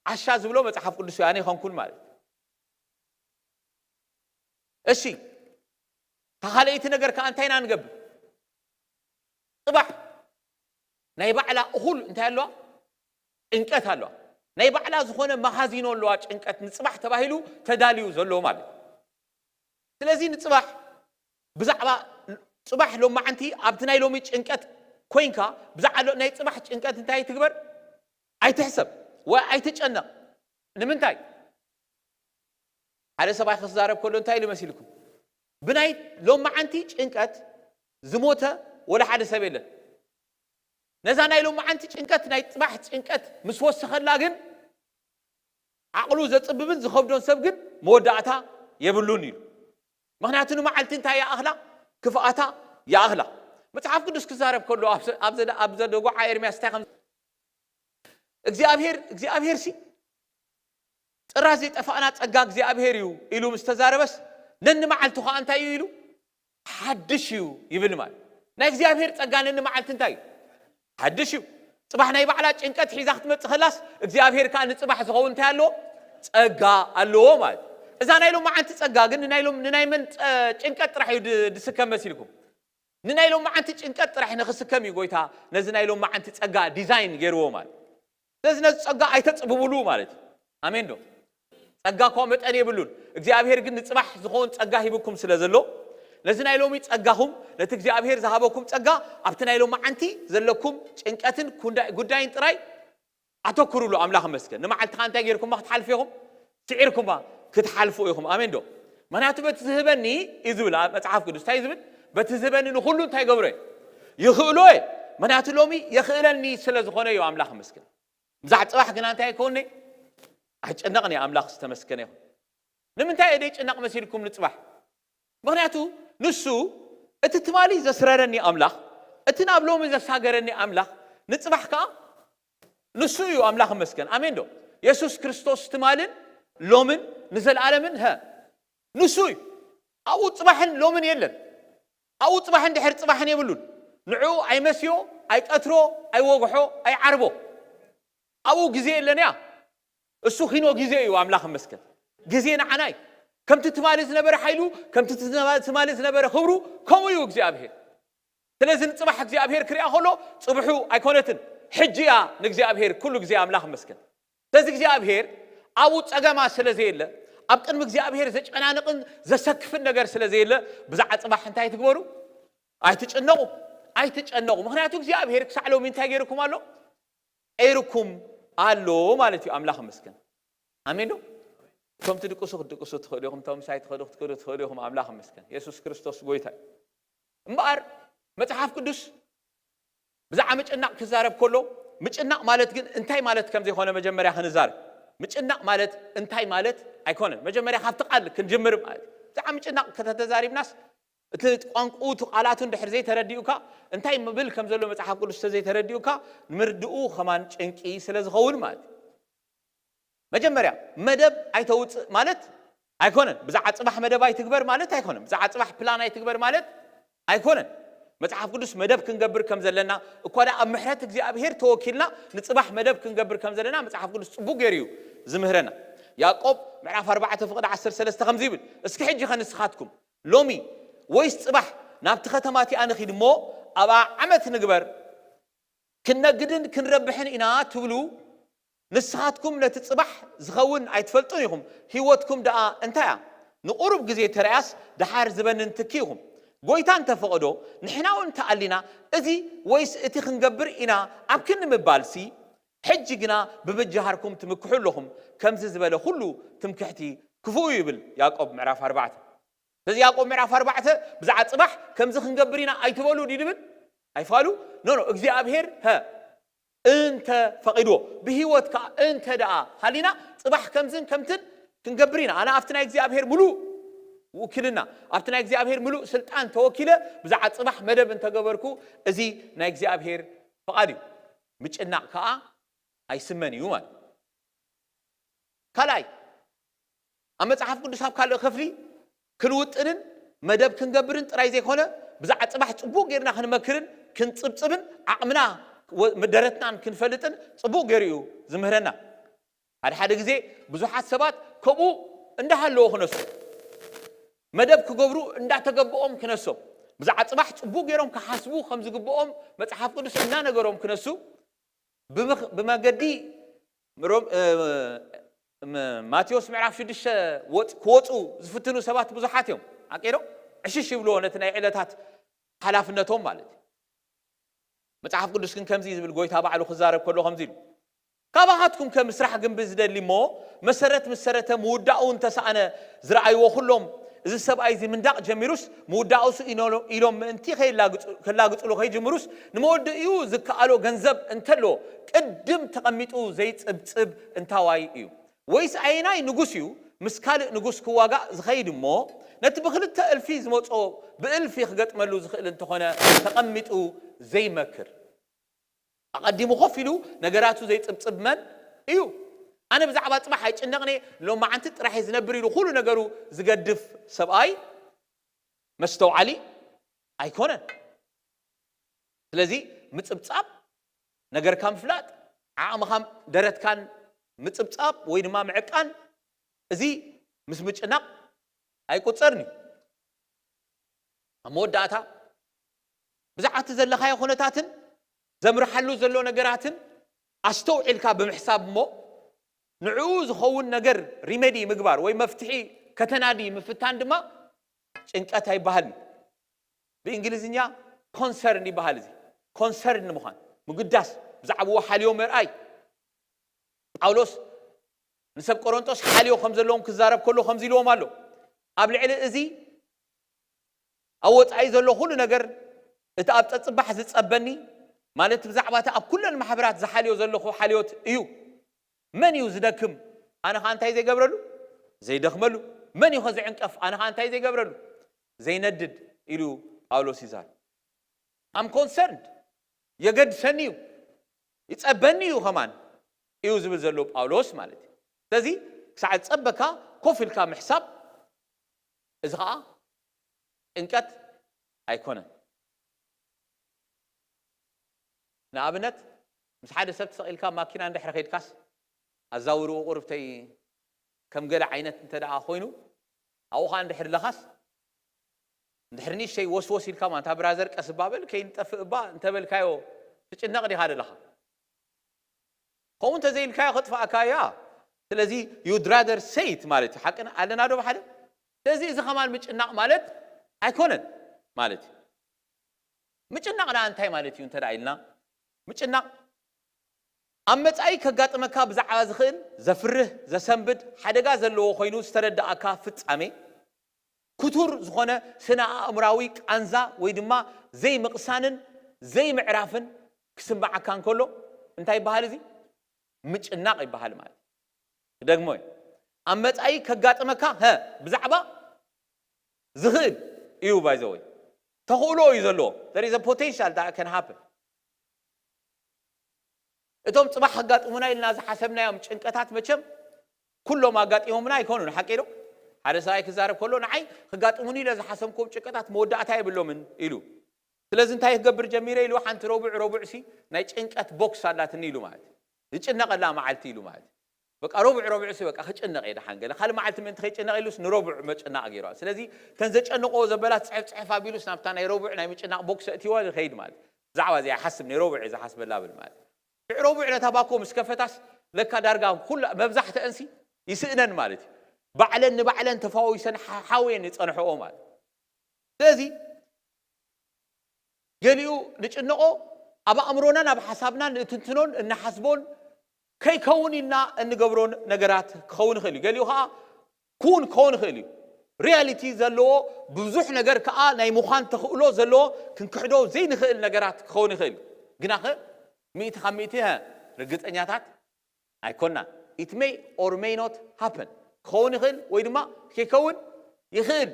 ዓሻ ዝብሎ መጽሓፍ ቅዱስ እዩ። ኣነ ይኸንኩን ማለት እዩ። እሺ፣ እታ ካልኣይቲ ነገር ከኣ እንታይ ኢና ንገብር? ጽባሕ ናይ ባዕላ እኹል እንታይ ኣለዋ? ጭንቀት ኣለዋ። ናይ ባዕላ ዝኾነ መኻዚኖ ኣለዋ። ጭንቀት ንጽባሕ ተባሂሉ ተዳልዩ ዘሎ ማለት እዩ። ስለዚ ንጽባሕ ብዛዕባ ጽባሕ ሎማዓንቲ ኣብቲ ናይ ሎሚ ጭንቀት ኮይንካ ብዛዕባ ናይ ጽባሕ ጭንቀት እንታይ ትግበር? ኣይትሕሰብ ወይ ኣይትጨነቕ። ንምንታይ? ሓደ ሰብኣይ ክዛረብ ከሎ እንታይ ኢሉ መሲልኩም? ብናይ ሎማዓንቲ ጭንቀት ዝሞተ ወላ ሓደ ሰብ የለን። ነዛ ናይ ሎማዓንቲ ጭንቀት ናይ ጽባሕ ጭንቀት ምስ ወሰኸላ ግን ዓቕሉ ዘጽብብን ዝኸብዶን ሰብ ግን መወዳእታ የብሉን ኢሉ። ምኽንያቱ ንመዓልቲ እንታይ ይኣኽላ? ክፍኣታ ይኣኽላ። መጽሓፍ ቅዱስ ክዛረብ ከሎ ኣብ ዘ- ኣብ ዘደ- ኣብ ዘደጎዓ ኤርምያስ እንታይ ከም እግዚኣብሔር እግዚኣብሔር ሲ ጥራዝ የጠፋእና ጸጋ እግዚኣብሔር እዩ ኢሉ ምስ ተዛረበስ ነኒ መዓልቱ ኸዓ እንታይ እዩ ኢሉ ሓድሽ እዩ ይብል ማለት ናይ እግዚኣብሔር ጸጋ ነኒ መዓልቲ እንታይ እዩ ሓድሽ እዩ ጽባሕ ናይ ባዕላ ጭንቀት ሒዛ ክትመጽእ ከላስ እግዚኣብሔር ከዓ ንጽባሕ ዝኸውን እንታይ ኣለዎ ጸጋ ኣለዎ ማለት እዛ ናይ ሎማዓንቲ ጸጋ ግን ንናይ ሎም- ንናይ መን ጸ- ጭንቀት ጥራሕ እዩ ድ- ድስከም መሲልኩም ንናይ ሎማዓንቲ ጭንቀት ጥራሕ ንኽስከም እዩ ጎይታ ነዚ ናይ ሎማዓንቲ ጸጋ ዲዛይን ገይርዎ ማለት ስለዚ ነዚ ጸጋ ኣይተጽብብሉ ማለት እዩ ኣሜን ዶ ጸጋ እኳ መጠን የብሉን እግዚኣብሔር ግን ንጽባሕ ዝኸውን ጸጋ ሂብኩም ስለ ዘሎ ነዚ ናይ ሎሚ ጸጋኹም ነቲ እግዚኣብሔር ዝሃበኩም ጸጋ ኣብቲ ናይ ሎማዓንቲ ዘለኩም ጭንቀትን ጉዳይን ጥራይ ኣተኩሩሉ ኣምላኽ መስገን ንመዓልትኻ እንታይ ገይርኩማ ክትሓልፉ ኢኹም ስዒርኩማ ክትሓልፉ ኢኹም ኣሜን ዶ ምክንያቱ በቲ ዝህበኒ እዩ ዝብል መጽሓፍ ቅዱስ እንታይ ዝብል በቲ ዝህበኒ ንኩሉ እንታይ ገብረ ይኽእሎ እየ ምክንያቱ ሎሚ የኽእለኒ ስለ ዝኾነ እዩ ኣምላኽ መስገን ብዛዕ ጽባሕ ግና እንታይ ኣይከውኒ ኣይጨነቕን እየ ኣምላኽ ዝተመስገነ ይኹን ንምንታይ እየ ደይጭነቕ መሲልኩም ንጽባሕ ምኽንያቱ ንሱ እቲ ትማሊ ዘስረረኒ ኣምላኽ እቲ ናብ ሎሚ ዘሳገረኒ ኣምላኽ ንጽባሕ ከኣ ንሱ እዩ ኣምላኽ መስገን ኣሜን ዶ የሱስ ክርስቶስ ትማልን ሎምን ንዘለኣለምን ሀ ንሱ እዩ ኣብኡ ጽባሕን ሎምን የለን ኣብኡ ጽባሕን ድሕር ጽባሕን የብሉን ንዕኡ ኣይመስዮ ኣይቀትሮ ኣይወግሖ ኣይዓርቦ ኣብኡ ግዜ የለን እያ እሱ ኺኖ ግዜ እዩ ኣምላኽ መስገን ግዜ ንዓና እዩ ከምቲ ትማሊ ዝነበረ ሓይሉ ከምቲ ትማሊ ዝነበረ ክብሩ ከምኡ እዩ እግዚኣብሄር ስለዚ ንፅባሕ እግዚኣብሄር ክሪኣ ከሎ ፅብሑ ኣይኮነትን ሕጂ እያ ንእግዚኣብሄር ኩሉ ግዜ ኣምላኽ መስገን ስለዚ እግዚኣብሄር ኣብኡ ፀገማ ስለ ዘየለ ኣብ ቅድሚ እግዚኣብሄር ዘጨናንቕን ዘሰክፍን ነገር ስለ ዘየለ ብዛዕባ ፅባሕ እንታይ ትግበሩ ኣይትጨነቑ ኣይትጨነቑ ምክንያቱ እግዚኣብሄር ክሳዕ ሎሚ እንታይ ገይርኩም ኣሎ ቀይርኩም ኣሎ ማለት እዩ ኣምላኽ መስገን ኣሜን ዶ እቶም ትድቅሱ ክትድቅሱ ትኽእሉ ኢኹም እቶም ምሳይ ትኸዱ ክትከዱ ትኽእሉ ኢኹም ኣምላኽ መስገን የሱስ ክርስቶስ ጎይታ እዩ እምበኣር መፅሓፍ ቅዱስ ብዛዕባ ምጭናቕ ክዛረብ ከሎ ምጭናቕ ማለት ግን እንታይ ማለት ከም ዘይኮነ መጀመርያ ክንዛረብ ምጭናቕ ማለት እንታይ ማለት ኣይኮነን መጀመርያ ካብቲ ቃል ክንጅምር ማለት ብዛዕባ ምጭናቕ ከተተዛሪብናስ እቲ ቋንቁ እቲ ቃላቱ እንድሕር ዘይተረዲኡካ እንታይ ምብል ከም ዘሎ መጽሓፍ ቅዱስ እንተ ዘይተረዲኡካ ንምርድኡ ከማን ጭንቂ ስለ ዝኸውን ማለት እዩ። መጀመርያ መደብ ኣይተውፅእ ማለት ኣይኮነን። ብዛዕባ ፅባሕ መደብ ኣይትግበር ማለት ኣይኮነን። ብዛዕባ ፅባሕ ፕላን ኣይትግበር ማለት ኣይኮነን። መጽሓፍ ቅዱስ መደብ ክንገብር ከም ዘለና እኳ ደኣ ኣብ ምሕረት እግዚኣብሔር ተወኪልና ንፅባሕ መደብ ክንገብር ከም ዘለና መጽሓፍ ቅዱስ ጽቡቅ ገይሩ እዩ ዝምህረና። ያዕቆብ ምዕራፍ ኣርባዕተ ፍቕዲ ዓሰርተ ሰለስተ ከምዚ ይብል፣ እስኪ ሕጂ ኸ ንስኻትኩም ሎሚ ወይስ ጽባሕ ናብቲ ከተማ እቲኣ ንኺድ እሞ ኣብኣ ዓመት ንግበር፣ ክንነግድን ክንረብሕን ኢና ትብሉ፣ ንስኻትኩም ነቲ ጽባሕ ዝኸውን ኣይትፈልጡን ኢኹም። ህይወትኩም ደኣ እንታይ እያ? ንቑሩብ ግዜ ተረኣያስ ደሓር ዝበንን ትኪ ኢኹም። ጎይታ እንተፈቐዶ ንሕና እውን እንተኣሊና እዚ ወይስ እቲ ክንገብር ኢና ኣብ ክንምባልሲ፣ ሕጂ ግና ብምጅሃርኩም ትምክሑ ኣለኹም። ከምዚ ዝበለ ኩሉ ትምክሕቲ ክፉእ እዩ ይብል ያዕቆብ ምዕራፍ ኣርባዕተ። ስለዚ ያዕቆብ ምዕራፍ ኣርባዕተ ብዛዕባ ጽባሕ ከምዚ ክንገብር ኢና ኣይትበሉ ድዩ ድብል? ኣይፋሉ? ኖ ኖ እግዚኣብሔር ሀ እንተ ፈቒድዎ ብህይወት ከኣ እንተ ደኣ ሃሊና ጽባሕ ከምዝን ከምትን ክንገብር ኢና። ኣነ ኣብቲ ናይ እግዚኣብሔር ምሉእ ውክልና ኣብቲ ናይ እግዚኣብሔር ምሉእ ስልጣን ተወኪለ ብዛዕባ ጽባሕ መደብ እንተገበርኩ እዚ ናይ እግዚኣብሔር ፍቓድ እዩ። ምጭናቕ ከኣ ኣይስመን እዩ ማለት። ካልኣይ ኣብ መጽሓፍ ቅዱስ ኣብ ካልእ ክፍሊ ክንውጥንን መደብ ክንገብርን ጥራይ ዘይኮነ ብዛዕባ ጽባሕ ጽቡቕ ጌርና ክንመክርን ክንጽብጽብን ዓቕምና ደረትናን ክንፈልጥን ጽቡቕ ገይሩ እዩ ዝምህረና። ሓደ ሓደ ግዜ ብዙሓት ሰባት ከምኡ እንዳሃለዎ ክነሱ መደብ ክገብሩ እንዳተገበኦም ክነሶም ብዛዕባ ጽባሕ ጽቡቕ ገይሮም ክሓስቡ ከም ዝግብኦም መጽሓፍ ቅዱስ እናነገሮም ክነሱ ብመገዲ ማቴዎስ ምዕራፍ ሽዱሽተ ክወፁ ዝፍትኑ ሰባት ብዙሓት እዮም። ኣቂዶ ዕሽሽ ይብልዎ ነቲ ናይ ዕለታት ሓላፍነቶም ማለት እዩ። መጽሓፍ ቅዱስ ግን ከምዚ ዝብል ጎይታ ባዕሉ ክዛረብ ከሎ ከምዚ ኢሉ፣ ካባኻትኩም ከ ምስራሕ ግንቢ ዝደሊ እሞ መሰረት ምስ ሰረተ ምውዳኡ እንተሰኣነ ዝረኣይዎ ኩሎም፣ እዚ ሰብኣይ እዚ ምንዳቕ ጀሚሩስ ምውዳኡሱ ኢሎም ምእንቲ ከላግፅሉ ከይጅምሩስ ንመወድእኡ ዝከኣሎ ገንዘብ እንተሎ ቅድም ተቐሚጡ ዘይፅብፅብ እንታዋይ እዩ? ወይስ ኣየናይ ንጉስ እዩ ምስ ካልእ ንጉስ ክዋጋእ ዝኸይድ እሞ ነቲ ብክልተ እልፊ ዝመጾ ብእልፊ ክገጥመሉ ዝኽእል እንተኾነ ተቐሚጡ ዘይመክር? ኣቐዲሙ ኮፍ ኢሉ ነገራቱ ዘይጽብጽብ መን እዩ? ኣነ ብዛዕባ ጽባሕ ኣይጭነቕን እየ፣ ሎማዓንቲ ጥራሕ እየ ዝነብር ኢሉ ኩሉ ነገሩ ዝገድፍ ሰብኣይ መስተውዓሊ ኣይኮነን። ስለዚ ምጽብጻብ ነገርካ ምፍላጥ ዓቕምኻን ደረትካን ምጽብጻብ ወይ ድማ ምዕቃን እዚ ምስ ምጭናቕ ኣይቁጸርን እዩ። ኣብ መወዳእታ ብዛዕባ እቲ ዘለኻዮ ኩነታትን ዘምርሓሉ ዘሎ ነገራትን ኣስተውዒልካ ብምሕሳብ እሞ ንዕኡ ዝኸውን ነገር ሪሜዲ ምግባር ወይ መፍትሒ ከተናዲ ምፍታን ድማ ጭንቀት ኣይበሃልን። ብእንግሊዝኛ ኮንሰርን ይበሃል። እዚ ኮንሰርን ንምዃን ምግዳስ ብዛዕባኡ ሓልዮ ምርኣይ። ጳውሎስ ንሰብ ቆሮንጦስ ሓልዮ ከም ዘለዎም ክዛረብ ከሎ ከምዚ ኢልዎም ኣሎ። ኣብ ልዕሊ እዚ ኣብ ወጻኢ ዘሎ ኩሉ ነገር እቲ ኣብ ጸጽባሕ ዝጸበኒ ማለት ብዛዕባ እቲ ኣብ ኩለን ማሕበራት ዝሓልዮ ዘለኹ ሓልዮት እዩ። መን እዩ ዝደክም? ኣነ ኸኣ እንታይ ዘይገብረሉ? ዘይደኽመሉ። መን እዩ ኸ ዝዕንቀፍ? ኣነ ኸኣ እንታይ ዘይገብረሉ? ዘይነድድ ኢሉ ጳውሎስ ይዛረብ። I'm concerned። የገድሰኒ እዩ፣ ይጸበኒ እዩ ከማን እዩ ዝብል ዘሎ ጳውሎስ ማለት እዩ። ስለዚ ክሳዕ ዝጸበካ ኮፍ ኢልካ ምሕሳብ እዚ ኸኣ ጭንቀት ኣይኮነን። ንኣብነት ምስ ሓደ ሰብ ተሰቒልካ ማኪና እንድሕር ኸይድካስ ኣዛውርኡ ቁርብተይ ከም ገለ ዓይነት እንተ ደኣ ኮይኑ ኣብኡ ኸዓ እንድሕር ለኻስ እንድሕር ንእሽተይ ወስወስ ኢልካ ማለት እታ ብራዘር ቀስ እባ በል ከይንጠፍእ እባ እንተበልካዮ ትጭነቕ ዲኻ ዘለኻ? ከምኡ እንተዘይልካዮ ከጥፍኣካ እያ። ስለዚ you'd rather say it ማለት እዩ። ሓቅን ኣለና ዶ ብሓደ? ስለዚ እዚ ኸማን ምጭናቕ ማለት ኣይኮነን ማለት እዩ። ምጭናቕ ደኣ እንታይ ማለት እዩ እንተ ደኣ ኢልና ምጭናቕ ኣብ መጻኢ ከጋጥመካ ብዛዕባ ዝኽእል ዘፍርህ ዘሰንብድ ሓደጋ ዘለዎ ኮይኑ ዝተረዳእካ ፍጻሜ ክቱር ዝኾነ ስነ ኣእምራዊ ቃንዛ ወይ ድማ ዘይምቕሳንን ዘይምዕራፍን ክስምዓካ እንከሎ እንታይ ይበሃል? እዚ ምጭናቕ ይበሃል ማለት እዩ። ክደግሞ እዩ። ኣብ መጻኢ ከጋጥመካ ሀ ብዛዕባ ዝኽእል እዩ። By the way ተኽእሎ እዩ ዘለዎ። There is a potential that can happen። እቶም ፅባሕ ከጋጥሙና ኢልና ዝሓሰብናዮም ጭንቀታት መቸም ኩሎም ኣጋጢሞምና ኣይኮኑን። ሓቂ ዶ? ሓደ ሰብኣይ ክዛረብ ከሎ ንዓይ ክጋጥሙኒ ኢለ ዝሓሰብኩም ጭንቀታት መወዳእታ የብሎምን ኢሉ። ስለዚ እንታይ ክገብር ጀሚረ ኢሉ፣ ሓንቲ ረቡዕ ረቡዕ ሲ ናይ ጭንቀት ቦክስ ኣላትኒ ኢሉ ማለት እዩ። ዝጭነቐላ መዓልቲ ኢሉ ማለት እዩ። በቃ ረቡዕ ረቡዕ ሲ በቃ ክጭነቕ እየ ደሓን ገለ ካልእ መዓልቲ ምእንቲ ከይጭነቕ ኢሉስ ንረቡዕ መጭናቕ ገይሩ። ስለዚ ተን ዘጨንቆ ዘበላ ፅሕፍ ፅሕፍ ኣቢሉስ ናብታ ናይ ረቡዕ ናይ ምጭናቕ ቦክስ ኣእትይዋ ይኸይድ ማለት እዩ። ብዛዕባ እዚኣ ይሓስብ፣ ናይ ረቡዕ እየ ዝሓስበላ ብል ማለት እዩ። ሽዕ ረቡዕ ነታ ባኮ ምስ ከፈታስ ለካ ዳርጋ ኩላ መብዛሕትአንሲ ይስእነን ማለት እዩ። ባዕለን ንባዕለን ተፋዊሰን ሓ- ሓውየን ይፀንሕኦ ማለት እዩ። ስለዚ ገሊኡ ንጭነቆ ኣብ ኣእምሮናን ኣብ ሓሳብናን ንእትንትኖን እንሓስቦን ከይከውን ኢልና እንገብሮን ነገራት ክኸውን ይኽእል እዩ። ገሊኡ ከዓ ክውን ክኸውን ይኽእል እዩ። ሪያሊቲ ዘለዎ ብዙሕ ነገር ከዓ ናይ ምዃን ተኽእሎ ዘለዎ ክንክሕዶ ዘይንኽእል ነገራት ክኸውን ይኽእል እዩ። ግናኸ ሚእቲ ካብ ሚእቲ ርግፀኛታት ኣይኮናን። It may or may not happen ክኸውን ይኽእል ወይ ድማ ከይከውን ይኽእል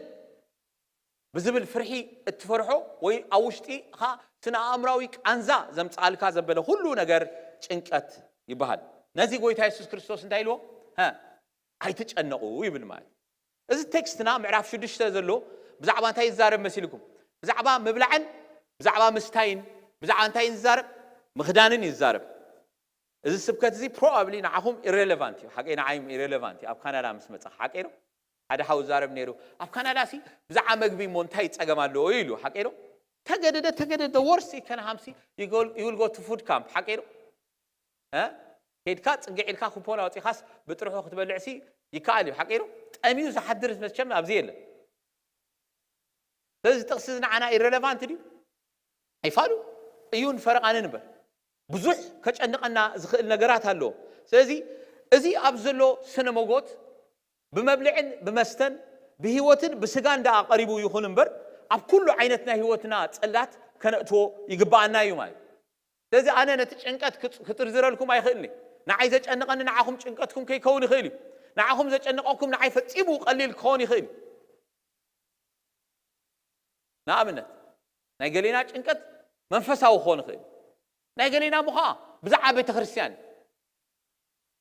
ብዝብል ፍርሒ እትፈርሖ ወይ ኣብ ውሽጢኻ ስነ ኣእምራዊ ቃንዛ ዘምፅኣልካ ዘበለ ኩሉ ነገር ጭንቀት ይበሃል። ነዚ ጎይታ የሱስ ክርስቶስ እንታይ ኢልዎ? ሀ፣ ኣይትጨነቑ ይብል ማለት እዩ። እዚ ቴክስትና ምዕራፍ ሽዱሽተ ዘሎ ብዛዕባ እንታይ ይዛረብ መሲልኩም? ብዛዕባ ምብላዕን ብዛዕባ ምስታይን ብዛዕባ እንታይ ይዛረብ? ምኽዳንን ይዛረብ። እዚ ስብከት እዚ ፕሮባብሊ ንዓኹም ኢሬሌቫንት እዩ። ሓቀይ ንዓይ ኢሬሌቫንት እዩ። ኣብ ካናዳ ምስ መጻ ሓቀይ ነው። ሓደ ሓው ዛረብ ነይሩ፣ ኣብ ካናዳ ሲ ብዛዕባ መግቢ እሞ እንታይ ጸገም ኣለዎ ኢሉ። ሓቀይ ነው። ተገደደ ተገደደ ወርስ ከነሃምሲ ይውልጎ ቱ ፉድ ካምፕ። ሓቀይ ነው። እ? ኬድካ ጽግዕ ኢልካ ኩፖን ኣውጺኻስ ብጥርሑ ክትበልዕ ሲ ይከኣል እዩ። ሓቀይ ነው። ጠሚዩ ዝሓድር መቸም ኣብዚ የለን። ስለዚ ጥቕሲ እዚ ንዓና ኢረለቫንት ድዩ? ኣይፋሉ እዩን ፈረቓንን እምበር ብዙሕ ከጨንቐና ዝኽእል ነገራት ኣለዎ። ስለዚ እዚ ኣብ ዘሎ ስነ መጎት ብመብልዕን ብመስተን ብህይወትን ብስጋን ደኣ ቀሪቡ ይኹን እምበር ኣብ ኩሉ ዓይነት ናይ ህይወትና ጽላት ከነእትዎ ይግብኣና እዩ ማለት እዩ። ስለዚ ኣነ ነቲ ጭንቀት ክጽ- ክጥርዝረልኩም ኣይኽእልኒ። ንዓይ ዘጨንቐኒ ንዓኹም ጭንቀትኩም ከይከውን ይኽእል እዩ። ንዓኹም ዘጨንቐኩም ንዓይ ፈጺሙ ቀሊል ክኸውን ይኽእል እዩ። ንኣብነት ናይ ገሌና ጭንቀት መንፈሳዊ ክኾን ይኽእል እዩ። ናይ ገሌና ምዃ ብዛዕባ ቤተ ክርስቲያን እዩ።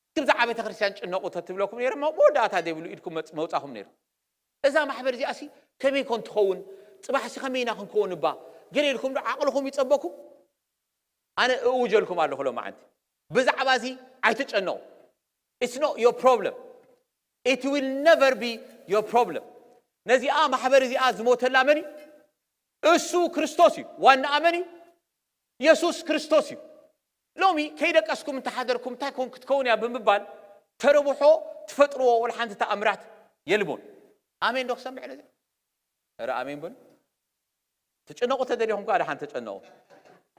እቲ ብዛዕባ ቤተ ክርስቲያን ጭነቑ ተትብለኩም ነይረ መወዳእታ ዘይብሉ ኢድኩም መፅ- መውፃኹም ነይሩ። እዛ ማሕበር እዚኣ ሲ ከመይ ኮን ትኸውን? ፅባሕ ሲ ከመይ ኢና ክንከውን እባ? ገለ ኢልኩም ዶ ዓቕልኹም ይፀበኩም? ኣነ እውጀልኩም ኣለኹ ሎማዓንቲ ብዛዕባ እዚ ኣይትጨነቑ። It's not your problem. It will never be your problem. ነዚኣ ማሕበር እዚኣ ዝሞተላ መን እዩ? እሱ ክርስቶስ እዩ። ዋናኣ መን እዩ? የሱስ ክርስቶስ እዩ። ሎሚ ከይደቀስኩም እንተሓደርኩም እንታይ ኮን ክትከውን እያ ብምባል ተረብሖ ትፈጥርዎ ወላ ሓንቲ ተኣምራት የልቦን። ኣሜን ዶ ክሰምዕ ነዚ? ረ ኣሜን በሉ። ትጨነቑ ተደሊኹም ከዓ ደሓን ተጨነቑ።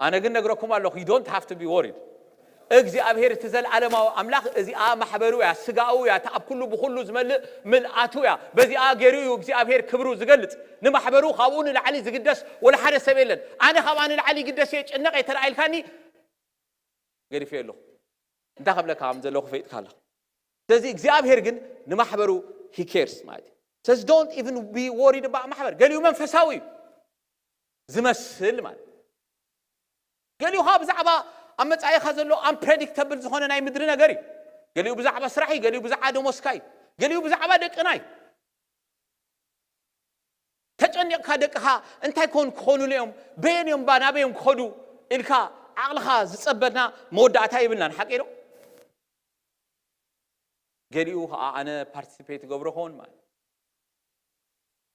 ኣነ ግን ነግረኩም ኣለኹ you don't have to be worried። እግዚኣብሔር እቲ ዘለዓለማዊ ኣምላኽ እዚኣ ማሕበሩ እያ፣ ስጋኡ እያ፣ እታ ኣብ ኩሉ ብኩሉ ዝመልእ ምልኣቱ እያ። በዚኣ ገይሩ እዩ እግዚኣብሔር ክብሩ ዝገልጽ። ንማሕበሩ ካብኡ ንላዕሊ ዝግደስ ወላ ሓደ ሰብ የለን። ኣነ ካብኣ ንላዕሊ ይግደስ እየ ጭነቕ እየ ተረኣይልካኒ ገዲፈ ኣለኹ እንታይ ከብለካ ከም ዘለኹ ፈይጥካ ኣለኹ። ስለዚ እግዚኣብሔር ግን ንማሕበሩ he cares ማለት እዩ። ስለዚ don't even be worried about ማሕበር። ገሊኡ መንፈሳዊ እዩ ዝመስል ማለት እዩ። ገሊኡ ከዓ ብዛዕባ ኣብ መጻኢኻ ዘሎ unpredictable ዝኾነ ናይ ምድሪ ነገር እዩ። ገሊኡ ብዛዕባ ስራሕ እዩ፣ ገሊኡ ብዛዕባ ደሞስካ እዩ፣ ገሊኡ ብዛዕባ ደቅና እዩ። ተጨኒቕካ ደቅኻ እንታይ ኮን ክኾኑሉ እዮም፣ በየን እዮም ባ ናበዮም ክኸዱ ኢልካ ዓቕልኻ ዝጸበና መወዳእታ የብልናን። ሓቂ ዶ? ገሊኡ ከዓ ኣነ ፓርቲሲፔት ገብሮ ኸውን ማለት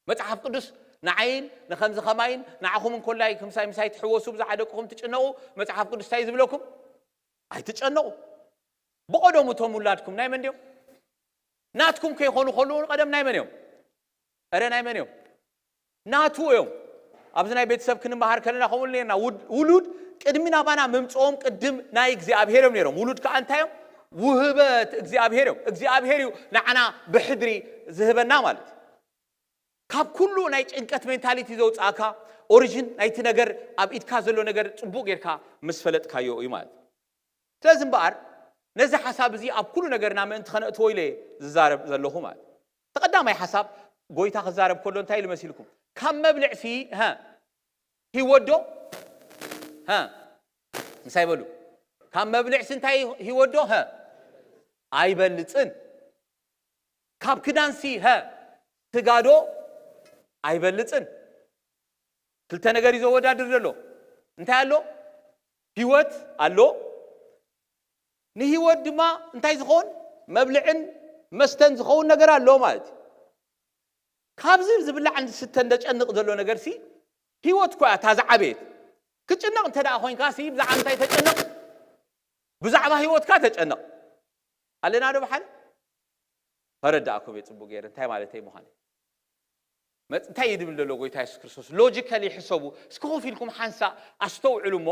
መጽሓፍ ቅዱስ ንዓይን ንኸምዚ ኸማይን ንዓኹም እንኮላይ ክምሳይ ምሳይ ትሕወሱ ብዛዕባ ደቅኹም ትጭነቑ። መጽሓፍ ቅዱስ እንታይ እዩ ዝብለኩም? ኣይትጨነቑ። ብቐደሙ እቶም ውላድኩም ናይ መን ድዮም? ናትኩም ከይኾኑ ከለዉ ቀደም ናይ መን እዮም? እረ ናይ መን እዮም? ናቱ እዮም። ኣብዚ ናይ ቤተሰብ ክንመሃር ከለና ከምኡ ኔርና ውድ- ውሉድ ቅድሚ ናባና ምምፅኦም ቅድም ናይ እግዚኣብሔር እዮም ነይሮም። ውሉድ ከዓ እንታይ እዮም? ውህበት እግዚኣብሔር እዮም። እግዚኣብሔር እዩ ንዓና ብሕድሪ ዝህበና ማለት እዩ። ካብ ኩሉ ናይ ጭንቀት ሜንታሊቲ ዘውፅኣካ ኦሪጂን ናይቲ ነገር ኣብ ኢድካ ዘሎ ነገር ፅቡቅ ጌርካ ምስ ፈለጥካዮ እዩ ማለት እዩ። ስለዚ እምበኣር ነዚ ሓሳብ እዚ ኣብ ኩሉ ነገርና ምእንቲ ከነእትዎ ኢለ ዝዛረብ ዘለኹ ማለት እዩ። ተቐዳማይ ሓሳብ ጎይታ ክዛረብ ከሎ እንታይ ኢሉ መሲልኩም? ካብ መብልዕሲ ሀ ህይወት ዶ ሀ ምሳይ በሉ ካብ መብልዕሲ እንታይ ህይወት ዶ ሀ ኣይበልፅን። ካብ ክዳንሲ ሀ ስጋ ዶ ኣይበልፅን። ክልተ ነገር እዩ ዘወዳድር ዘሎ። እንታይ ኣሎ? ህይወት ኣሎ። ንህይወት ድማ እንታይ ዝኸውን መብልዕን መስተን ዝኸውን ነገር ኣሎ ማለት እዩ። ካብዚ ዝብላዕ ዝስተ እንደጨንቕ ዘሎ ነገር ሲ ህይወት እኮ እያ እታ ዝዓበየት። ክትጭነቕ እንተ ደኣ ኮይንካ ሲ ብዛዕባ እንታይ ተጨነቕ? ብዛዕባ ህይወትካ ተጨነቕ። ኣለና ዶ ብሓደ? ከረዳእኩም እየ ጽቡቅ ገይረ እንታይ ማለት እዩ ምዃነ። መጽ- እንታይ እዩ ድብል ዘሎ ጎይታ የሱስ ክርስቶስ? ሎጂካሊ ሕሰቡ እስኪ፣ ኮፍ ኢልኩም ሓንሳ ኣስተውዕሉ እሞ፣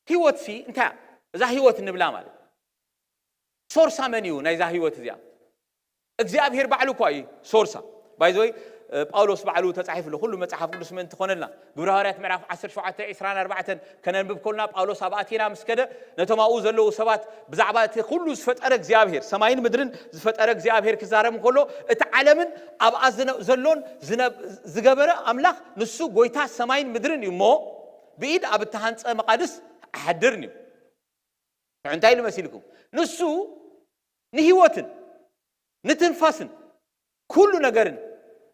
ህይወት ሲ እንታይ እያ? እዛ ህይወት ንብላ ማለት ሶርሳ መን እዩ ናይዛ ህይወት እዚኣ? እግዚኣብሔር ባዕሉ እኳ እዩ ሶርሳ። ባይዘወይ ጳውሎስ ባዕሉ ተጻሒፉ ኣሎ። ኩሉ መጽሓፍ ቅዱስ ምእንቲ ኮነልና፣ ግብረ ሃዋርያት ምዕራፍ ዓሰርተ ሸውዓተ ዕስራን ኣርባዕተን ከነንብብ ኮልና፣ ጳውሎስ ኣብ ኣቴና ምስ ከደ፣ ነቶም ኣብኡ ዘለዉ ሰባት ብዛዕባ እቲ ኩሉ ዝፈጠረ እግዚኣብሔር፣ ሰማይን ምድርን ዝፈጠረ እግዚኣብሔር ክዛረብ እንከሎ፣ እቲ ዓለምን ኣብኣ ዝነ- ዘሎን ዝነ- ዝገበረ ኣምላኽ ንሱ ጎይታ ሰማይን ምድርን እዩ እሞ፣ ብኢድ ኣብ እተሃንጸ መቓድስ ኣይሓድርን እዩ። እንታይ ኢሉ መሲልኩም? ንሱ ንህይወትን ንትንፋስን ኩሉ ነገርን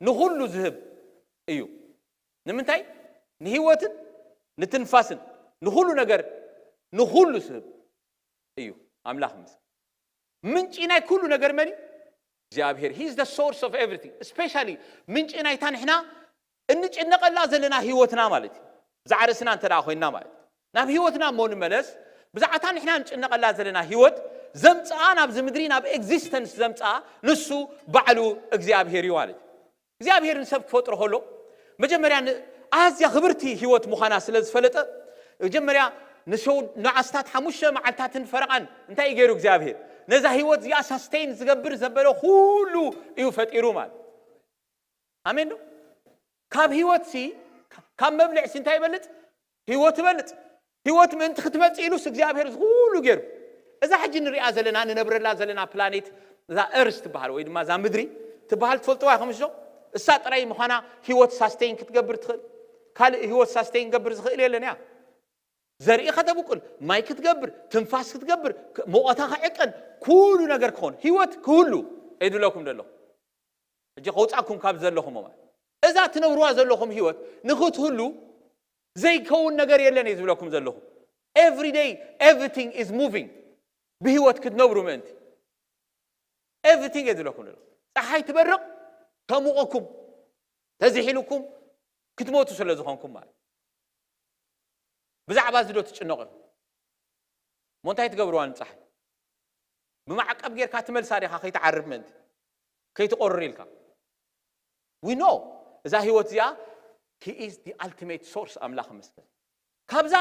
ንኹሉ ዝህብ እዩ። ንምንታይ? ንህይወትን ንትንፋስን ንኹሉ ነገር ንኹሉ ዝህብ እዩ ኣምላኽ። ምስ ምንጪ ናይ ኩሉ ነገር መን እዩ? እግዚኣብሔር። He is the source of everything, especially ምንጪ ናይታ ንሕና እንጭነቐላ ዘለና ህይወትና ማለት እዩ። ብዛዕባ ርእስና እንተ ደኣ ኮይንና ማለት እዩ። ናብ ህይወትና እሞ ንመለስ። ብዛዕባ እታ ንሕና እንጭነቐላ ዘለና ህይወት ዘምጽኣ፣ ናብዚ ምድሪ ናብ ኤግዚስተንስ ዘምጽኣ ንሱ ባዕሉ እግዚኣብሔር እዩ ማለት እዩ። እግዚኣብሔር ንሰብ ክፈጥሮ ከሎ መጀመርያ ን- ኣዝያ ክብርቲ ህይወት ምዃና ስለ ዝፈለጠ፣ መጀመርያ ንሸው ንዓስታት ሓሙሽተ መዓልታትን ፈረቓን እንታይ እዩ ገይሩ እግዚኣብሔር? ነዛ ህይወት እዚኣ ሳስቴን ዝገብር ዘበለ ኩሉ እዩ ፈጢሩ ማለት። ኣሜን ዶ? ካብ ህይወት ሲ ካብ መብልዕ ሲ እንታይ ይበልጽ? ህይወት ይበልጽ። ህይወት ምእንቲ ክትመጽእ ኢሉስ እግዚኣብሔር እዚ ኩሉ ገይሩ። እዛ ሕጂ ንሪኣ ዘለና ንነብረላ ዘለና ፕላኔት፣ እዛ እርስ ትበሃል ወይ ድማ እዛ ምድሪ ትበሃል ትፈልጥዋ ኢኹም እሾ? እሳ ጥራይ ምዃና ህይወት ሳስቴን ክትገብር ትኽእል። ካልእ ህይወት ሳስቴን ገብር ዝኽእል የለን እያ። ዘርኢ ከተብቁል፣ ማይ ክትገብር፣ ትንፋስ ክትገብር፣ ክ- ሙቐታ ክዕቀን፣ ኩሉ ነገር ክኾን፣ ህይወት ክህሉ እየ ዝብለኩም ዘለኹ። ሕጂ ከውፃኩም ካብ ዘለኹም ማለት እዛ ትነብርዋ ዘለኹም ህይወት ንኽትህሉ ዘይከውን ነገር የለን እየ ዝብለኩም ዘለኹ። Every day everything is moving። ብህይወት ክትነብሩ ምእንቲ everything እየ ዝብለኩም ዘለኹ። ፀሓይ ትበርቕ፣ ተሙቐኩም፣ ተዝሒልኩም ክትሞቱ ስለ ዝኾንኩም ማለት። ብዛዕባ እዚ ዶ ትጭነቑ ኢኹም? እሞ እንታይ ትገብርዋ ንፀሓይ? ብማዕቀብ ጌርካ ትመልሳ ዲኻ ከይትዓርብ ምእንቲ? ከይትቆርር ኢልካ? We know እዛ ህይወት እዚኣ he is the ultimate source ኣምላኽ ይመስገን። ካብዛ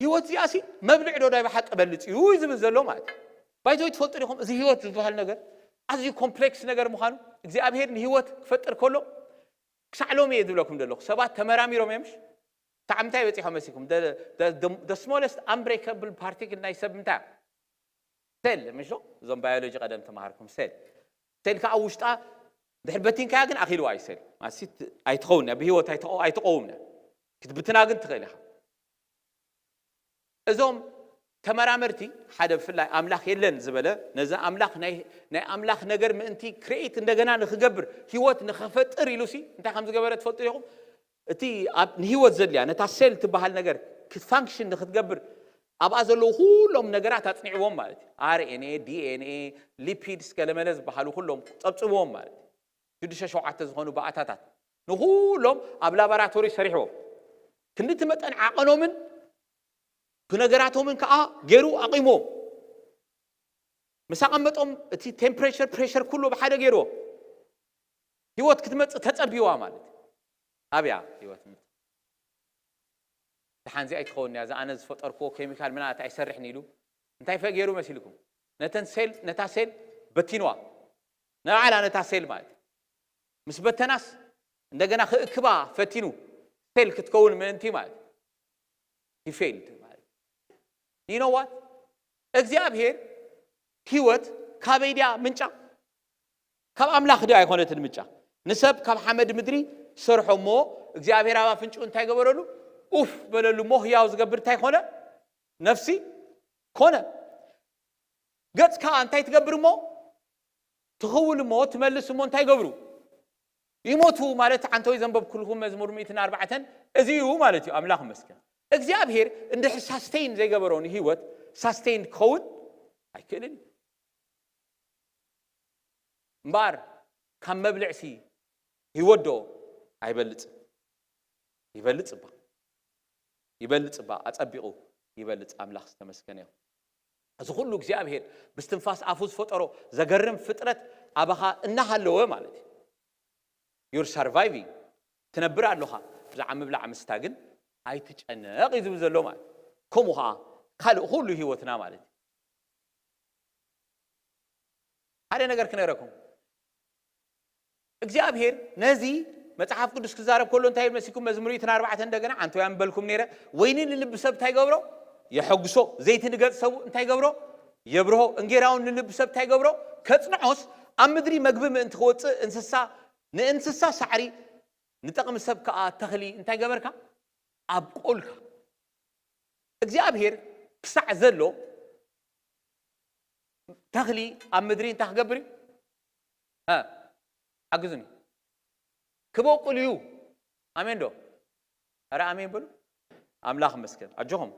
ህይወት እዚኣ ሲ መብልዕ ዶ ናይ ብሓቂ በልጽ እዩ ዝብል ዘሎ ማለት እዩ። ባይዘወይ ትፈልጡ ዲኹም እዚ ህይወት ዝበሃል ነገር ኣዝዩ ኮምፕሌክስ ነገር ምዃኑ? እግዚኣብሔር ንህይወት ክፈጥር ከሎ ክሳዕ ሎሚ እየ ዝብለኩም ዘለኹ ሰባት ተመራሚሮም እዮም። ምሽ ክሳዕ ምንታይ በፂሖም መሲልኩም? The smallest unbreakable particle ናይ ሰብ ምንታይ? ሴል ምሽ ዶ? እዞም ባዮሎጂ ቀደም ተማሃርኩም። ሴል ሴል ከዓ ውሽጣ ድሕር በቲንካያ ግን ኣኺልዋ እዩ። ሴል ማሲ ኣይትኸውን እያ፣ ብህይወት ኣይትቐውም እያ። ክትብትና ግን ትኽእል ኢኻ። እዞም ተመራመርቲ ሓደ ብፍላይ ኣምላኽ የለን ዝበለ፣ ነዚ ኣምላኽ ናይ ናይ ኣምላኽ ነገር ምእንቲ ክሬኤት እንደገና ንኽገብር፣ ህይወት ንኽፈጥር ኢሉ ሲ እንታይ ከም ዝገበረ ትፈልጡ ዲኹም? እቲ ኣብ ንህይወት ዘድልያ ነታ ሴል ትበሃል ነገር ክትፋንክሽን ንክትገብር ኣብኣ ዘለዉ ኩሎም ነገራት ኣጽኒዕዎም ማለት እዩ። ኣር ኤን ኤ፣ ዲ ኤን ኤ፣ ሊፒድስ፣ ገለመለ ዝበሃሉ ኩሎም ጸብጽብዎም ማለት እዩ። ሽዱሽተ ሸውዓተ ዝኾኑ ባእታታት ንኹሎም ኣብ ላቦራቶሪ ሰሪሕዎም። ክንድቲ መጠን ዓቐኖምን ብነገራቶምን ከዓ ገይሩ ኣቒምዎም። ምስ ኣቐመጦም እቲ ቴምፕሬቸር ፕሬሸር ኩሉ ብሓደ ገይርዎ። ህይወት ክትመፅእ ተፀቢዋ ማለት እዩ። ኣብያ ህይወት ምፅእ። ደሓን እዚኣ ኣይትኸውን እያ፣ እዛ ኣነ ዝፈጠርክዎ ኬሚካል ምናት ኣይሰርሕን ኢሉ እንታይ ፈ ገይሩ መሲልኩም? ነተን ሴል ነታ ሴል በቲንዋ። ንባዕላ ነታ ሴል ማለት እዩ። ምስ በተናስ እንደገና ክእክባ ፈቲኑ ሴል ክትከውን ምእንቲ ማለት እዩ። He failed ማለት እዩ። You know what? እግዚኣብሔር ህይወት ካበይ ድያ ምንጫ? ካብ ኣምላኽ ድያ ኣይኮነትን ምንጫ? ንሰብ ካብ ሓመድ ምድሪ ሰርሖ እሞ እግዚኣብሔር ኣብ ኣፍንጭኡ እንታይ ገበረሉ? ኡፍ በለሉ እሞ ህያው ዝገብር እንታይ ኮነ? ነፍሲ ኮነ። ገጽ ከዓ እንታይ ትገብር እሞ? ትኽውል እሞ ትመልስ እሞ እንታይ ገብሩ? ይሞቱ ማለት ዓንተወይ ዘንበብኩልኩም መዝሙር ሚእትን ኣርባዕተን እዚ እዩ ማለት እዩ። ኣምላኽ መስገን። እግዚኣብሔር እንድሕር ሳስቴይን ዘይገበሮ ንህይወት ሳስቴይን ክኸውን ኣይክእልን እዩ። እምበኣር ካብ መብልዕሲ ህይወት ዶ ኣይበልጽ? ይበልጽ እባ። ይበልጽ እባ። ኣጸቢቑ ይበልጽ። ኣምላኽ ዝተመስገነ ይኹን። እዚ ኩሉ እግዚኣብሔር ብስትንፋስ ኣፉ ዝፈጠሮ ዘገርም ፍጥረት ኣባኻ እናሃለወ ማለት እዩ። You're surviving። ትነብር ኣለኻ። ብዛዕባ ምብላዕ ምስታ ግን ኣይትጨነቕ እዩ ዝብል ዘሎ ማለት እዩ። ከምኡ ኸዓ ካልእ ኩሉ ህይወትና ማለት እዩ። ሓደ ነገር ክነግረኩም። እግዚኣብሔር ነዚ መጽሓፍ ቅዱስ ክዛረብ ከሎ እንታይ ይብል መሲልኩም? መዝሙር ሚእትን ኣርባዕተን እንደገና ዓንቶ ያንበልኩም ነይረ። ወይኒ ንልቢ ሰብ እንታይ ገብሮ? የሐጉሶ። ዘይቲ ንገጽ ሰቡ እንታይ ገብሮ? የብርሆ። እንጌራውን ንልቢ ሰብ እንታይ ገብሮ? ከጽንዖስ ኣብ ምድሪ መግቢ ምእንቲ ክወጽእ እንስሳ ንእንስሳ ሳዕሪ ንጠቕሚ ሰብ ከኣ ተኽሊ እንታይ ገበርካ? ኣብቆልካ። እግዚኣብሔር ክሳዕ ዘሎ ተኽሊ ኣብ ምድሪ እንታይ ክገብር እዩ? እ፣ ሓግዙኒ። ክበቁል እዩ። ኣሜን ዶ? ኧረ ኣሜን በሉ። ኣምላኽ ይመስገን። ኣጆኹም።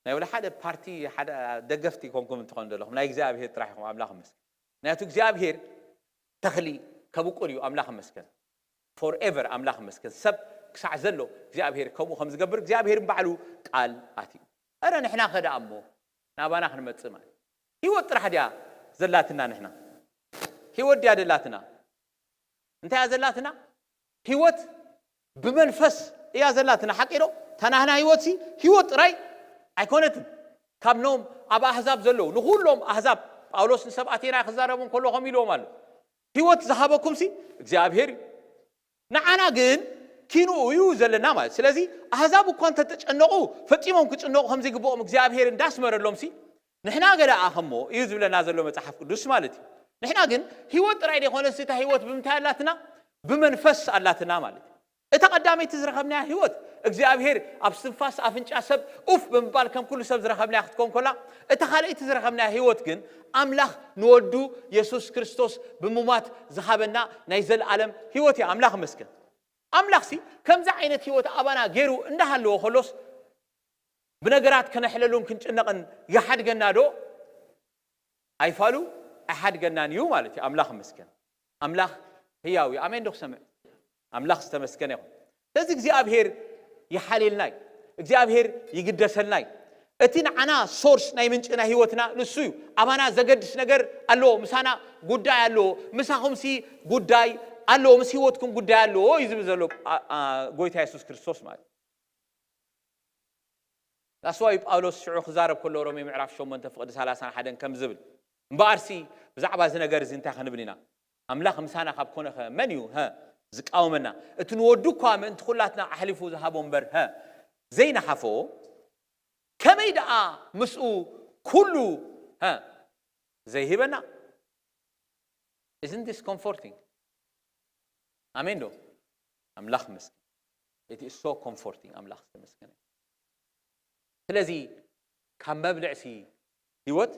ናይ ወላ ሓደ ፓርቲ፣ ሓደ ደገፍቲ ኮንኩም እንትኾኑ ዘለኹም፣ ናይ እግዚኣብሔር ጥራሕ ኢኹም። ኣምላኽ ይመስገን። ምክንያቱ እግዚኣብሔር ተኽሊ ከብቁል እዩ። ኣምላኽ ይመስገን። ፎርኤቨር ኣምላኽ ይመስገን። ሰብ ክሳዕ ዘሎ እግዚኣብሔር ከምኡ ከም ዝገብር እግዚኣብሔር ባዕሉ ቃል ኣትዩ። ኧረ ንሕና ኸ ደኣ እሞ ናባና ክንመጽእ ማለት ህይወት ጥራሕ ድያ ዘላትና? ንሕና ህይወት ድያ ደላትና? እንታይ እያ ዘላትና? ህይወት ብመንፈስ እያ ዘላትና። ሓቂ ዶ? እታ ናህና ህይወትሲ ህይወት ጥራይ ኣይኮነትን። ካብ ኖም ኣብ ኣህዛብ ዘለዉ ንኹሎም ኣህዛብ፣ ጳውሎስ ንሰብ ኣቴና ክዛረቦም ከሎ ከም ኢልዎም ኣሎ፣ ህይወት ዝሃበኩምሲ እግዚኣብሔር እዩ። ንዓና ግን ኪንኡ እዩ ዘለና ማለት። ስለዚ ኣህዛብ እኳ እንተተጨነቑ ፈጺሞም ክጭነቑ ከም ዘይግብኦም እግዚኣብሔር እንዳስመረሎምሲ ንሕና ገለ ኣኸሞ እዩ ዝብለና ዘሎ መጽሓፍ ቅዱስ ማለት እዩ። ንሕና ግን ህይወት ጥራይ ደይኮነስ እታ ህይወት ብምንታይ ኣላትና? ብመንፈስ ኣላትና ማለት እዩ። እታ ቀዳመይቲ ዝረኸብናያ ህይወት እግዚኣብሔር ኣብ ስንፋስ ኣፍንጫ ሰብ ኡፍ ብምባል ከም ኩሉ ሰብ ዝረኸብናያ ክትኮን ኮላ፣ እታ ካልኣይቲ ዝረኸብናያ ህይወት ግን ኣምላኽ ንወዱ የሱስ ክርስቶስ ብምማት ዝሃበና ናይ ዘለኣለም ህይወት እያ። ኣምላኽ ይመስገን። ኣምላኽሲ ከምዚ ዓይነት ህይወት ኣባና ገይሩ እንዳሃለዎ ከሎስ ብነገራት ከነሕለሉን ክንጭነቕን ይሓድገና ዶ? ኣይፋሉ ኣይሓድገናን እዩ ማለት እዩ። ኣምላኽ ይመስገን። ኣምላኽ ህያው እዩ። ኣሜን ዶ ክሰምዕ? ኣምላኽ ዝተመስገነ ይኹን። ስለዚ እግዚኣብሔር ይሓልየልና እዩ። እግዚኣብሔር ይግደሰልና እዩ። እቲ ንዓና ሶርስ ናይ ምንጪ ናይ ህይወትና ንሱ እዩ። ኣባና ዘገድስ ነገር ኣለዎ። ምሳና ጉዳይ ኣለዎ። ምሳኹምሲ ጉዳይ ኣለዎ። ምስ ህይወትኩም ጉዳይ ኣለዎ እዩ ዝብል ዘሎ ኣ- ኣ- ጎይታ የሱስ ክርስቶስ ማለት እዩ። ዳስዋይ ጳውሎስ ሽዑ ክዛረብ ከሎ ሮሜ ምዕራፍ ሸሞንተ ፍቕዲ ሰላሳን ሓደን ከም ዝብል፣ እምበኣርሲ ብዛዕባ እዚ ነገር እዚ እንታይ ክንብል ኢና? ኣምላኽ ምሳና ካብ ኮነኸ መን እዩ ሀ ዝቃወመና? እቲ ንወዱ እኳ ምእንቲ ኩላትና ኣሕሊፉ ዝሃቦ እምበር ሀ ዘይነሓፎ፣ ከመይ ደኣ ምስኡ ኩሉ ሀ ዘይህበና? Isn't this comforting? ኣሜን ዶ? ኣምላኽ ይመስገን። It is so comforting። ኣምላኽ ዝተመስገነ። ስለዚ ካብ መብልዕሲ ህይወት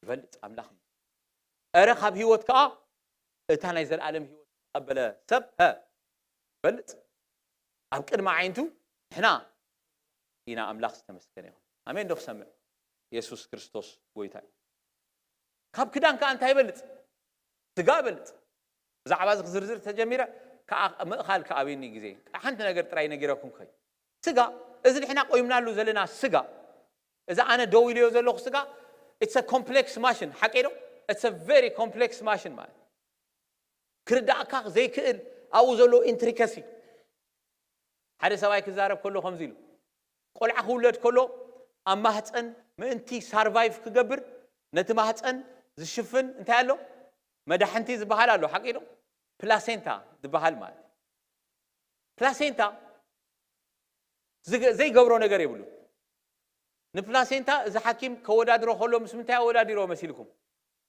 ይበልጽ። ኣምላኽ ይመስገን። እረ ካብ ህይወት ከኣ እታ ናይ ዘለኣለም ህይወት ዝተቐበለ ሰብ ሀ ይበልጽ። ኣብ ቅድሚ ዓይንቱ ንሕና ኢና። ኣምላኽ ዝተመስገነ ይኹን። ኣሜን ዶ ክሰምዕ? የሱስ ክርስቶስ ጎይታ እዩ። ካብ ክዳን ከኣ እንታይ ይበልጽ? ስጋ ይበልጽ። ብዛዕባ እዚ ክዝርዝር ተጀሚረ ከኣ ምእኻል ከኣብየኒ ግዜ። ሓንቲ ነገር ጥራይ ነጊረኩም ከይ ስጋ እዚ ንሕና ቆይምናሉ ዘለና ስጋ፣ እዚ ኣነ ደው ኢለዮ ዘለኹ ስጋ it's a complex machine። ሓቀይ ዶ? It's a very complex machine ማለት ክርዳእካ ዘይክእል ኣብኡ ዘሎ ኢንትሪከሲ። ሓደ ሰብኣይ ክዛረብ ከሎ ከምዚ ኢሉ፣ ቆልዓ ክውለድ ከሎ ኣብ ማህፀን ምእንቲ ሳርቫይቭ ክገብር ነቲ ማህፀን ዝሽፍን እንታይ ኣሎ? መዳሕንቲ ዝበሃል ኣሎ። ሓቂ ዶ? ፕላሴንታ ዝበሃል ማለት እዩ። ፕላሴንታ ዝገ- ዘይገብሮ ነገር የብሉ። ንፕላሴንታ እዚ ሓኪም ከወዳድሮ ከሎ ምስ ምንታይ ኣወዳዲሮ መሲልኩም?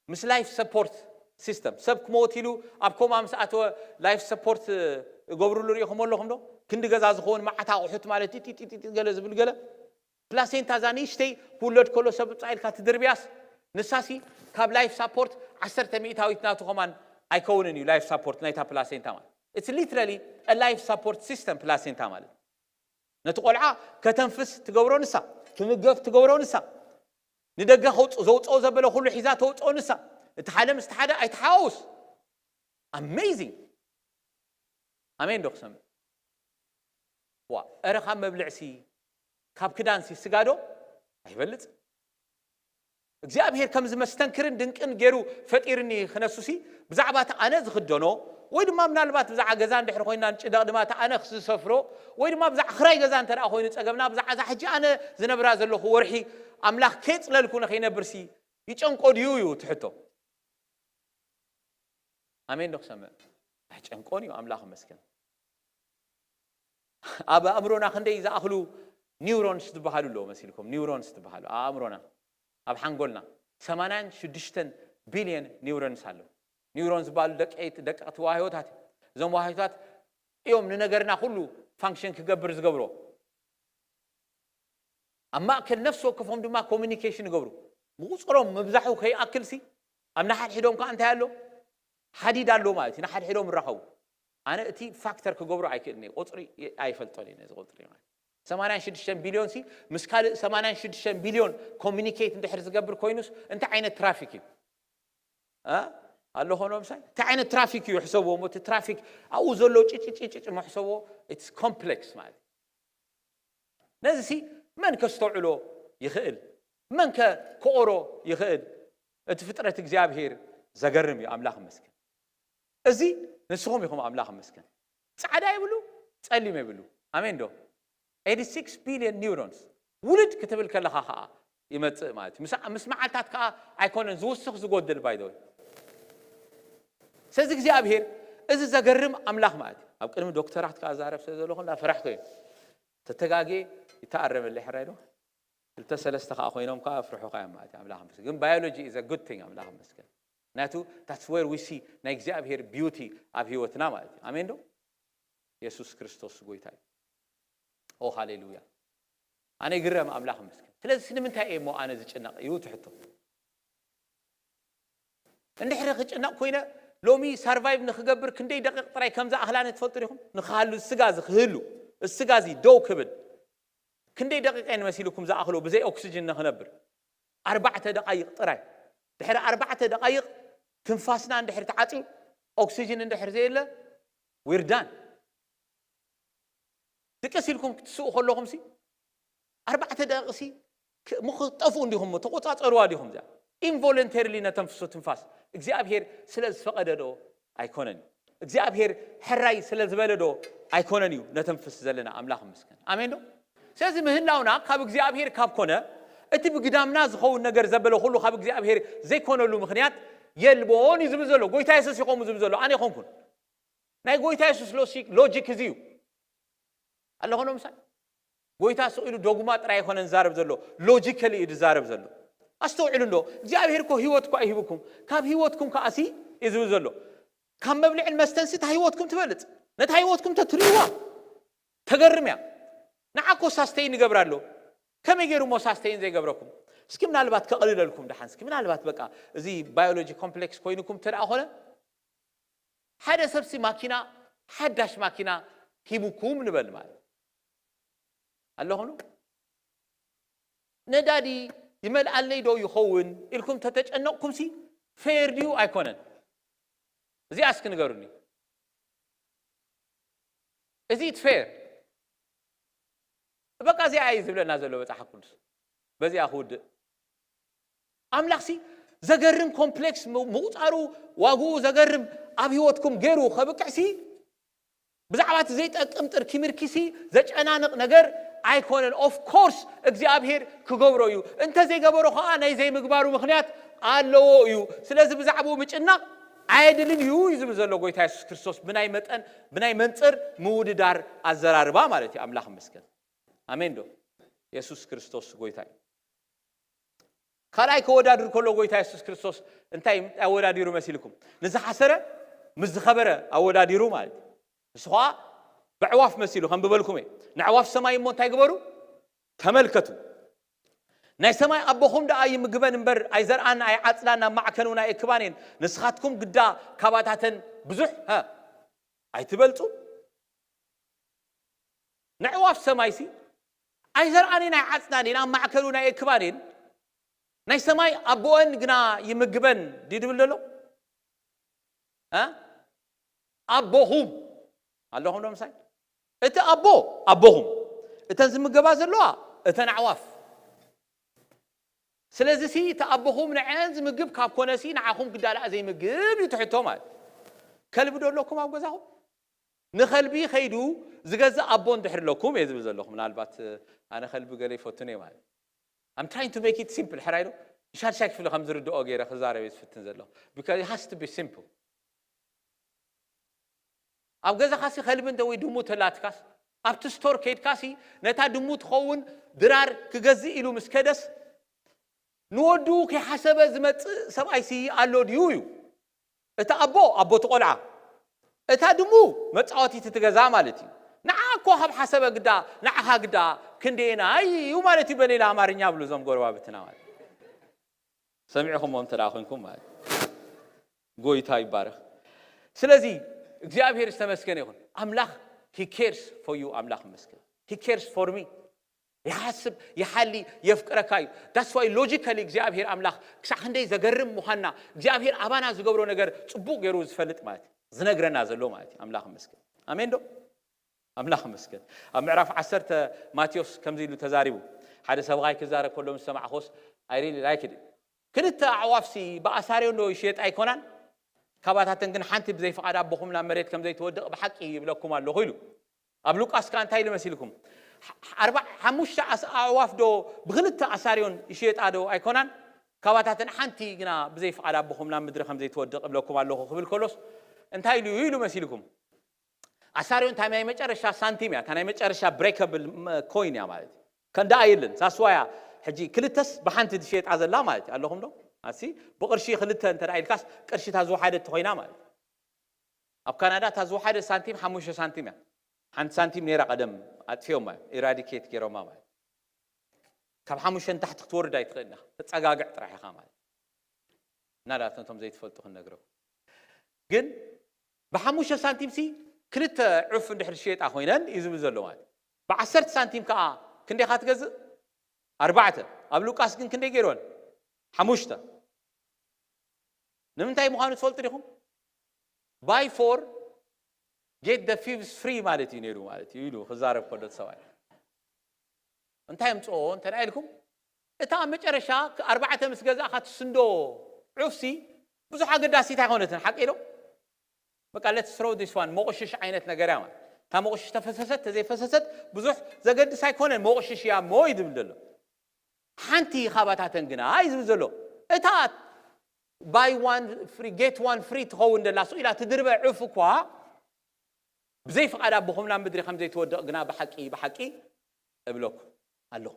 ምስ ላይፍ ሰፖርት። system። ሰብ ክመወት ኢሉ ኣብ ኮማ ምስ ኣተወ life support እገብርሉ ርኢኹም ኣለኹም ዶ? ክንዲ ገዛ ዝኸውን መዓት ኣቑሑት ማለት ጢጢጢጢ ገለ ዝብል ገለ። ፕላሴንታ እዛ ንእሽተይ ክውለድ ከሎ ሰብ ብጻ ኢልካ ትድርብያስ፣ ንሳሲ ካብ life support ዓሰርተ ሚእታዊት ናቱ ከማን ኣይከውንን እዩ። Life support ናይታ ፕላሴንታ ማለት it's literally life support system። ፕላሴንታ ማለት ነቲ ቆልዓ ከተንፍስ ትገብሮ ንሳ፣ ክምገብ ትገብሮ ንሳ፣ ንደገ ከውፅ ዘውፅኦ ዘበለ ኩሉ ሒዛ ተውፅኦ ንሳ። እቲ ሓደ ምስ ሓደ ኣይተሓዋውስ። Amazing። ኣሜን ዶ ክሰምዕ? ዋ፣ እረ ካብ መብልዕሲ ካብ ክዳንሲ ስጋዶ ኣይበልጽ። እግዚኣብሔር ከምዚ መስተንክርን ድንቅን ገይሩ ፈጢርኒ ክነሱሲ፣ ብዛዕባ እቲ ኣነ ዝኽደኖ፣ ወይ ድማ ምናልባት ብዛዕባ ገዛ እንድሕር ኮይና ንጭደቕ ድማ እቲ ኣነ ዝሰፍሮ፣ ወይ ድማ ብዛዕባ ክራይ ገዛ እንተ ደኣ ኮይኑ ጸገምና፣ ብዛዕባ እዛ ሕጂ ኣነ ዝነብራ ዘለኹ ወርሒ ኣምላኽ ከየጽለልኩ ንኸይነብርሲ ይጨንቆ ድዩ እዩ እቲ ሕቶ። ኣሜን ዶ ክሰምዕ? ኣይጨንቆን እዩ። ኣምላኽ ይመስገን። ኣብ ኣእምሮና ክንደይ ዝኣኽሉ ኒውሮንስ ዝበሃሉ ኣለዎ መሲልኩም? ኒውሮንስ ዝበሃሉ ኣብ ኣእምሮና፣ ኣብ ሓንጎልና ሰማንያን ሽዱሽተን ቢልዮን ኒውሮንስ ኣሎ። ኒውሮን ዝበሃሉ ደቀይቲ ደቀቕቲ ዋህዮታት እዮም። እዞም ዋህዮታት እዮም ንነገርና ኩሉ ፋንክሽን ክገብር ዝገብሮ። ኣብ ማእከል ነፍሲ ወከፎም ድማ ኮሚኒኬሽን ይገብሩ። ምቑጽሮም ምብዛሑ ከይኣክልሲ ኣብ ንሓድሕዶም ከኣ እንታይ ኣሎ? ሓዲድ ኣሎ ማለት እዩ። ንሓድሕዶም ይራኸቡ። ኣነ እቲ ፋክተር ክገብሮ ኣይክእልን እየ። ቁጽሪ ኣይፈልጦን እየ ነዚ ቁጽሪ ማለት። ሰማንያን ሽዱሽተን ቢልዮን ሲ ምስ ካልእ ሰማንያን ሽዱሽተን ቢልዮን ኮሚኒኬት እንድሕር ዝገብር ኮይኑስ እንታይ ዓይነት ትራፊክ እዩ? እ? ኣሎ ኾኖ ምሳይ እንታይ ዓይነት ትራፊክ እዩ ሕሰብዎ? እሞ እቲ ትራፊክ ኣብኡ ዘሎ ጭጭጭጭጭ መሕሰቦ it's complex ማለት እዩ። ነዚ ሲ መን ከስተውዕሎ ይኽእል? መን ከ ክቆሮ ይኽእል? እቲ ፍጥረት እግዚኣብሔር ዘገርም እዩ። ኣምላኽ ይመስገን። እዚ ንስኹም ኢኹም። ኣምላኽ ይመስገን። ጻዕዳ ይብሉ፣ ጸሊም ይብሉ። ኣሜን ዶ? ኤይቲ ሲክስ ቢልዮን ኒውሮንስ ውልድ ክትብል ከለኻ ኸኣ ይመጽእ ማለት እዩ። ምስ ምስ መዓልታት ከኣ ኣይኮነን ዝውስኽ ዝጎድል ባይ ዘ ወይ። ስለዚ እግዚኣብሔር እዚ ዘገርም ኣምላኽ ማለት እዩ። ኣብ ቅድሚ ዶክተራት ከኣ ዛረብ ስለ ዘለኹ እንዳፈራሕኩ እየ። ተተጋጌ ይተኣረመለይ ሕራይ ዶ? ክልተ ሰለስተ ከኣ ኮይኖም ከኣ ኣፍርሑኻ እዮም ማለት እዩ። ኣምላኽ ይመስገን። ግን ባዮሎጂ is a good thing። ኣምላኽ ይመስገን። ምክንያቱ that's where we see ናይ እግዚኣብሔር ቢዩቲ ኣብ ህይወትና ማለት እዩ። ኣሜን ዶ? የሱስ ክርስቶስ ጎይታ እዩ። ኦ ሃሌሉያ። ኣነ ይግረም ኣምላኽ ይመስገን። ስለዚ ንምንታይ እየ እሞ ኣነ ዝጭነቕ እዩ እቲ ሕቶ። እንድሕሪ ክጭነቕ ኮይነ ሎሚ ሳርቫይቭ ንክገብር ክንደይ ደቂቕ ጥራይ ከም ዝኣኽላኒ ትፈልጡ ዲኹም? ንክሃሉ ስጋ እዚ ክህሉ፣ እዚ ስጋ እዚ ደው ክብል ክንደይ ደቂቕ እየን መሲልኩም ዝኣኽሎ ብዘይ ኦክስጅን ንክነብር? ኣርባዕተ ደቃይቕ ጥራይ። ድሕሪ ኣርባዕተ ደቃይቕ ትንፋስና እንድሕር ተዓጽዩ፣ ኦክስጅን እንድሕር ዘየለ፣ we're done። ድቅስ ኢልኩም ክትስኡ ከለኹም ሲ ኣርባዕተ ደቂቕ ሲ ክ- ምኽ ጠፍኡ እንዲኹም ተቆጻጸርዋ ዲኹም? እዚኣ ኢንቮለንተሪሊ ነተንፍሶ ትንፋስ እግዚኣብሔር ስለ ዝፈቐደ ዶ ኣይኮነን እዩ? እግዚኣብሔር ሕራይ ስለ ዝበለ ዶ ኣይኮነን እዩ ነተንፍስ ዘለና? ኣምላኽ ይመስገን። ኣሜን ዶ? ስለዚ ምህላውና ካብ እግዚኣብሔር ካብ ኮነ፣ እቲ ብግዳምና ዝኸውን ነገር ዘበለ ኩሉ ካብ እግዚኣብሔር ዘይኮነሉ ምኽንያት የልቦን እዩ ዝብል ዘሎ። ጎይታ የሱስ ይኸሙ ዝብል ዘሎ፣ ኣነ ይኾንኩን። ናይ ጎይታ የሱስ ሎሲ- ሎጂክ እዚ እዩ። ኣለኾ ዶ ምሳይ? ጎይታ ስቕ ኢሉ ዶግማ ጥራይ ኣይኮነን ዝዛረብ ዘሎ፣ ሎጂካሊ እዩ ዝዛረብ ዘሎ። ኣስተውዕሉ እንዶ፣ እግዚኣብሔር እኮ ህይወት እኳ ይህብኩም፣ ካብ ህይወትኩም ከኣሲ እዩ ዝብል ዘሎ። ካብ መብልዕን መስተንሲ እታ ህይወትኩም ትበልጽ። ነታ ህይወትኩም ተትርእይዋ ተገርም እያ። ንዓ እኮ ሳስተይን ይገብር ኣሎ። ከመይ ገይሩ እሞ ሳስተይን ዘይገብረኩም? እስኪ ምናልባት ከቕልለልኩም ደሓን፣ እስኪ ምናልባት በቃ እዚ ባዮሎጂ ኮምፕሌክስ ኮይኑኩም እንተ ደኣ ኾነ፣ ሓደ ሰብሲ ማኪና፣ ሓዳሽ ማኪና ሂቡኩም ንበል ማለት ኣለኹም። ነዳዲ ይመልኣለይ ዶ ይኸውን ኢልኩም ተተጨነቕኩምሲ ፌር ድዩ ኣይኮነን? እዚኣ እስኪ ንገሩኒ። እዚ ኢት ፌር? በቃ እዚኣ እዩ ዝብለና ዘሎ መጽሓፍ ቅዱስ። በዚኣ ክውድእ። ኣምላኽሲ ዘገርም ኮምፕሌክስ ም- ምቑጻሩ፣ ዋግኡ ዘገርም ኣብ ህይወትኩም ገይሩ ከብቅዕሲ፣ ብዛዕባ እቲ ዘይጠቅም ጥርኪ ምርኪሲ ዘጨናንቕ ነገር ኣይኮነን። ኦፍ ኮርስ እግዚኣብሔር ክገብሮ እዩ። እንተ ዘይገበሮ ኸኣ ናይ ዘይምግባሩ ምኽንያት ኣለዎ እዩ። ስለዚ ብዛዕባኡ ምጭናቕ ኣየድልን እዩ እዩ ዝብል ዘሎ ጎይታ የሱስ ክርስቶስ። ብናይ መጠን ብናይ መንጽር ምውድዳር ኣዘራርባ ማለት እዩ። ኣምላኽ ይመስገን። ኣሜን ዶ? የሱስ ክርስቶስ ጎይታ እዩ። ካልኣይ ከወዳድር ከሎ ጎይታ የሱስ ክርስቶስ እንታይ ኣወዳዲሩ መሲልኩም? ንዝሓሰረ ምስ ዝኸበረ ኣወዳዲሩ ማለት እዩ። ንሱ ኸዓ ብዕዋፍ መሲሉ ከም ብበልኩም እየ። ንዕዋፍ ሰማይ እሞ እንታይ ግበሩ? ተመልከቱ። ናይ ሰማይ ኣቦኹም ደኣ ይምግበን እምበር ኣይዘርኣን ኣይዓጽዳን ኣብ ማዕከኑ ናይ እክባን እየን። ንስኻትኩም ግዳ ካባታተን ብዙሕ ኣይትበልጹ። ንዕዋፍ ሰማይሲ ኣይዘርኣን እየን ኣይዓጽዳን እየን ኣብ ማዕከኑ ናይ እክባን እየን። ናይ ሰማይ ኣቦአን ግና ይምግበን ድዩ ድብል ዘሎ? ኣቦኹም ኣለኹም ዶ ምሳይ? እቲ ኣቦ ኣቦኹም፣ እተን ዝምገባ ዘለዋ እተን ኣዕዋፍ። ስለዚ ሲ እቲ ኣቦኹም ንዐን ዝምግብ ካብ ኮነሲ ንዓኹም ግዳላእ ዘይምግብ እዩ ትሕቶ ማለት። ከልቢ ዶ ኣለኩም ኣብ ገዛኹም? ንኸልቢ ከይዱ ዝገዝእ ኣቦ እንድሕር ኣለኩም እየ ዝብል ዘለኹ። ምናልባት ኣነ ከልቢ ገለ ይፈቱን እየ ማለት። I'm trying to make it simple ሕራይ ዶ? ሻድሻይ ክፍሊ ከም ዝርድኦ ገይረ ክዛረብ እየ ዝፍትን ዘለኹ። Because it has to be simple። ኣብ ገዛኻሲ ከልቢ እንተ ወይ ድሙ ተላትካስ ኣብቲ ስቶር ከይድካሲ ነታ ድሙ ትኸውን ድራር ክገዝእ ኢሉ ምስ ከደስ ንወዱ ከይሓሰበ ዝመጽእ ሰብኣይሲ ኣሎ ድዩ እዩ። እቲ ኣቦ ኣቦ እቲ ቆልዓ፣ እታ ድሙ መጻወቲት እቲ ገዛ ማለት እዩ። ንዓ እኮ ካብ ሓሰበ ግዳ ንዓኻ ግዳ ክንደየናይ እዩ ማለት እዩ። በሌላ ኣማርኛ ብሉ እዞም ጎረባብትና ማለት ሰሚዕኹሞ እንተ ደኣ ኮንኩም ማለት እዩ። ጎይታ ይባረኽ። ስለዚ እግዚኣብሔር ዝተመስገነ ይኹን። ኣምላኽ he cares for you። ኣምላኽ ይመስገን። He cares for me። ይሓስብ፣ ይሓሊ፣ የፍቅረካ እዩ። That's why logically እግዚኣብሔር ኣምላኽ ክሳዕ ክንደይ ዘገርም ምዃንና እግዚኣብሔር ኣባና ዝገብሮ ነገር ጽቡቕ ገይሩ ዝፈልጥ ማለት እዩ። ዝነግረና ዘሎ ማለት እዩ። ኣምላኽ ይመስገን። ኣሜን ዶ? ኣምላኽ ይመስገን። ኣብ ምዕራፍ ዓሰርተ ማቴዎስ ከምዚ ኢሉ ተዛሪቡ። ሓደ ሰብኣይ ክዛረብ ከሎ ምስ ሰማዕኹስ I really liked it። ክልተ ኣዕዋፍሲ ብኣሳርዮን ዶ ይሽየጣ ኣይኮናን? ካባታተን ግን ሓንቲ ብዘይ ፍቓድ ኣቦኹም ናብ መሬት ከም ዘይትወድቕ ብሓቂ ይብለኩም ኣለኹ ኢሉ። ኣብ ሉቃስ ከኣ እንታይ ኢሉ መሲልኩም? ሓ-፣ ኣርባ-፣ ሓሙሽተ ኣስ-፣ ኣዕዋፍ ዶ ብኽልተ ኣሳርዮን ይሽየጣ ዶ ኣይኮናን? ካባታተን ሓንቲ ግና ብዘይ ፍቓድ ኣቦኹም ናብ ምድሪ ከም ዘይትወድቕ እብለኩም ኣለኹ ክብል ከሎስ እንታይ ኢሉ ኢሉ መሲልኩም? ኣሳርዮን እታ ናይ መጨረሻ ሳንቲም እያ፣ እታ ናይ መጨረሻ ብሬከብል ኮይን እያ ማለት እዩ። ከንዳ ኣየለን ሳስዋያ ሕጂ ክልተስ ብሓንቲ ትሸጣ ዘላ ማለት እዩ። ኣለኹም ዶ? ኣሲ ብቕርሺ ክልተ እንተ ደኣ ኢልካስ ቅርሺ እታ ዝወሓደት ኮይና ማለት እዩ። ኣብ ካናዳ እታ ዝወሓደ ሳንቲም ሓሙሽተ ሳንቲም እያ። ሓንቲ ሳንቲም ነይራ ቀደም ኣጥፊኦማ እዮም፣ ኢራዲኬት ገይሮማ ማለት እዩ። ካብ ሓሙሽተ ንታሕቲ ክትወርድ ኣይትኽእልን ኢኻ፣ ተጸጋግዕ ጥራሕ ኢኻ ማለት እዩ። ናዳት ነቶም ዘይትፈልጡ ክንነግረኩም። ግን ብሓሙሽተ ሳንቲም ሲ ክልተ ዑፍ እንድሕር ዝሸጣ ኮይነን እዩ ዝብል ዘሎ ማለት እዩ። ብዓሰርተ ሳንቲም ከኣ ክንደይ ኢኻ ትገዝእ? ኣርባዕተ። ኣብ ሉቃስ ግን ክንደይ ገይርወን? ሓሙሽተ። ንምንታይ ምዃኑ ትፈልጡ ዲኹም? Buy four, get the fifth free ማለት እዩ ነይሩ ማለት እዩ ኢሉ ክዛረብ ከሎ እቲ ሰብኣይ። እንታይ የምጽኦ እንተ ደኣ ኢልኩም፣ እታ ኣብ መጨረሻ ኣርባዕተ ምስ ገዛእኻ ትስንዶ ዑፍሲ ብዙሕ ኣገዳሲት ኣይኮነትን፣ ሓቂ ኢሎም? በቃ let's throw this one፣ መቑሽሽ ዓይነት ነገር እያ ማለት። እታ መቑሽሽ ተፈሰሰት ተዘይፈሰሰት ብዙሕ ዘገድስ ኣይኮነን፣ መቑሽሽ እያ እሞ እዩ ዝብል ዘሎ። ሓንቲ ካባታተን ግና እዩ ዝብል ዘሎ። እታ buy one free, get one free ትኸውን ደላ፣ ስቕ ኢላ ትድርበ ዑፍ እኳ ብዘይ ፍቓድ ኣቦኹም ናብ ምድሪ ከም ዘይትወድቕ ግና ብሓቂ፣ ብሓቂ እብለኩም ኣለኹ።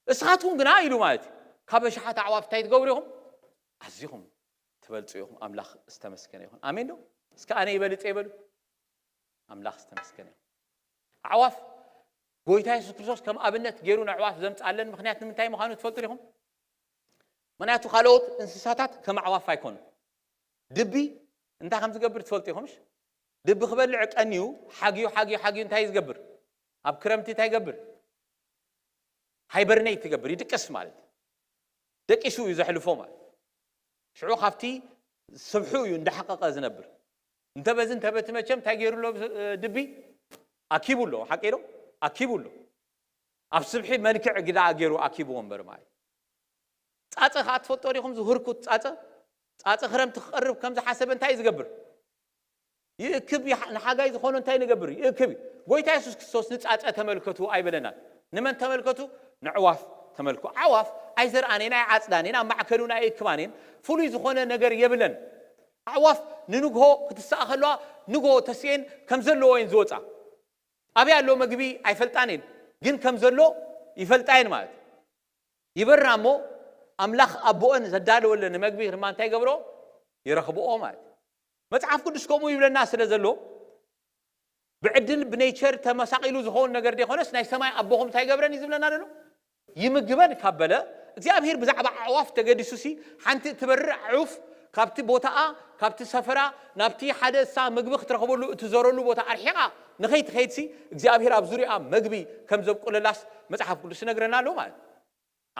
እስኻትኩም ግና ኢሉ ማለት እዩ፣ ካብ ኣሽሓት ኣዕዋፍ እንታይ ትገብሩ ኢኹም? ኣዚኹም ትበልጹ ኢኹም። ኣምላኽ ዝተመስገነ ይኹን። ኣሜን ዶ? እስከ ኣነ ይበልጽ ይበሉ። ኣምላኽ ዝተመስገነ ይኹን። ኣዕዋፍ፣ ጎይታ የሱስ ክርስቶስ ከም ኣብነት ገይሩ ንኣዕዋፍ ዘምጽኣለን ምኽንያት ንምንታይ ምዃኑ ትፈልጡ ዲኹም? ምኽንያቱ ካልኦት እንስሳታት ከም ኣዕዋፍ ኣይኮኑን። ድቢ እንታይ ከም ዝገብር ትፈልጡ ኢኹም? እሺ? ድቢ ክበልዕ ቀንዩ፣ ሓግዩ፣ ሓግዩ፣ ሓግዩ እንታይ ዝገብር? ኣብ ክረምቲ እንታይ ይገብር? ሃይበርኔት ይገብር፣ ይድቅስ ማለት እዩ። ደቂሱ እዩ ዘሕልፎ ማለት እዩ። ሽዑ ካብቲ ስብሑ እዩ እንዳሓቀቀ ዝነብር። እንተ በዚ እንተ በቲ መቸም እንታይ ገይሩ ኣሎ፣ እ፣ ድቢ? ኣኪቡ ኣሎ፣ ሓቂ ዶ? ኣኪቡ ኣሎ። ኣብ ስብሒ መልክዕ ግዳ ገይሩ ኣኪብዎ እምበር ማለት እዩ። ጻጸ ከኣ ትፈልጦ ዲኹም? ዝህርኩት ጻጸ፣ ጻጸ ክረምቲ ክቐርብ ከም ዝሓሰበ እንታይ እዩ ዝገብር? ይእክብ። ይሓ-፣ ንሓጋይ ዝኾኖ እንታይ ንገብር? ይእክብ እዩ። ጎይታ የሱስ ክርስቶስ ንጻጸ ተመልከቱ ኣይበለናን። ንመን ተመልከቱ? ንዕዋፍ ተመልኩ። ኣዕዋፍ ኣይዘርኣኔን ኣይዓጽዳኔን ኣብ ማዕከሉ ናይ እክባኔን ፍሉይ ዝኾነ ነገር የብለን። ኣዕዋፍ ንንግሆ ክትስኣ ከለዋ ንግሆ ተስኤን ከም ዘለዎ እየን ዝወጻ። ኣበይ ኣሎ መግቢ ኣይፈልጣን እየን፣ ግን ከም ዘሎ ይፈልጣ እየን ማለት እዩ። ይበራ እሞ ኣምላኽ ኣቦኦን ዘዳለወለን መግቢ ድማ እንታይ ይገብሮ? ይረኽብኦ ማለት እዩ። መጽሓፍ ቅዱስ ከምኡ ይብለና ስለ ዘሎ፣ ብዕድል ብኔቸር ተመሳቒሉ ዝኸውን ነገር ደይኮነስ፣ ናይ ሰማይ ኣቦኹም እንታይ ይገብረን እዩ ዝብለና ዘሎ? ይምግበን ካብ በለ፣ እግዚኣብሔር ብዛዕባ ኣዕዋፍ ተገዲሱሲ፣ ሓንቲ እትበርር ኣዕዋፍ ካብቲ ቦታኣ፣ ካብቲ ሰፈራ፣ ናብቲ ሓደ እሳ ምግቢ ክትረኽበሉ እትዘረሉ ቦታ ኣርሒቓ ንኸይትኸይድሲ፣ እግዚኣብሔር ኣብ ዙሪኣ መግቢ ከም ዘብቁለላስ መጽሓፍ ቅዱስ ይነግረና ኣሎ ማለት እዩ።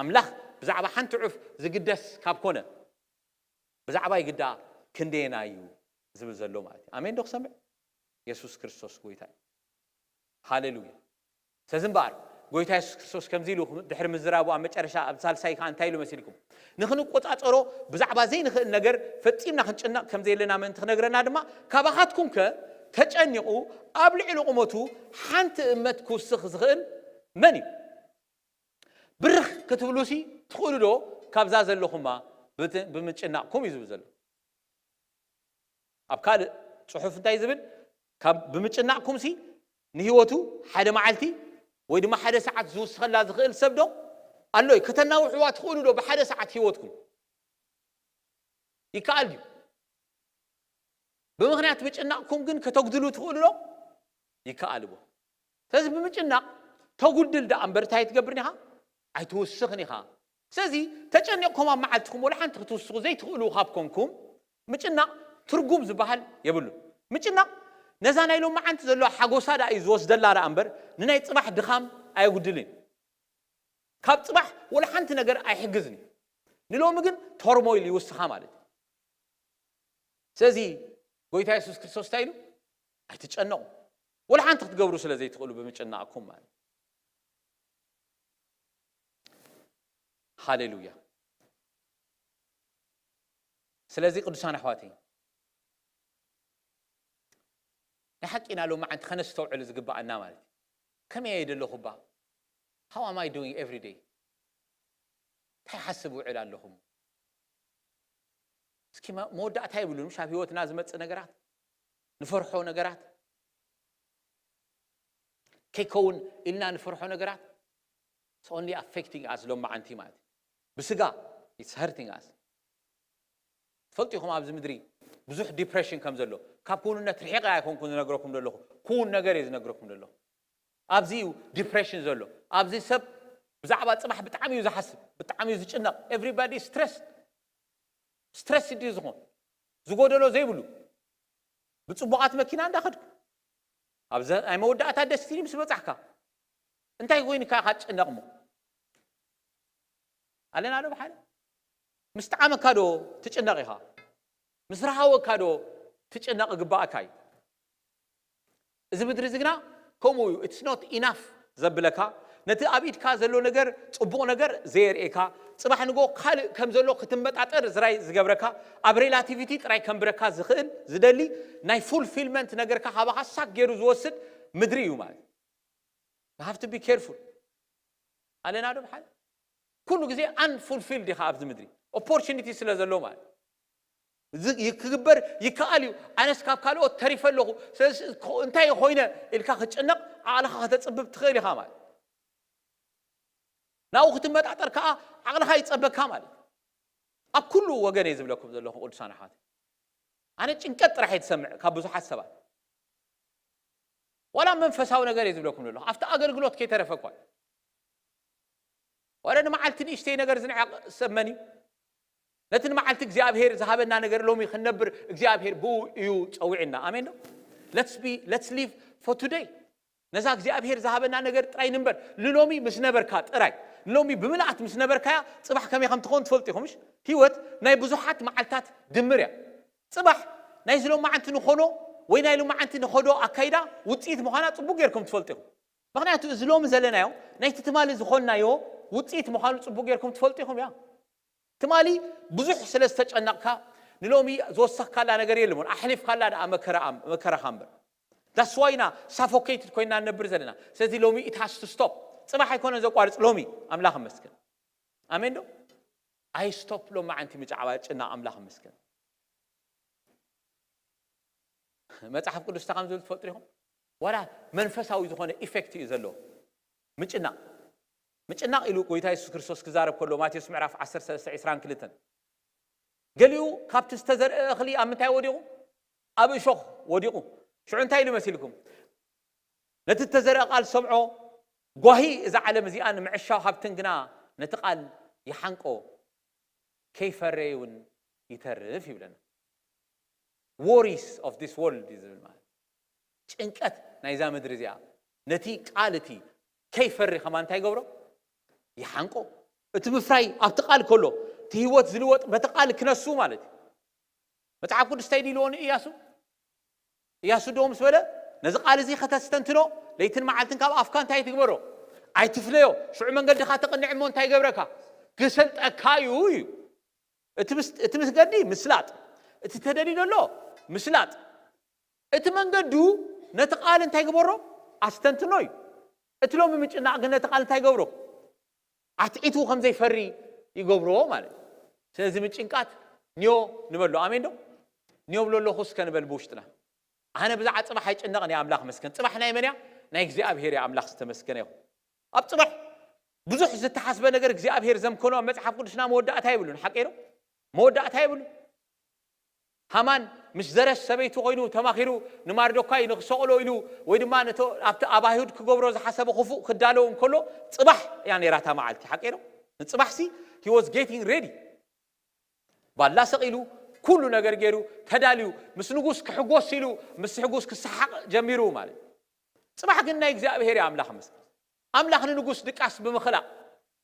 ኣምላኽ ብዛዕባ ሓንቲ ዑፍ ዝግደስ ካብ ኮነ፣ ብዛዕባ ይግዳ ክንደየና እዩ ዝብል ዘሎ ማለት እዩ። ኣሜን ዶ ክሰምዕ? የሱስ ክርስቶስ ጎይታ እዩ። ሃሌሉያ። ስለዚ እምበኣር ጎይታ የሱስ ክርስቶስ ከምዚ ኢሉ ድሕሪ ምዝራቡ ኣብ መጨረሻ ኣብ ሳልሳይ ከዓ እንታይ ኢሉ መሲልኩም? ንኽንቆጻጸሮ ብዛዕባ ዘይንኽእል ነገር ፈጺምና ክንጭነቕ ከም ዘየለና ምእንቲ ክነግረና ድማ፣ ካባኻትኩም ከ ተጨኒቑ ኣብ ልዕሊ ቁመቱ ሓንቲ እመት ክውስኽ ዝኽእል መን እዩ? ብርኽ ክትብሉሲ ትኽእሉ ዶ? ካብዛ ዘለኹማ ብት-፣ ብምጭናቕኩም እዩ ዝብል ዘሎ። ኣብ ካልእ ጽሑፍ እንታይ ዝብል? ካብ ብምጭናቕኩምሲ ንህይወቱ ሓደ መዓልቲ ወይ ድማ ሓደ ሰዓት ዝውስኸላ ዝኽእል ሰብ ዶ ኣሎ እዩ? ከተናውሕዋ ትኽእሉ ዶ ብሓደ ሰዓት ህይወትኩም? ይከኣል ድዩ? ብምኽንያት ምጭናቕኩም ግን ከተጉድሉ ትኽእሉ ዶ? ይከኣል እዎ። ስለዚ ብምጭናቕ ተጉድል ደኣ እምበር እንታይ ኣይትገብርን ኢኻ? ኣይትውስኽን ኢኻ። ስለዚ ተጨኒቕኩም ኣብ መዓልትኹም ወላ ሓንቲ ክትውስኹ ዘይትኽእሉ ካብ ኮንኩም፣ ምጭናቕ ትርጉም ዝበሃል የብሉን። ምጭናቕ ነዛ ናይ ሎማዓንቲ ዘለዋ ሓጎሳ ደኣ እዩ ዝወስደላ ደኣ እምበር፣ ንናይ ጽባሕ ድኻም ኣየጉድልን እዩ። ካብ ጽባሕ ወላ ሓንቲ ነገር ኣይሕግዝን እዩ። ንሎሚ ግን ተርሞይል ይውስኻ ማለት እዩ። ስለዚ ጎይታ የሱስ ክርስቶስ እንታይ ኢሉ? ኣይትጨነቑ። ወላ ሓንቲ ክትገብሩ ስለ ዘይትኽእሉ ብምጭናቕኩም ማለት እዩ። ሃሌሉያ። ስለዚ ቅዱሳን ኣሕዋተይ፣ ናይ ሓቂ ኢና ሎማዓንቲ ከነስተውዕል ዝግብኣና ማለት እዩ። ከመይ እየ ዘለኹ እባ? How am I doing every day? እንታይ ሓስብ ውዕል ኣለኹም? እስኪ መ-፣ መወዳእታ የብሉን። ምሽ ኣብ ህይወትና ዝመጽእ ነገራት፣ ንፈርሖ ነገራት፣ ከይከውን ኢልና ንፈርሖ ነገራት፣ it's only affecting us ሎማዓንቲ ማለት እዩ። ብስጋ it's hurting us። ትፈልጡ ኢኹም ኣብዚ ምድሪ ብዙሕ ዲፕሬሽን ከም ዘሎ። ካብ ክውንነት ርሒቐ ኣይኮንኩን ዝነግረኩም ዘለኹ፣ ክውን ነገር እየ ዝነግረኩም ዘለኹ። ኣብዚ እዩ ዲፕሬሽን ዘሎ። ኣብዚ ሰብ ብዛዕባ ጽባሕ ብጣዕሚ እዩ ዝሓስብ፣ ብጣዕሚ እዩ ዝጭነቕ። Everybody stress፣ ስትረስ ድዩ ዝኾን? ዝጎደሎ ዘይብሉ። ብጽቡቓት መኪና እንዳኸድኩ፣ ኣብ ዘ-፣ ናይ መወዳእታ ደስቲኒ ምስ በጻሕካ፣ እንታይ ኮይንካ ኢኻ ትጭነቕ እሞ? ኣለና ዶ ብሓደ? ምስ ጠዓመካ ዶ ትጭነቕ ኢኻ? ምስ ረሃወካ ዶ ትጭነቕ ግባኣካ እዩ? እዚ ምድሪ እዚ ግና ከምኡ እዩ። It's not enough ዘብለካ፣ ነቲ ኣብ ኢድካ ዘሎ ነገር፣ ጽቡቕ ነገር ዘየርእየካ፣ ጽባሕ ንጎ ካልእ ከም ዘሎ ክትመጣጠር ዝራይ ዝገብረካ፣ ኣብ ሬላቲቪቲ ጥራይ ከንብረካ ዝኽእል፣ ዝደሊ፣ ናይ ፉልፊልመንት ነገርካ ካባኻ ሳክ ገይሩ ዝወስድ ምድሪ እዩ ማለት። You have to be careful። ኣለና ዶ ብሓደ? ኩሉ ግዜ ኣንፉልፊልድ ኢኻ ኣብዚ ምድሪ። ኦፖርቹኒቲ ስለ ዘሎ ማለት። እዚ ይ-፣ ክግበር ይከኣል እዩ። ኣነስ ካብ ካልኦት ተሪፈ ኣለኹ። ስለዚ እንታይ ኮይነ ኢልካ ክትጨነቕ ዓቕልኻ ከተጽብብ ትኽእል ኢኻ ማለት። ናብኡ ክትመጣጠር ከኣ ዓቕልኻ ይጸበካ ማለት። ኣብ ኩሉ ወገን እየ ዝብለኩም ዘለኹ ቅዱሳን ኣሕዋት። ኣነ ጭንቀት ጥራሕ እየ ዝሰምዕ ካብ ብዙሓት ሰባት። ዋላ መንፈሳዊ ነገር እየ ዝብለኩም ዘለኹ። ኣብቲ ኣገልግሎት ከይተረፈ እኳ። ዋላ ንመዓልቲ ንእሽተይ ነገር ዝንዕቕ ሰብ መን እዩ? ነቲ ንመዓልቲ እግዚኣብሔር ዝሃበና ነገር ሎሚ ክንነብር እግዚኣብሔር ብኡ እዩ ጸዊዕና። ኣሜን ዶ? Let's be, let's live for today። ነዛ እግዚኣብሔር ዝሃበና ነገር ጥራይ ንንበር። ንሎሚ ምስ ነበርካ ጥራይ። ንሎሚ ብምልኣት ምስ ነበርካያ ጽባሕ ከመይ ከም ትኸውን ትፈልጡ ኢኹም፣ ምሽ? ህይወት ናይ ብዙሓት መዓልታት ድምር እያ። ጽባሕ ናይዚ ሎማዓንቲ ንኾኖ ወይ ናይ ሎማዓንቲ ንኸዶ ኣካይዳ ውጽኢት ምዃና ጽቡቅ ጌርኩም ትፈልጡ ኢኹም። ምኽንያቱ እዚ ሎሚ ዘለናዮ ናይቲ ትማሊ ዝኾንናዮ ውጽኢት ምዃኑ ጽቡቅ ጌርኩም ትፈልጡ ኢኹም እያ። ትማሊ ብዙሕ ስለ ዝተጨነቕካ ንሎሚ ዝወሰኽካላ ነገር የለምን። ኣሕሊፍካላ ደኣ መከራ-፣ መከራኻ እምበር። That's why ኢና ሳፎኬትድ ኮይና ንነብር ዘለና። ስለዚ ሎሚ it has to stop። ጽባሕ ኣይኮነን ዘቋርጽ፣ ሎሚ። ኣምላኽ ይመስገን። ኣሜን ዶ? ኣይስቶፕ ሎማዓንቲ ምጭዓባ ጭና ኣምላኽ ይመስገን። መጽሓፍ ቅዱስ እንታይ ከም ዝብል ትፈልጡ ዲኹም? ዋላ መንፈሳዊ ዝኾነ ኢፌክት እዩ ዘለዎ። ምጭናቕ። ምጭናቕ ኢሉ ጎይታ የሱስ ክርስቶስ ክዛረብ ከሎ፣ ማቴዎስ ምዕራፍ ዓሰርተ ሰለስተ ዕስራን ክልተን፣ ገሊኡ ካብቲ ዝተዘርአ እኽሊ ኣብ ምንታይ ወዲቑ? ኣብ እሾኽ ወዲቑ። ሽዑ እንታይ ኢሉ መሲልኩም? ነቲ እተዘርአ ቃል ሰምዖ፣ ጓሂ እዛ ዓለም እዚኣ ንምዕሻው ሃብትን ግና ነቲ ቃል ይሓንቆ፣ ከይፈረየ እውን ይተርፍ ይብለና። Worries of this world እዩ ዝብል ማለት፣ ጭንቀት ናይዛ ምድሪ እዚኣ ነቲ ቃል እቲ ከይፈሪ ከማን እንታይ ይገብሮ? ይሓንቆ። እቲ ምፍራይ ኣብቲ ቃል ከሎ፣ እቲ ህይወት ዝልወጥ በቲ ቃል ክነሱ ማለት እዩ። መጽሓፍ ቅዱስ እንታይ ኢልዎ ንእያሱ? እያሱ ደው ምስ በለ፣ ነዚ ቃል እዚ ከተስተንትኖ ለይትን መዓልትን ካብ ኣፍካ እንታይ ትግበሮ? ኣይትፍለዮ። ሽዑ መንገድኻ ተቕንዕ እሞ እንታይ ይገብረካ? ክሰልጠካ እዩ እዩ። እቲ ምስ-፣ እቲ ምስገዲ ምስላጥ፣ እቲ ተደልዩ ዘሎ ምስላጥ። እቲ መንገዱ ነቲ ቃል እንታይ ግበሮ? ኣስተንትኖ እዩ። እቲ ሎሚ ምጭናቕ ግን ነቲ ቃል እንታይ ገብሮ? ኣትዒቱ ከም ዘይፈሪ ይገብሮ ማለት እዩ። ስለዚ ምጭንቃት ኒዮ ንበሎ። ኣሜን ዶ? ኒዮ ብሎ ኣለኹ እስከ ንበል ብውሽጥና። ኣነ ብዛዕባ ጽባሕ ኣይጭነቕን እየ፣ ኣምላኽ መስገን። ጽባሕ ናይ መን እያ? ናይ እግዚኣብሔር እያ። ኣምላኽ ዝተመስገነ ይኹን። ኣብ ጽባሕ ብዙሕ ዝተሓስበ ነገር እግዚኣብሔር ዘምከኖ ኣብ መጽሓፍ ቅዱስና መወዳእታ የብሉን። ሓቀይ ዶ? መወዳእታ የብሉን። ሃማን ምስ ዘረሽ ሰበይቱ ኮይኑ ተማኺሩ ንማርዶካይ ንክሰቕሎ ኢሉ ወይ ድማ ነቶ ኣብቲ ኣብ ኣይሁድ ክገብሮ ዝሓሰበ ክፉእ ክዳለው እንከሎ ጽባሕ እያ ነይራ እታ መዓልቲ። ሓቀይ ዶ? ንጽባሕሲ he was getting ready። ባላ ሰቒሉ ኩሉ ነገር ገይሩ ተዳልዩ ምስ ንጉስ ክሕጎስ ኢሉ ምስ ሕጉስ ክሰሓቕ ጀሚሩ ማለት እዩ። ጽባሕ ግን ናይ እግዚኣብሔር እዩ። ኣምላኽ መስገን። ኣምላኽ ንንጉስ ድቃስ ብምኽላእ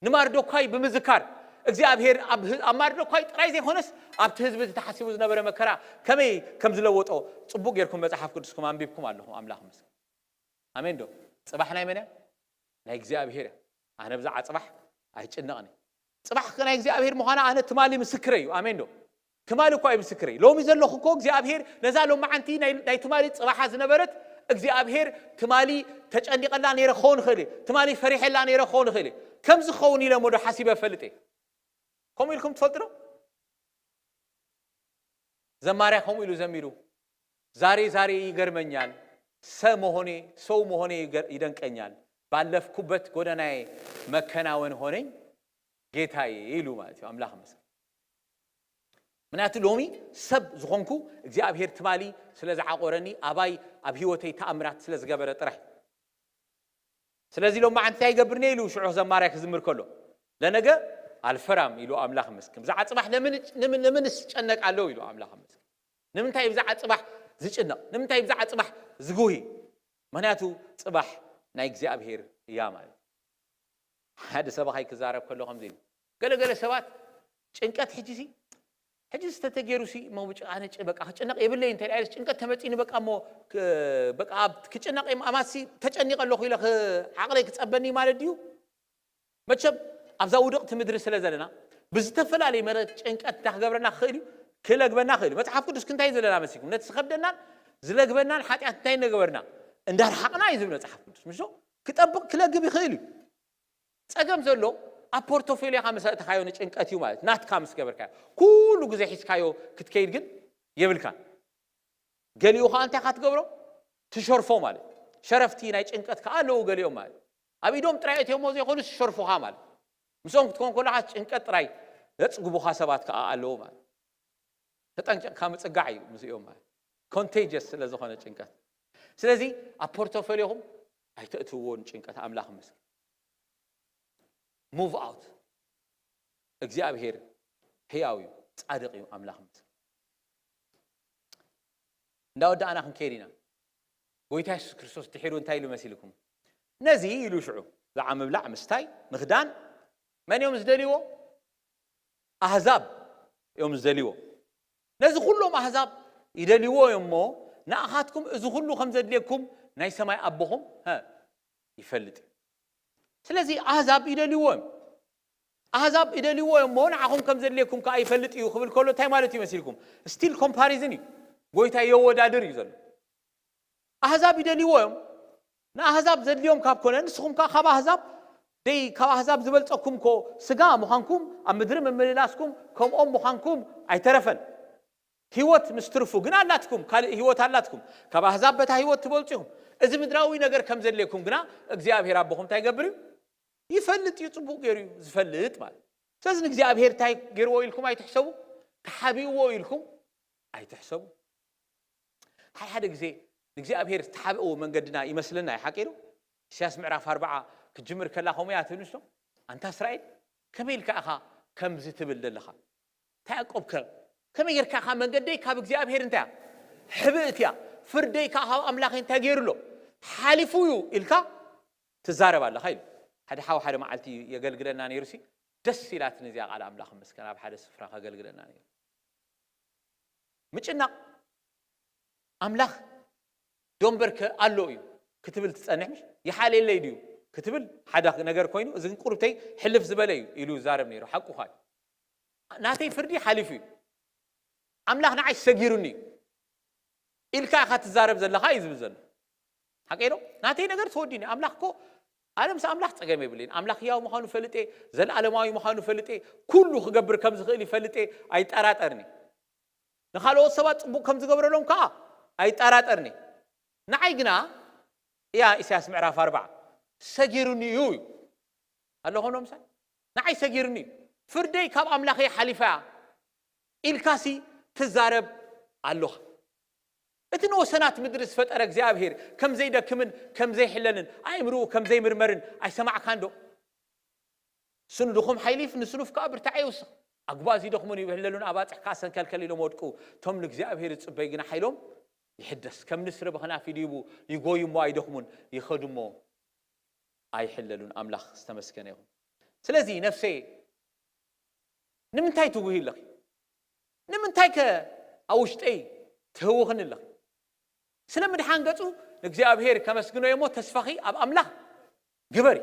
ንማርዶካይ ብምዝካር እግዚኣብሔር ኣብ ህ-፣ ኣብ ማርዶካይ ጥራይ ዘይኮነስ ኣብቲ ህዝቢ እቲ ተሓሲቡ ዝነበረ መከራ ከመይ ከም ዝለወጦ ጽቡቕ ጌርኩም መጽሓፍ ቅዱስኩም ኣንቢብኩም ኣለኹም። ኣምላኽ መስገን። ኣሜን ዶ? ጽባሕ ናይ መን እያ? ናይ እግዚኣብሔር እያ። ኣነ ብዛዕባ ጽባሕ ኣይጭነቕን እየ። ጽባሕ ናይ እግዚኣብሔር ምዃና ኣነ ትማሊ ምስክረ እዩ። ኣሜን ዶ? ትማሊ እኳ እዩ ምስክረይ። ሎሚ ዘለኹ እኮ እግዚኣብሔር ነዛ ሎማዓንቲ ናይ፣ ናይ ትማሊ ጽባሓ ዝነበረት እግዚኣብሔር ትማሊ ተጨኒቐላ ነይረ ክኸውን ይኽእል እየ። ትማሊ ፈሪሐላ ነይረ ክኸውን ይኽእል እየ። ከምዚ ክኸውን ኢለ እሞ ዶ ሓሲበ እፈልጥ እየ? ከምኡ ኢልኩም ትፈልጡ ዶ? ዘማርያ ከምኡ ኢሉ ዘሚሩ፣ ዛሬ ዛሬ ይገርመኛል፣ ሰ መሆኔ፣ ሰው መሆኔ ይገር-፣ ይደንቀኛል፣ ባለፍኩበት ጎዳናዬ መከናወን ሆነኝ ጌታዬ ኢሉ ማለት እዩ። ኣምላኽ ይመስገን። ምክንያቱ ሎሚ ሰብ ዝኾንኩ እግዚኣብሔር ትማሊ ስለ ዝዓቆረኒ፣ ኣባይ ኣብ ህይወተይ ተኣምራት ስለ ዝገበረ ጥራሕ። ስለዚ ሎማዓንቲ እንታይ ይገብር እየ ኢሉ ሽዑ ዘማርያ ክዝምር ከሎ፣ ለነገ ኣልፈራም ኢሉ ኣምላኽ ይመስገን። ብዛዕባ ጽባሕ ለምን፣ ለምን፣ ለምን እጨነቃለሁ ኢሉ ኣምላኽ ይመስገን። ንምንታይ ብዛዕባ ጽባሕ ዝጭነቕ? ንምንታይ ብዛዕባ ጽባሕ ዝጉሂ? ምክንያቱ ጽባሕ ናይ እግዚኣብሔር እያ ማለት እዩ። ሓደ ሰባኻይ ክዛረብ ከሎ ከምዚ ኢሉ፣ ገለገለ ሰባት ጭንቀት ሕጂሲ፣ ሕጂ ዝተተገይሩሲ እሞ ብጭ-፣ ኣነ ጭ-፣ በቃ ክጭነቕ የብለይ እንተ ኢለ ጭንቀት ተመጺኒ በቃ እሞ ክ-፣ በቃ ኣብ ክጭነቕ እየ፣ ኣማሲ ተጨኒቐ ኣለኹ ኢለ ክ-፣ ዓቕለይ ክጸበኒ ማለት ድዩ? መቸም ኣብዛ ውድቕቲ ምድሪ ስለ ዘለና ብዝተፈላለየ መረት ጭንቀት እንታይ ክገብረና ክኽእል እዩ? ክለግበና ክእል እዩ። መጽሓፍ ቅዱስ እንታይ እዩ ዘለና መሲልኩም? ነቲ ዝኸብደናን ዝለግበናን ሓጢኣት እንታይ ነገበርና? እንዳርሓቕና እዩ ዝብል መጽሓፍ ቅዱስ። ምሽ ዶ? ክጠብቕ ክለግብ ይኽእል እዩ። ጸገም ዘሎ ኣብ ፖርቶፎሊዮኻ ምስ ኣእተኻዮ ንጭንቀት እዩ ማለት፣ ናትካ ምስ ገበርካዮ። ኩሉ ግዜ ሒዝካዮ ክትከይድ ግን የብልካን። ገሊኡ ኸዓ እንታይ ኢኻ ትገብሮ? ትሸርፎ ማለት። ሸረፍቲ ናይ ጭንቀት ከኣ ኣለዉ ገሊኦም ማለት። ኣብ ኢዶም ጥራይ እትዮሞ ዘይኮኑስ ዝሸርፉኻ ማለት። ምስኦም ክትኮን ከለኻ ጭንቀት ጥራይ ዘጽግቡኻ ሰባት ከኣ ኣለዉ ማለት። ተጠንቂቕካ ምጽጋዕ እዩ ምስኦም ማለት። ኮንቴጀስ ስለ ዝኾነ ጭንቀት። ስለዚ ኣብ ፖርቶፎሊዮኹም ኣይተእትውዎ ንጭንቀት። ኣምላኽ ይመስገን። ሙቭ ኣውት። እግዚኣብሔር ሕያው እዩ፣ ጻድቕ እዩ፣ ኣምላኽ ይመስገን። እንዳወዳእና ክንከይድ ኢና። ጎይታ የሱስ ክርስቶስ ድሒሩ እንታይ ኢሉ መሲልኩም? ነዚ ኢሉ ሽዑ፣ ብዛዕባ ምብላዕ፣ ምስታይ፣ ምኽዳን መን እዮም ዝደልይዎ? ኣህዛብ እዮም ዝደልይዎ። ነዚ ኩሎም ኣህዛብ ይደልይዎ እዮም እሞ፣ ንኣኻትኩም እዚ ኩሉ ከም ዘድልየኩም ናይ ሰማይ ኣቦኹም፣ ሀ፣ ይፈልጥ እዩ። ስለዚ ኣህዛብ ይደልይዎ እዮም። ኣህዛብ ይደልይዎ እዮም እሞ፣ ንዓኹም ከም ዘድልየኩም ከኣ ይፈልጥ እዩ ክብል ከሎ እንታይ ማለት እዩ መሲልኩም? ስቲል ኮምፓሪዝን እዩ። ጎይታ የወዳድር እዩ ዘሎ። ኣህዛብ ይደልይዎ እዮም። ንኣህዛብ ዘድልዮም ካብ ኮነ፣ ንስኹም ከኣ ካብ ኣህዛብ ደይ-፣ ካብ ኣህዛብ ዝበልጸኩም እኮ ስጋ ምዃንኩም፣ ኣብ ምድሪ ምምልላስኩም ከምኦም ምዃንኩም ኣይተረፈን። ህይወት ምስ ትርፉ ግን ኣላትኩም፣ ካልእ ህይወት ኣላትኩም። ካብ ኣህዛብ በታ ህይወት ትበልጹ ኢኹም። እዚ ምድራዊ ነገር ከም ዘድልየኩም ግና እግዚኣብሔር ኣቦኹም እንታይ ይገብር እዩ? ይፈልጥ እዩ፣ ጽቡቕ ገይሩ እዩ ዝፈልጥ ማለት። ስለዚ ንእግዚኣብሔር እንታይ ገይርዎ ኢልኩም ኣይትሕሰቡ፣ ተሓቢእዎ ኢልኩም ኣይትሕሰቡ። ሓደ ሓደ ግዜ ንእግዚኣብሔር ዝተሓብእዎ መንገድና ይመስለና እዩ፣ ሓቂ ዶ? ኢሳያስ ምዕራፍ ኣርባዓ ክትጅምር ከላ ከምኡ እያ ትብል፣ ንስቶ ኣንታ እስራኤል፣ ከመይ ኢልካ ኢኻ ከምዚ ትብል ዘለኻ? እንታይ ያዕቆብ ከ ከመይ ጌርካ ኢኻ መንገደይ ካብ እግዚኣብሔር እንታይ እያ? ሕብእት እያ። ፍርደይ ከዓ ካብ ኣምላኸይ እንታይ ገይሩ ኣሎ? ሓሊፉ እዩ ኢልካ ትዛረብ ኣለኻ ኢሉ። ሓደ ሓው ሓደ መዓልቲ የገልግለና ነይሩ ሲ፣ ደስ ኢላትኒ እዚኣ ቃል ኣምላኽ መስከን ኣብ ሓደ ስፍራ ከገልግለና ነይሩ። ምጭናቕ ኣምላኽ ዶንበርከ ኣሎ እዩ ክትብል ትጸንሕ ምሽ? ይሓልየለይ ድዩ ክትብል ሓደ ነገር ኮይኑ፣ እዚ ግን ቁርብተይ ሕልፍ ዝበለ እዩ ኢሉ ይዛረብ ነይሩ። ሓቁኻ እዩ። ናተይ ፍርዲ ሓሊፉ እዩ። ኣምላኽ ንዓይ ሰጊሩኒ እዩ ኢልካ ኢኻ ትዛረብ ዘለኻ እዩ ዝብል ዘሎ። ሓቀይ ዶ? ናተይ ነገር ተወዲኒ። ኣምላኽ እኮ፣ ኣነ ምስ ኣምላኽ ጸገም የብለይን። ኣምላኽ ህያው ምዃኑ ፈልጤ፣ ዘለኣለማዊ ምዃኑ ፈልጤ፣ ኩሉ ክገብር ከም ዝኽእል ይፈልጤ፣ ኣይጠራጠርኒ። ንኻልኦት ሰባት ጽቡቕ ከም ዝገብረሎም ከኣ ኣይጠራጠርኒ። ንዓይ ግና፣ እያ ኢሳያስ ምዕራፍ ኣርባዓ፣ ሰጊሩኒ እዩ እዩ። ኣለኹም ዶ ምሳይ? ንዓይ ሰጊሩኒ እዩ። ፍርደይ ካብ ኣምላኸይ ሓሊፋ እያ ኢልካሲ ትዛረብ ኣለኻ። እቲ ንወሰናት ምድሪ ዝፈጠረ እግዚኣብሔር ከም ዘይደክምን ከም ዘይሕለልን፣ ኣእምርኡ ከም ዘይምርመርን ኣይሰማዕካን ዶ? ስኑ ድኹም ሓይሊፍ ንስኑፍ ከኣ ብርታዐ ይውስኽ። ኣጉባዝ ይደኽሙን ይብህለሉን፣ ኣባጽሕ ከኣ ሰንከልከል ኢሎም ወድቁ። እቶም ንእግዚኣብሔር ዝጽበዩ ግና ሓይሎም ይሕደስ። ከም ንስሪ ብኽናፍ ይድይቡ፣ ይጎዩ እሞ ኣይደኽሙን፣ ይኸዱ እሞ ኣይሕለሉን። ኣምላኽ ዝተመስገነ ይኹን። ስለዚ ነፍሰይ፣ ንምንታይ ትጉሂ ኣለኺ? ንምንታይ ከ ኣብ ውሽጠይ ትህውኽኒ ኣለኺ? ስለ ምድሓን ገጹ ንእግዚኣብሔር ከመስግኖ እየ እሞ፣ ተስፋኺ ኣብ ኣምላኽ ግበሪ።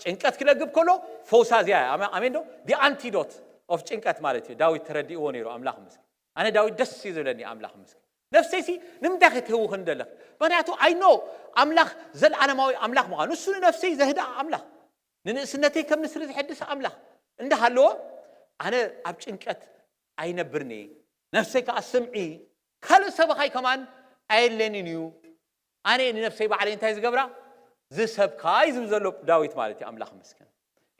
ጭንቀት ክለግብ ከሎ ፈውሳ እዚኣ እያ። ኣመ-፣ ኣሜን ዶ? The antidote of ጭንቀት ማለት እዩ። ዳዊት ተረዲእዎ ነይሩ፣ ኣምላኽ ይመስገን። ኣነ ዳዊት ደስ እዩ ዝብለኒ፣ ኣምላኽ ይመስገን። ነፍሰይሲ ንምንታይ ክትህውኽኒ ዘለኺ? ምኽንያቱ I know ኣምላኽ ዘልኣለማዊ ኣምላኽ ምዃኑ፣ ንሱ ንነፍሰይ ዘህድኣ ኣምላኽ፣ ንንእስነተይ ከም ንስሪ ዝሕድስ ኣምላኽ እንዳሃለወ፣ ኣነ ኣብ ጭንቀት ኣይነብርኒ። ነፍሰይ ከኣ ስምዒ፣ ካልእ ሰበኻይ ከማን ኣየለንን እዩ። ኣነ ንነፍሰይ ባዕለይ እንታይ ዝገብራ? ዝሰብካ እዩ ዝብል ዘሎ ዳዊት ማለት እዩ። ኣምላኽ ይመስገን።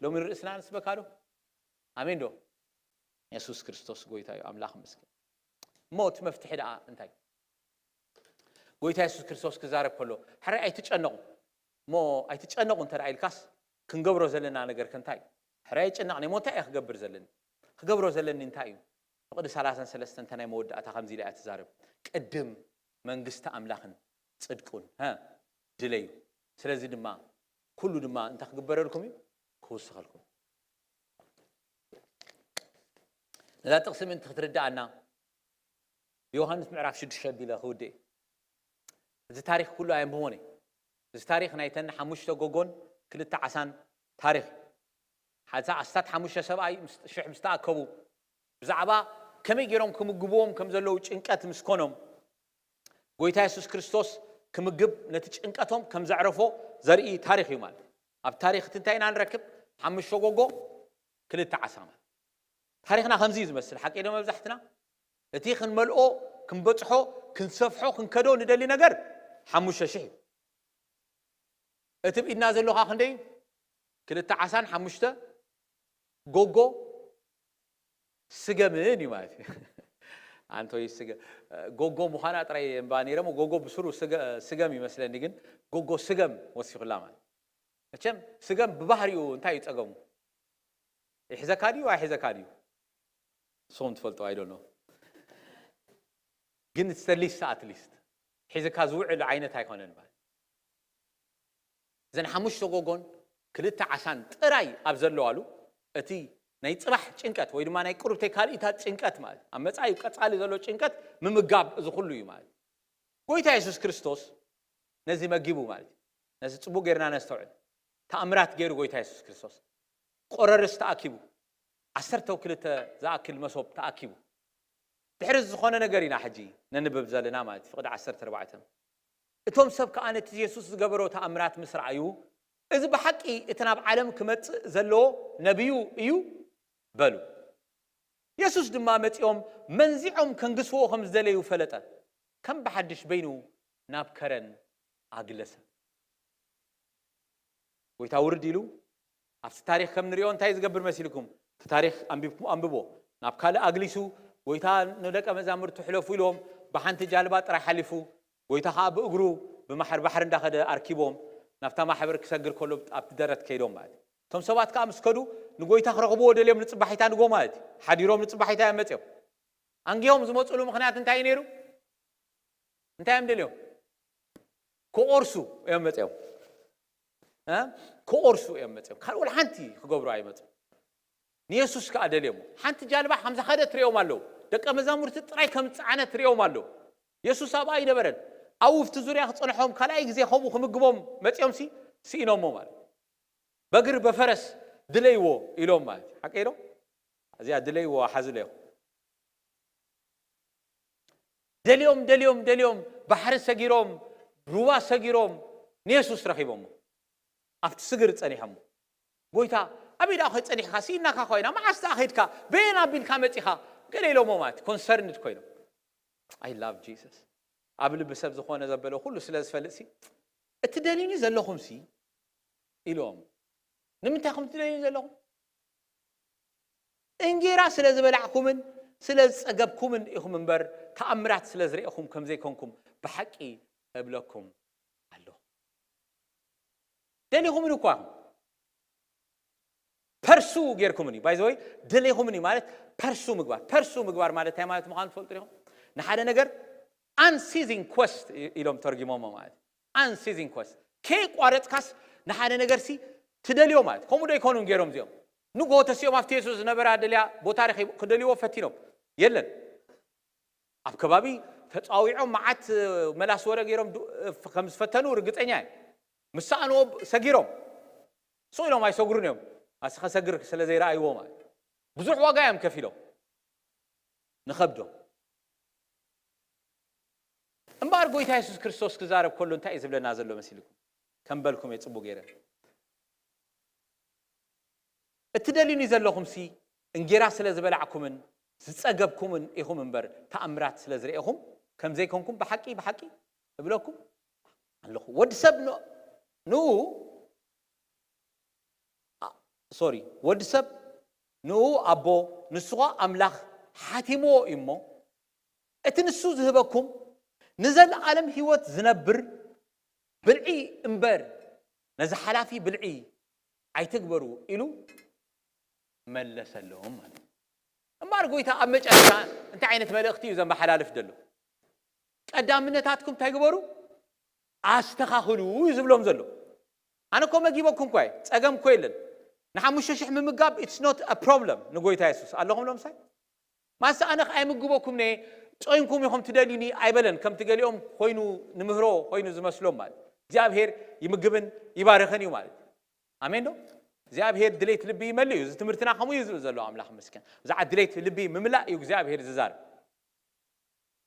ሎሚ ንርእስና ንስበካ ዶ? ኣሜን ዶ? የሱስ ክርስቶስ ጎይታ እዩ። ኣምላኽ ይመስገን። እሞ እቲ መፍትሒ ደኣ እንታይ? ጎይታ የሱስ ክርስቶስ ክዛረብ ከሎ፣ ሕራይ ኣይትጨነቑ። እሞ ኣይትጨነቑ እንተ ደኣ ኢልካስ፣ ክንገብሮ ዘለና ነገር ከ እንታይ እዩ? ሕራይ ኣይጨነቕን እየ፣ እሞ እንታይ እየ ክገብር ዘለኒ? ክገብሮ ዘለኒ እንታይ እዩ? ፍቕዲ ሰላሳን ሰለስተን እታ ናይ መወዳእታ ከምዚ ኢላ እያ ትዛረብ። ቅድም መንግስቲ ኣምላኽን ጽድቁን፣ ሀ፣ ድለዩ። ስለዚ ድማ ኩሉ ድማ እንታይ ክግበረልኩም እዩ? ክውስኸልኩም። ነዛ ጥቕሲ ምእንቲ ክትርድኣና፣ ዮሃንስ ምዕራፍ ሽዱሽተ ኣቢለ ክውድእ። እዚ ታሪኽ ኩሉ ኣየንብቦን እየ። እዚ ታሪኽ ናይተን ሓሙሽተ ጎጎን ክልተ ዓሳን ታሪኽ እዩ። ሓንሳ ኣስታት ሓሙሽተ ሰብኣይ ምስ፣ ሽሕ ምስ ተኣከቡ፣ ብዛዕባ ከመይ ገይሮም ክምግብዎም ከም ዘለዉ ጭንቀት ምስ ኮኖም፣ ጎይታ የሱስ ክርስቶስ ክምግብ ነቲ ጭንቀቶም ከም ዘዕረፎ ዘርኢ ታሪኽ እዩ ማለት እዩ። ኣብ ታሪኽ እቲ እንታይ ኢና ንረክብ? ሓሙሽተ ጎጎ፣ ክልተ ዓሳ ማለት። ታሪኽና ከምዚ እዩ ዝመስል፣ ሓቂ ዶ መብዛሕትና? እቲ ክንመልኦ፣ ክንበጽሖ፣ ክንሰፍሖ፣ ክንከዶ ንደሊ ነገር ሓሙሽተ ሽሕ እዩ። እቲ ብኢድና ዘሎ ኸዓ ክንደይ እዩ? ክልተ ዓሳን ሓሙሽተ ጎጎ ስገምን እዩ ማለት እዩ። ኣንቶይ ስገ-፣ ጎጎ ምዃና ጥራይ እምባ ነይረ፣ እሞ ጎጎ ብስሩ ስገ-፣ ስገም ይመስለኒ፣ ግን ጎጎ ስገም ወሲኹላ ማለት። መቸም ስገም ብባህሪኡ እንታይ እዩ ጸገሙ? ይሕዘካ ድዩ ኣይሕዘካ ድዩ? ንስኹም ትፈልጡ፣ I don't know። ግን it's the least, at least ሒዝካ ዝውዕል ዓይነት ኣይኮነን ማለት። እዘን ሓሙሽተ ጎጎን ክልተ ዓሳን ጥራይ ኣብ ዘለዋሉ፣ እቲ ናይ ጽባሕ ጭንቀት ወይ ድማ ናይ ቁርብተይ ካልኢታት ጭንቀት ማለት፣ ኣብ መጻኢ ቀጻሊ ዘሎ ጭንቀት ምምጋብ እዚ ኩሉ እዩ ማለት። ጎይታ የሱስ ክርስቶስ ነዚ መጊቡ ማለት እዩ። ነዚ ጽቡቕ ጌርና ነስተውዕል። ተኣምራት ገይሩ ጎይታ የሱስ ክርስቶስ። ቆረርስ ተኣኪቡ፣ ዓሰርተ ክልተ ዝኣክል መሶብ ተኣኪቡ። ድሕሪ ዝኾነ ነገር ኢና ሕጂ ነንብብ ዘለና ማለት እዩ። ፍቕዲ ዓሰርተ ኣርባዕተ። እቶም ሰብ ከኣ ነቲ የሱስ ዝገበሮ ተኣምራት ምስ ረኣዩ፣ "እዚ ብሓቂ እቲ ናብ ዓለም ክመጽእ ዘለዎ ነቢዩ እዩ" በሉ። የሱስ ድማ መጺኦም መንዚዖም ከንግስዎ ከም ዝደለዩ ፈለጠ። ከም ብሓድሽ በይኑ ናብ ከረን ኣግለሰ። ጎይታ ውርድ ኢሉ ኣብቲ ታሪኽ ከም ንሪኦ እንታይ ዝገብር መሲልኩም? እቲ ታሪኽ ኣንቢብኩም ኣንብቦ። ናብ ካልእ ኣግሊሱ፣ ጎይታ ንደቀ መዛሙርቱ ሕለፉ ኢልዎም፣ ብሓንቲ ጃልባ ጥራይ ሓሊፉ፣ ጎይታ ኸዓ ብእግሩ ብማሕር ባሕሪ እንዳኸደ ኣርኪቦም፣ ናብታ ማሕበር ክሰግር ከሎ ኣብቲ ደረት ከይዶም ማለት እዩ። እቶም ሰባት ከዓ ምስ ከዱ ንጎይታ ክረኽብዎ ደልዮም ንፅባሒታ ንጎ ማለት እዩ። ሓዲሮም ንፅባሒታ እዮም መፅኦም። ኣንጊሆም ዝመፅሉ ምኽንያት እንታይ እዩ ነይሩ? እንታይ እዮም ደልዮም? ክቆርሱ እዮም መፅኦም። እ? ክቆርሱ እዮም መፅኦም። ካልእ ሓንቲ ክገብሩ ኣይመፁ። ንየሱስ ከዓ ደልዮሞ። ሓንቲ ጃልባ ከም ዝኸደት ርእዮም ኣለዉ። ደቀ መዛሙርቲ ጥራይ ከም ዝፀዓነት ርእዮም ኣለዉ። የሱስ ኣብኣ ኣይነበረን። ኣብኡ ኣብቲ ዙርያ ክፀንሖም ካልኣይ ግዜ ከምኡ ክምግቦም መፅኦም ሲ ስኢኖሞ ማለት እዩ። በግር በፈረስ ድለይዎ ኢሎም ማለት እዩ። ሓቀ ኢሎም እዚኣ ድለይዎ ሓዙ ለይኹም። ደልዮም ደልዮም ደልዮም ባሕሪ ሰጊሮም ሩባ ሰጊሮም ንየሱስ ረኺቦሞ። ኣብቲ ስግር ጸኒሖሞ። ጎይታ ኣበይ ደኣ ኸይድ ጸኒሕካ? ስኢናካ ኮይና መዓስ ደኣ ኸይድካ? በየን ኣቢልካ መጺኻ? ገለ ኢሎሞ ማለት ኮንሰርንድ ኮይኖም። I love Jesus። ኣብ ልቢ ሰብ ዝኾነ ዘበለ ኩሉ ስለ ዝፈልጥ ሲ እቲ ደልዩኒ ዘለኹም ሲ ኢሎም። ንምንታይ ኹም ትደልዩኒ ዘለኹም? እንጌራ ስለ ዝበላዕኩምን ስለ ዝጸገብኩምን ኢኹም እምበር ተኣምራት ስለ ዝርእኹም ከም ዘይኮንኩም ብሓቂ እብለኩም ኣለኹ። ደሊኹምኒ እኳ ኢኹም። ፐርሱ ጌርኩምኒ ባይ ዘወይ ደሊኹምኒ ማለት ፐርሱ ምግባር ፐርሱ ምግባር ማለት እንታይ ማለት ምዃኑ ትፈልጡ ዲኹም? ንሓደ ነገር ኣንሲዚንግ ኮስት ኢሎም ተርጊሞሞ ማለት ኣንሲዚንግ ኮስት ከይቋረፅካስ ንሓደ ነገርሲ ትደልዮ ማለት ከምኡ ዶ ይኮኑን ገይሮም እዚኦም ንጎ ተሲኦም ኣብቲ የሱስ ዝነበረ ኣደልያ ቦታ ረኺቡ ክደልይዎ ፈቲኖም የለን ኣብ ከባቢ ተፃዊዖም መዓት መላስ ወረ ገይሮም ከም ዝፈተኑ ርግፀኛ እየ ምስ ሰኣንዎ ሰጊሮም ስቕ ኢሎም ኣይሰግሩን እዮም ኣስኸ ሰግር ስለ ዘይረኣይዎ ማለት ብዙሕ ዋጋ እዮም ከፊሎም ንኸብዶም እምበኣር ጎይታ የሱስ ክርስቶስ ክዛረብ ከሎ እንታይ እዩ ዝብለና ዘሎ መሲልኩም ከም በልኩም እየ ፅቡቅ ገይረ እቲ ደልዩኒ ዘለኹምሲ እንጌራ ስለ ዝበላዕኩምን ዝጸገብኩምን ኢኹም እምበር ተኣምራት ስለ ዝርእኹም ከም ዘይኮንኩም ብሓቂ ብሓቂ እብለኩም ኣለኹ ወዲ ሰብ ንኡ ሶሪ ወዲ ሰብ ንኡ ኣቦ ንስኻ ኣምላኽ ሓቲምዎ እዩ እሞ እቲ ንሱ ዝህበኩም ንዘለኣለም ህይወት ዝነብር ብልዒ እምበር ነዚ ሓላፊ ብልዒ ኣይትግበሩ ኢሉ መለሰሎም ማለት እምበኣር ጎይታ ኣብ መጨረሻ እንታይ ዓይነት መልእኽቲ እዩ ዘመሓላልፍ ዘሎ ቀዳምነታትኩም እንታይ ግበሩ ኣስተኻኽሉ እዩ ዝብሎም ዘሎ ኣነ እኮ መጊበኩም እኳ ጸገም እኮ የለን ንሓሙሽተ ሽሕ ምምጋብ it's not a problem ንጎይታ የሱስ ኣለኹም ሎምሳይ ማስ ኣነ ከኣ ይምግበኩም ነየ ጾይንኩም ኢኹም ትደልዩኒ ኣይበለን ከምቲ ገሊኦም ኮይኑ ንምህሮ ኮይኑ ዝመስሎም ማለት እግዚኣብሔር ይምግብን ይባርኽን እዩ ማለት ኣሜን ዶ እግዚኣብሔር ድሌት ልቢ ይመልእ እዩ እዚ ትምህርትና ከምኡ እዩ ዝብል ዘሎ ኣምላኽ መስገን ብዛዕባ ድሌት ልቢ ምምላእ እዩ እግዚኣብሔር ዝዛርብ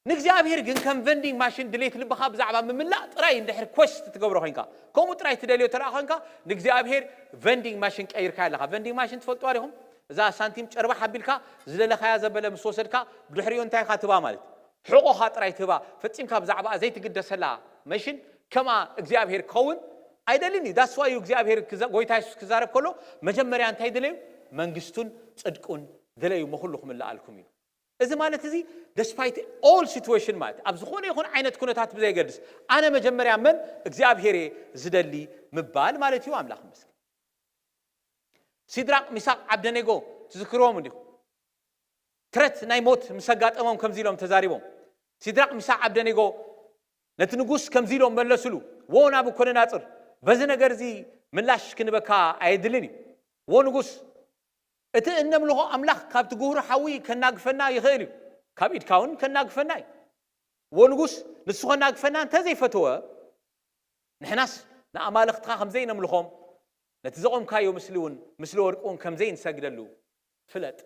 ንእግዚኣብሔር ግን ከም ቨንዲንግ ማሽን ድሌት ልብኻ ብዛዕባ ምምላእ ጥራይ እንድሕር ኮስት ትገብሮ ኮንካ ከምኡ ጥራይ ትደልዮ ተረኣ ኮንካ ንእግዚኣብሔር ቨንዲንግ ማሽን ቀይርካ ኣለኻ ቨንዲንግ ማሽን ትፈልጥዋ ዲኹም እዛ ሳንቲም ጨርባሕ ኣቢልካ ዝደለኻያ ዘበለ ምስ ወሰድካ ብድሕሪኡ እንታይ ኢኻ ትባ ማለት ሕቆኻ ጥራይ ትባ ፈጺምካ ብዛዕባ ዘይትግደሰላ መሽን ከማ እግዚኣብሔር ክኸውን ኣይደልን እዩ ዳስዋ እዩ እግዚኣብሔር ጎይታ የሱስ ክዛረብ ከሎ መጀመርያ እንታይ ድለዩ መንግስቱን ፅድቁን ድለዩ መኩሉ ክምልኣልኩም እዩ እዚ ማለት እዚ despite all situation ማለት ኣብ ዝኾነ ይኹን ዓይነት ኩነታት ብዘይገድስ ኣነ መጀመርያ መን እግዚኣብሔር እየ ዝደሊ ምባል ማለት እዩ ኣምላኽ መስገን ሲድራቅ ሚሳቅ ዓብደኔጎ ትዝክርዎም እንዲኹም ትረት ናይ ሞት ምስ ኣጋጠሞም ከምዚ ኢሎም ተዛሪቦም ሲድራቅ ሚሳቅ ዓብደኔጎ ነቲ ንጉስ ከምዚ ኢሎም መለስሉ ዎ ናቡኮደናፅር በዚ ነገር እዚ ምላሽ ክንበካ ኣየድልን እዩ ዎ ንጉስ እቲ እነምልኾ ኣምላኽ ካብቲ ግሁር ሓዊ ከናግፈና ይኽእል እዩ ካብ ኢድካ እውን ከናግፈና እዩ እዎ ንጉስ ንሱ ከናግፈና እንተ ዘይፈተወ ንሕናስ ንኣማልኽትኻ ከም ዘይነምልኾም ነቲ ዘቖምካዮ ምስሊ እውን ምስሊ ወርቂ እውን ከም ዘይንሰግደሉ ፍለጥ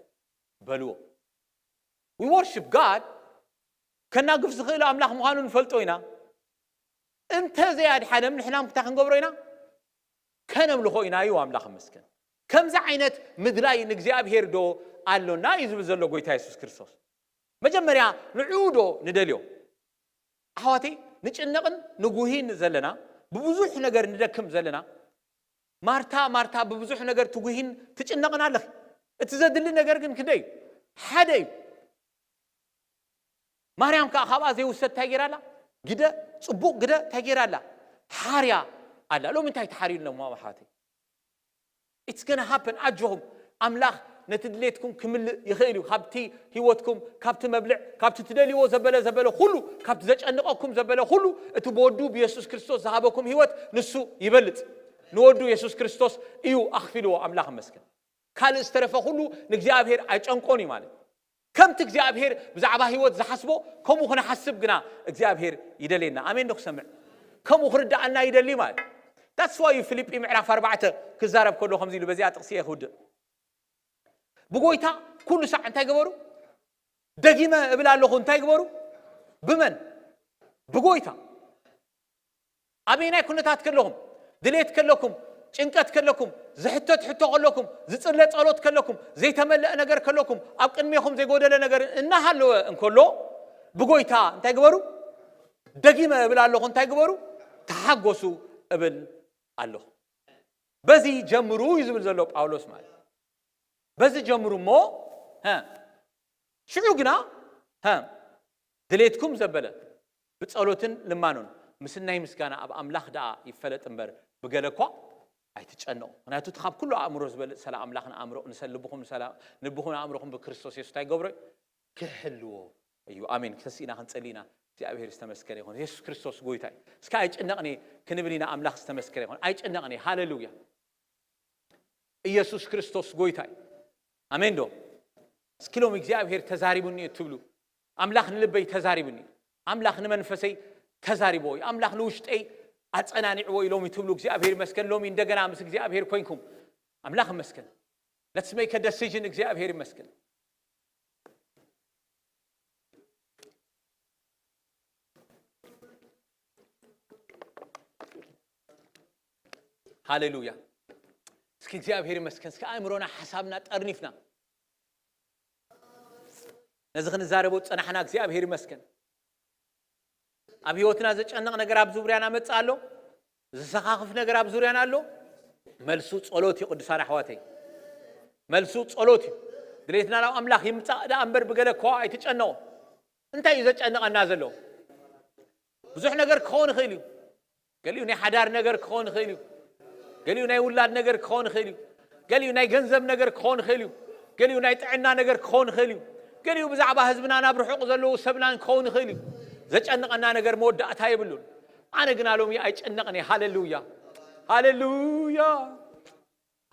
በልዎ we worship God ከናግፍ ዝኽእል ኣምላኽ ምዃኑ ንፈልጦ ኢና እንተ ዘይኣድሓነም ንሕና ምክታ ክንገብሮ ኢና ከነምልኾ ኢና እዩ ኣምላኽ መስገን ከምዚ ዓይነት ምድላይ ንእግዚኣብሔር ዶ ኣሎና እዩ ዝብል ዘሎ ጎይታ የሱስ ክርስቶስ መጀመርያ ንዕኡ ዶ ንደልዮ ኣሕዋተይ ንጭነቕን ንጉሂን ዘለና ብብዙሕ ነገር ንደክም ዘለና ማርታ ማርታ ብብዙሕ ነገር ትጉሂን ትጭነቕን ኣለኺ። እቲ ዘድሊ ነገር ግን ክንደይ እዩ? ሓደ እዩ። ማርያም ከዓ ካብኣ ዘይውሰድ እንታይ ገይራ ኣላ? ግደ፣ ፅቡቕ ግደ እንታይ ገይራ ኣላ? ሓርያ ኣላ። ሎሚ እንታይ ተሓርዩ ኣለኹም ኣሕዋተይ? It's gonna happen። ኣጆኹም፣ ኣምላኽ ነቲ ድሌትኩም ክምልእ ይኽእል እዩ። ካብቲ ህይወትኩም፣ ካብቲ መብልዕ፣ ካብቲ ትደልይዎ ዘበለ ዘበለ ኩሉ፣ ካብቲ ዘጨንቐኩም ዘበለ ኩሉ፣ እቲ ብወዱ ብየሱስ ክርስቶስ ዝሃበኩም ህይወት ንሱ ይበልጽ። ንወዱ የሱስ ክርስቶስ እዩ ኣኽፊልዎ። ኣምላኽ ይመስገን። ካልእ ዝተረፈ ኩሉ ንእግዚኣብሔር ኣይጨንቆን እዩ ማለት። ከምቲ እግዚኣብሔር ብዛዕባ ህይወት ዝሓስቦ ከምኡ ክንሓስብ ግና እግዚኣብሔር ይደልየና። ኣሜን ዶ ክሰምዕ? ከምኡ ክርዳኣና ይደሊ ማለት። That's why ፊልጲ ምዕራፍ ኣርባዕተ ክዛረብ ከሎ ከምዚ ኢሉ፣ በዚኣ ጥቕሲ እየ ክውድእ። ብጎይታ ኩሉ ሳዕ እንታይ ግበሩ? ደጊመ እብል ኣለኹ፣ እንታይ ግበሩ? ብመን? ብጎይታ። ኣበየናይ ኩነታት ከለኹም፣ ድሌት ከለኩም፣ ጭንቀት ከለኩም፣ ዝሕተት ሕቶ ከለኩም፣ ዝጽለ ጸሎት ከለኩም፣ ዘይተመለአ ነገር ከለኩም፣ ኣብ ቅድሜኹም ዘይጎደለ ነገር እናሃለወ እንከሎ፣ ብጎይታ እንታይ ግበሩ? ደጊመ እብል ኣለኹ፣ እንታይ ግበሩ? ተሓጎሱ እብል ኣለኹ። በዚ ጀምሩ እዩ ዝብል ዘሎ ጳውሎስ ማለት። በዚ ጀምሩ እሞ፣ ሀ፣ ሽዑ ግና፣ ሀ፣ ድሌትኩም ዘበለ ብጸሎትን ልማኖን ምስናይ ምስጋና ኣብ ኣምላኽ ደኣ ይፈለጥ እምበር፣ ብገለ እኳ ኣይትጨነቑ። ምኽንያቱ እቲ ካብ ኩሉ ኣእምሮ ዝበልጽ ሰላም ኣምላኽ ንኣእምሮ-፣ ንሰ-፣ ልብኹም ንሰላም፣ ልብኹም ኣእምሮኹም ብክርስቶስ የሱስ እንታይ ይገብሮ? ክሕልዎ እዩ። ኣሜን። ክተስኢና ክንጸሊ ኢና። እግዚኣብሔር ዝተመስገነ ይኹን። የሱስ ክርስቶስ ጎይታ እዩ። እስከ ኣይጭነቕን እየ ክንብል ኢና። ኣምላኽ ዝተመስገነ ይኹን። ኣይጭነቕን እየ። ሃሌሉያ። ኢየሱስ ክርስቶስ ጎይታ እዩ። ኣሜን ዶ? እስኪ ሎሚ እግዚኣብሔር ተዛሪቡኒ እዩ ትብሉ። ኣምላኽ ንልበይ ተዛሪቡኒ እዩ። ኣምላኽ ንመንፈሰይ ተዛሪብዎ እዩ። ኣምላኽ ንውሽጠይ ኣጸናኒዕዎ እዩ ሎሚ ትብሉ። እግዚኣብሔር ይመስገን። ሎሚ እንደገና ምስ እግዚኣብሔር ኮይንኩም ኣምላኽ ይመስገን። Let's make a decision። እግዚኣብሔር ይመስገን። ሃሌሉያ። እስኪ እግዚኣብሔር ይመስገን። እስኪ ኣእምሮና ሓሳብና ጠርኒፍና ነዚ ክንዛረቦ ዝጸናሕና እግዚኣብሔር ይመስገን። ኣብ ህይወትና ዘጨንቕ ነገር ኣብ ዙርያና መጽእ ኣሎ። ዝሰኻኽፍ ነገር ኣብ ዙርያና ኣሎ። መልሱ ጸሎት እዩ ቅዱሳን ኣሕዋተይ። መልሱ ጸሎት እዩ። ድሌትና ናብ ኣምላኽ ይምጻእ ደኣ እምበር ብገለ እኳ ኣይትጨነቑ። እንታይ እዩ ዘጨንቐና ዘሎ? ብዙሕ ነገር ክኸውን ይኽእል እዩ። ገሊኡ ናይ ሓዳር ነገር ክኸውን ይኽእል እዩ። ገሊኡ ናይ ውላድ ነገር ክኸውን ይኽእል እዩ። ገሊኡ ናይ ገንዘብ ነገር ክኸውን ይኽእል እዩ። ገሊኡ ናይ ጥዕና ነገር ክኸውን ይኽእል እዩ። ገሊኡ ብዛዕባ ህዝብና ናብ ርሑቕ ዘለዉ ሰብናን ክኸውን ይኽእል እዩ። ዘጨንቐና ነገር መወዳእታ የብሉን። ኣነ ግና ሎሚ ኣይጨነቕን እየ። ሃሌሉያ። ሃሌሉያ።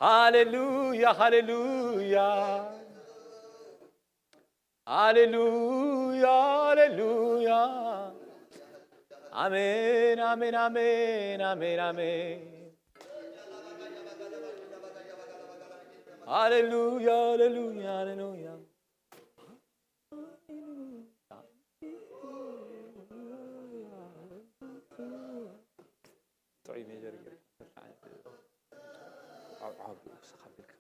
ሃሌሉያ። ሃሌሉያ። ሃሌሉያ። ሃሌሉያ። ኣሜን፣ ኣሜን፣ ኣሜን፣ ኣሜን፣ ኣሜን። ሃሌሉያ፣ ሃሌሉያ፣ ሃሌሉያ። ጥዑይ ሜጀር ገይሩ። ዓው፣ ዓው፣ ብኡ ክሳብ ከቢርካ።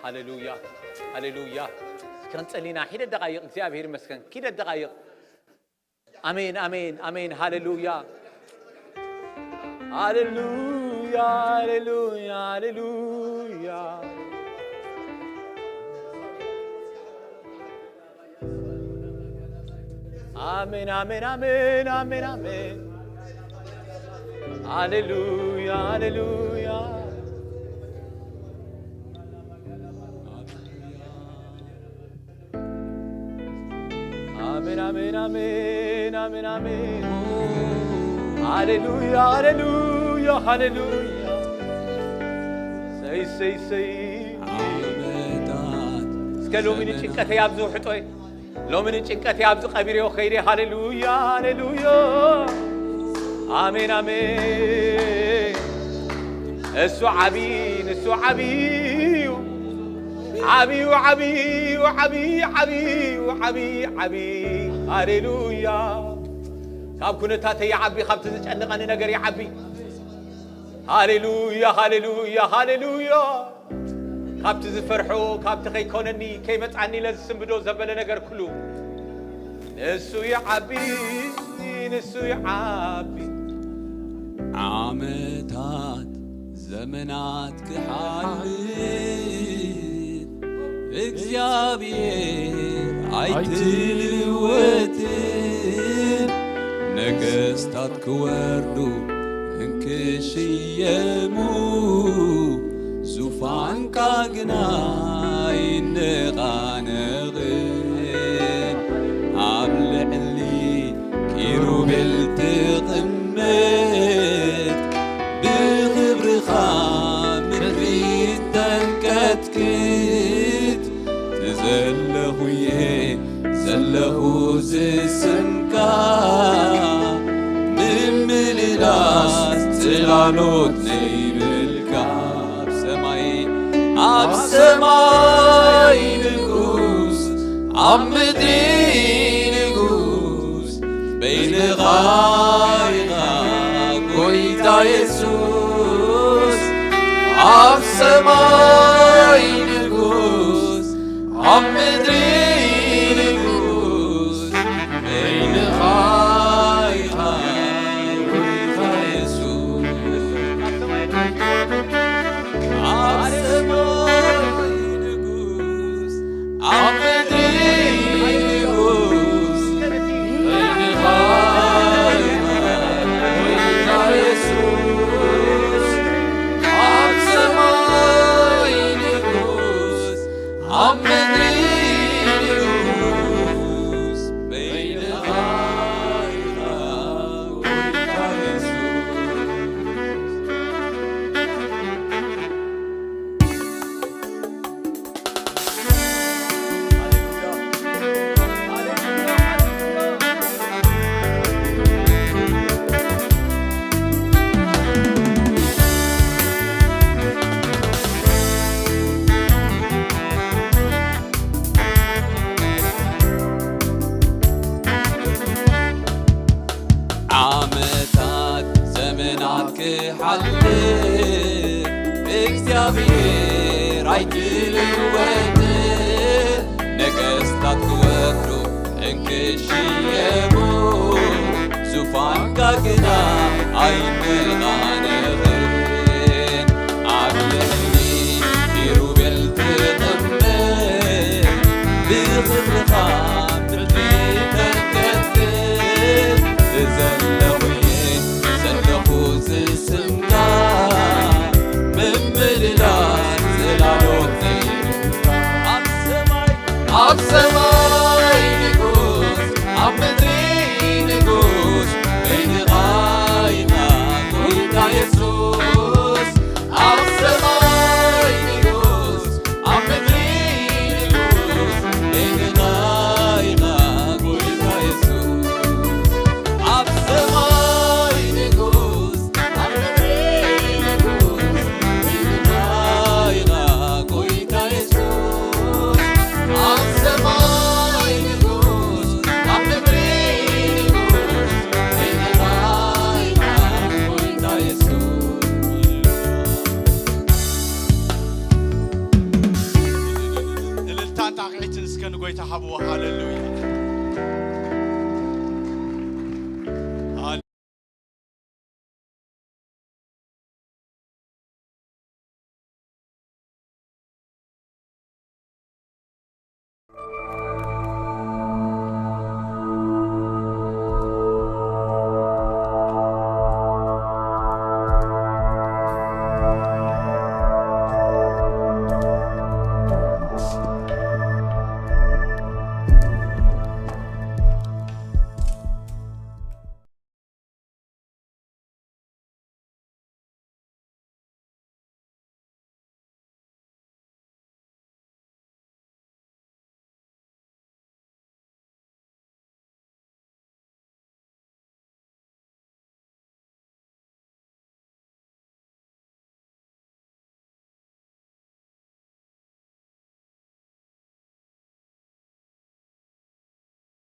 ሃሌሉያ፣ ሃሌሉያ። እስከ ክንጸሊ ኢና። ሒደት ደቓይቕ፣ እግዚኣብሔር ይመስገን። ሒደት ደቓይቕ። ኣሜን፣ ኣሜን፣ ኣሜን። ሃሌሉያ። ሃሌሉያ፣ ሃሌሉያ፣ ሃሌሉያ፣ ሃሌሉያ። ኣሜን፣ ኣሜን፣ ኣሜን፣ ኣሜን፣ ኣሜን። ሃሌሉያ፣ ሃሌሉያ። ኣሜን፣ ኣሜን፣ ኣሜን፣ ኣሜን፣ ኣሜን። ሃሌሉያ፣ ሃሌሉያ፣ ሃሌሉያ። ሰይ፣ ሰይ፣ ሰይ። ዓመታት እስከ ሎሚ ንጭንቀተይ ኣብዚ ውሕጦ፣ ሎሚ ንጭንቀተይ ኣብዚ ቀቢረዮ ከይደ። ሃሌሉያ፣ ሃሌሉያ። ኣሜን፣ ኣሜን። እሱ ዓቢ፣ ንሱ ዓቢ እዩ። ዓቢ እዩ፣ ዓቢ እዩ፣ ዓቢ፣ ዓቢ እዩ፣ ዓቢ፣ ዓቢ። ሃሌሉያ። ካብ ኩነታተይ ይዓቢ፣ ካብቲ ዝጨንቐኒ ነገር ይዓቢ። ሃሌሉያ፣ ሃሌሉያ፣ ሃሌሉያ። ካብቲ ዝፈርሖ፣ ካብቲ ከይኮነኒ ከይመጻኒ ኢለ ዝስንብዶ ዘበለ ነገር ኩሉ፣ ንሱ ይዓቢ፣ ንሱ ይዓቢ። ዓመታት ዘመናት ክሓልፍ እግዚኣብሔር ኣይትልወጥን። ነገስታት ክወርዱ እንክሽየሙ ዙፋንካ ግና ኣይነቓነቕን። ኣብ ልዕሊ ኪሩቤል ትቕመጥ፣ ብኽብርኻ ምድሪ ተንቀጥቅጥ። ዘለኹ እየ ዘለኹ ዝስምካ፣ ምምልላስ ጽላሎት ዘይብልካ፣ ኣብ ሰማይ ኣብ ሰማይ ንጉስ፣ ኣብ ምድሪ ንጉስ፣ በይንኻ ኢኻ ጎይታ የሱስ። ኣብ ሰማይ ንጉስ፣ ኣብ ምድሪ ንጉስ፣ በይንኻ ኢኻ ጎይታ የሱስ። ኣብ ሰማይ ንጉስ፣ ኣብ ምድሪ ንጉስ፣ በይንኻ ኢኻ ጎይታ የሱስ። ኣብ ሰማይ ንጉስ፣ ኣብ ምድሪ ንጉስ፣ በይንኻ ኢኻ ጎይታ የሱስ። ዓመታት ዘመናት ክሓልፍ እግዚኣብሔር ኣይትልወጥን። ነገስታት ክወርዱ እንክሽየሙ ዙፋንካ ግና ኣይነቓነቕን። ኣብ ልዕሊ ኪሩቤል ትቕመጥ፣ ብኽብርኻ ምድሪ ተንቀጥቅጥ። ዘለኹ እየ ዘለኹ ዝስምካ፣ ምምልላስ ዘላለም ዘይብልካ። ኣብ ሰማይ ኣብ ሰማይ ንጉስ፣ ኣብ ምድሪ ንጉስ፣ በይንኻ ኢኻ ጎይታ የሱስ። ኣብ ሰማይ ንጉስ፣ ኣብ ምድሪ ንጉስ፣ በይንኻ ኢኻ ጎይታ የሱስ። ኣብ ሰማይ ንጉስ፣ ኣብ ምድሪ ንጉስ፣ በይንኻ ኢኻ ጎይታ የሱስ። ኣብ ሰማይ ንጉስ፣ ኣብ ምድሪ ንጉስ፣ በይንኻ ኢኻ ጎይታ የሱስ። እልልታን ጣቕዒትን እስከ ንጎይታ ሃብዎ። ሃሌሉያ።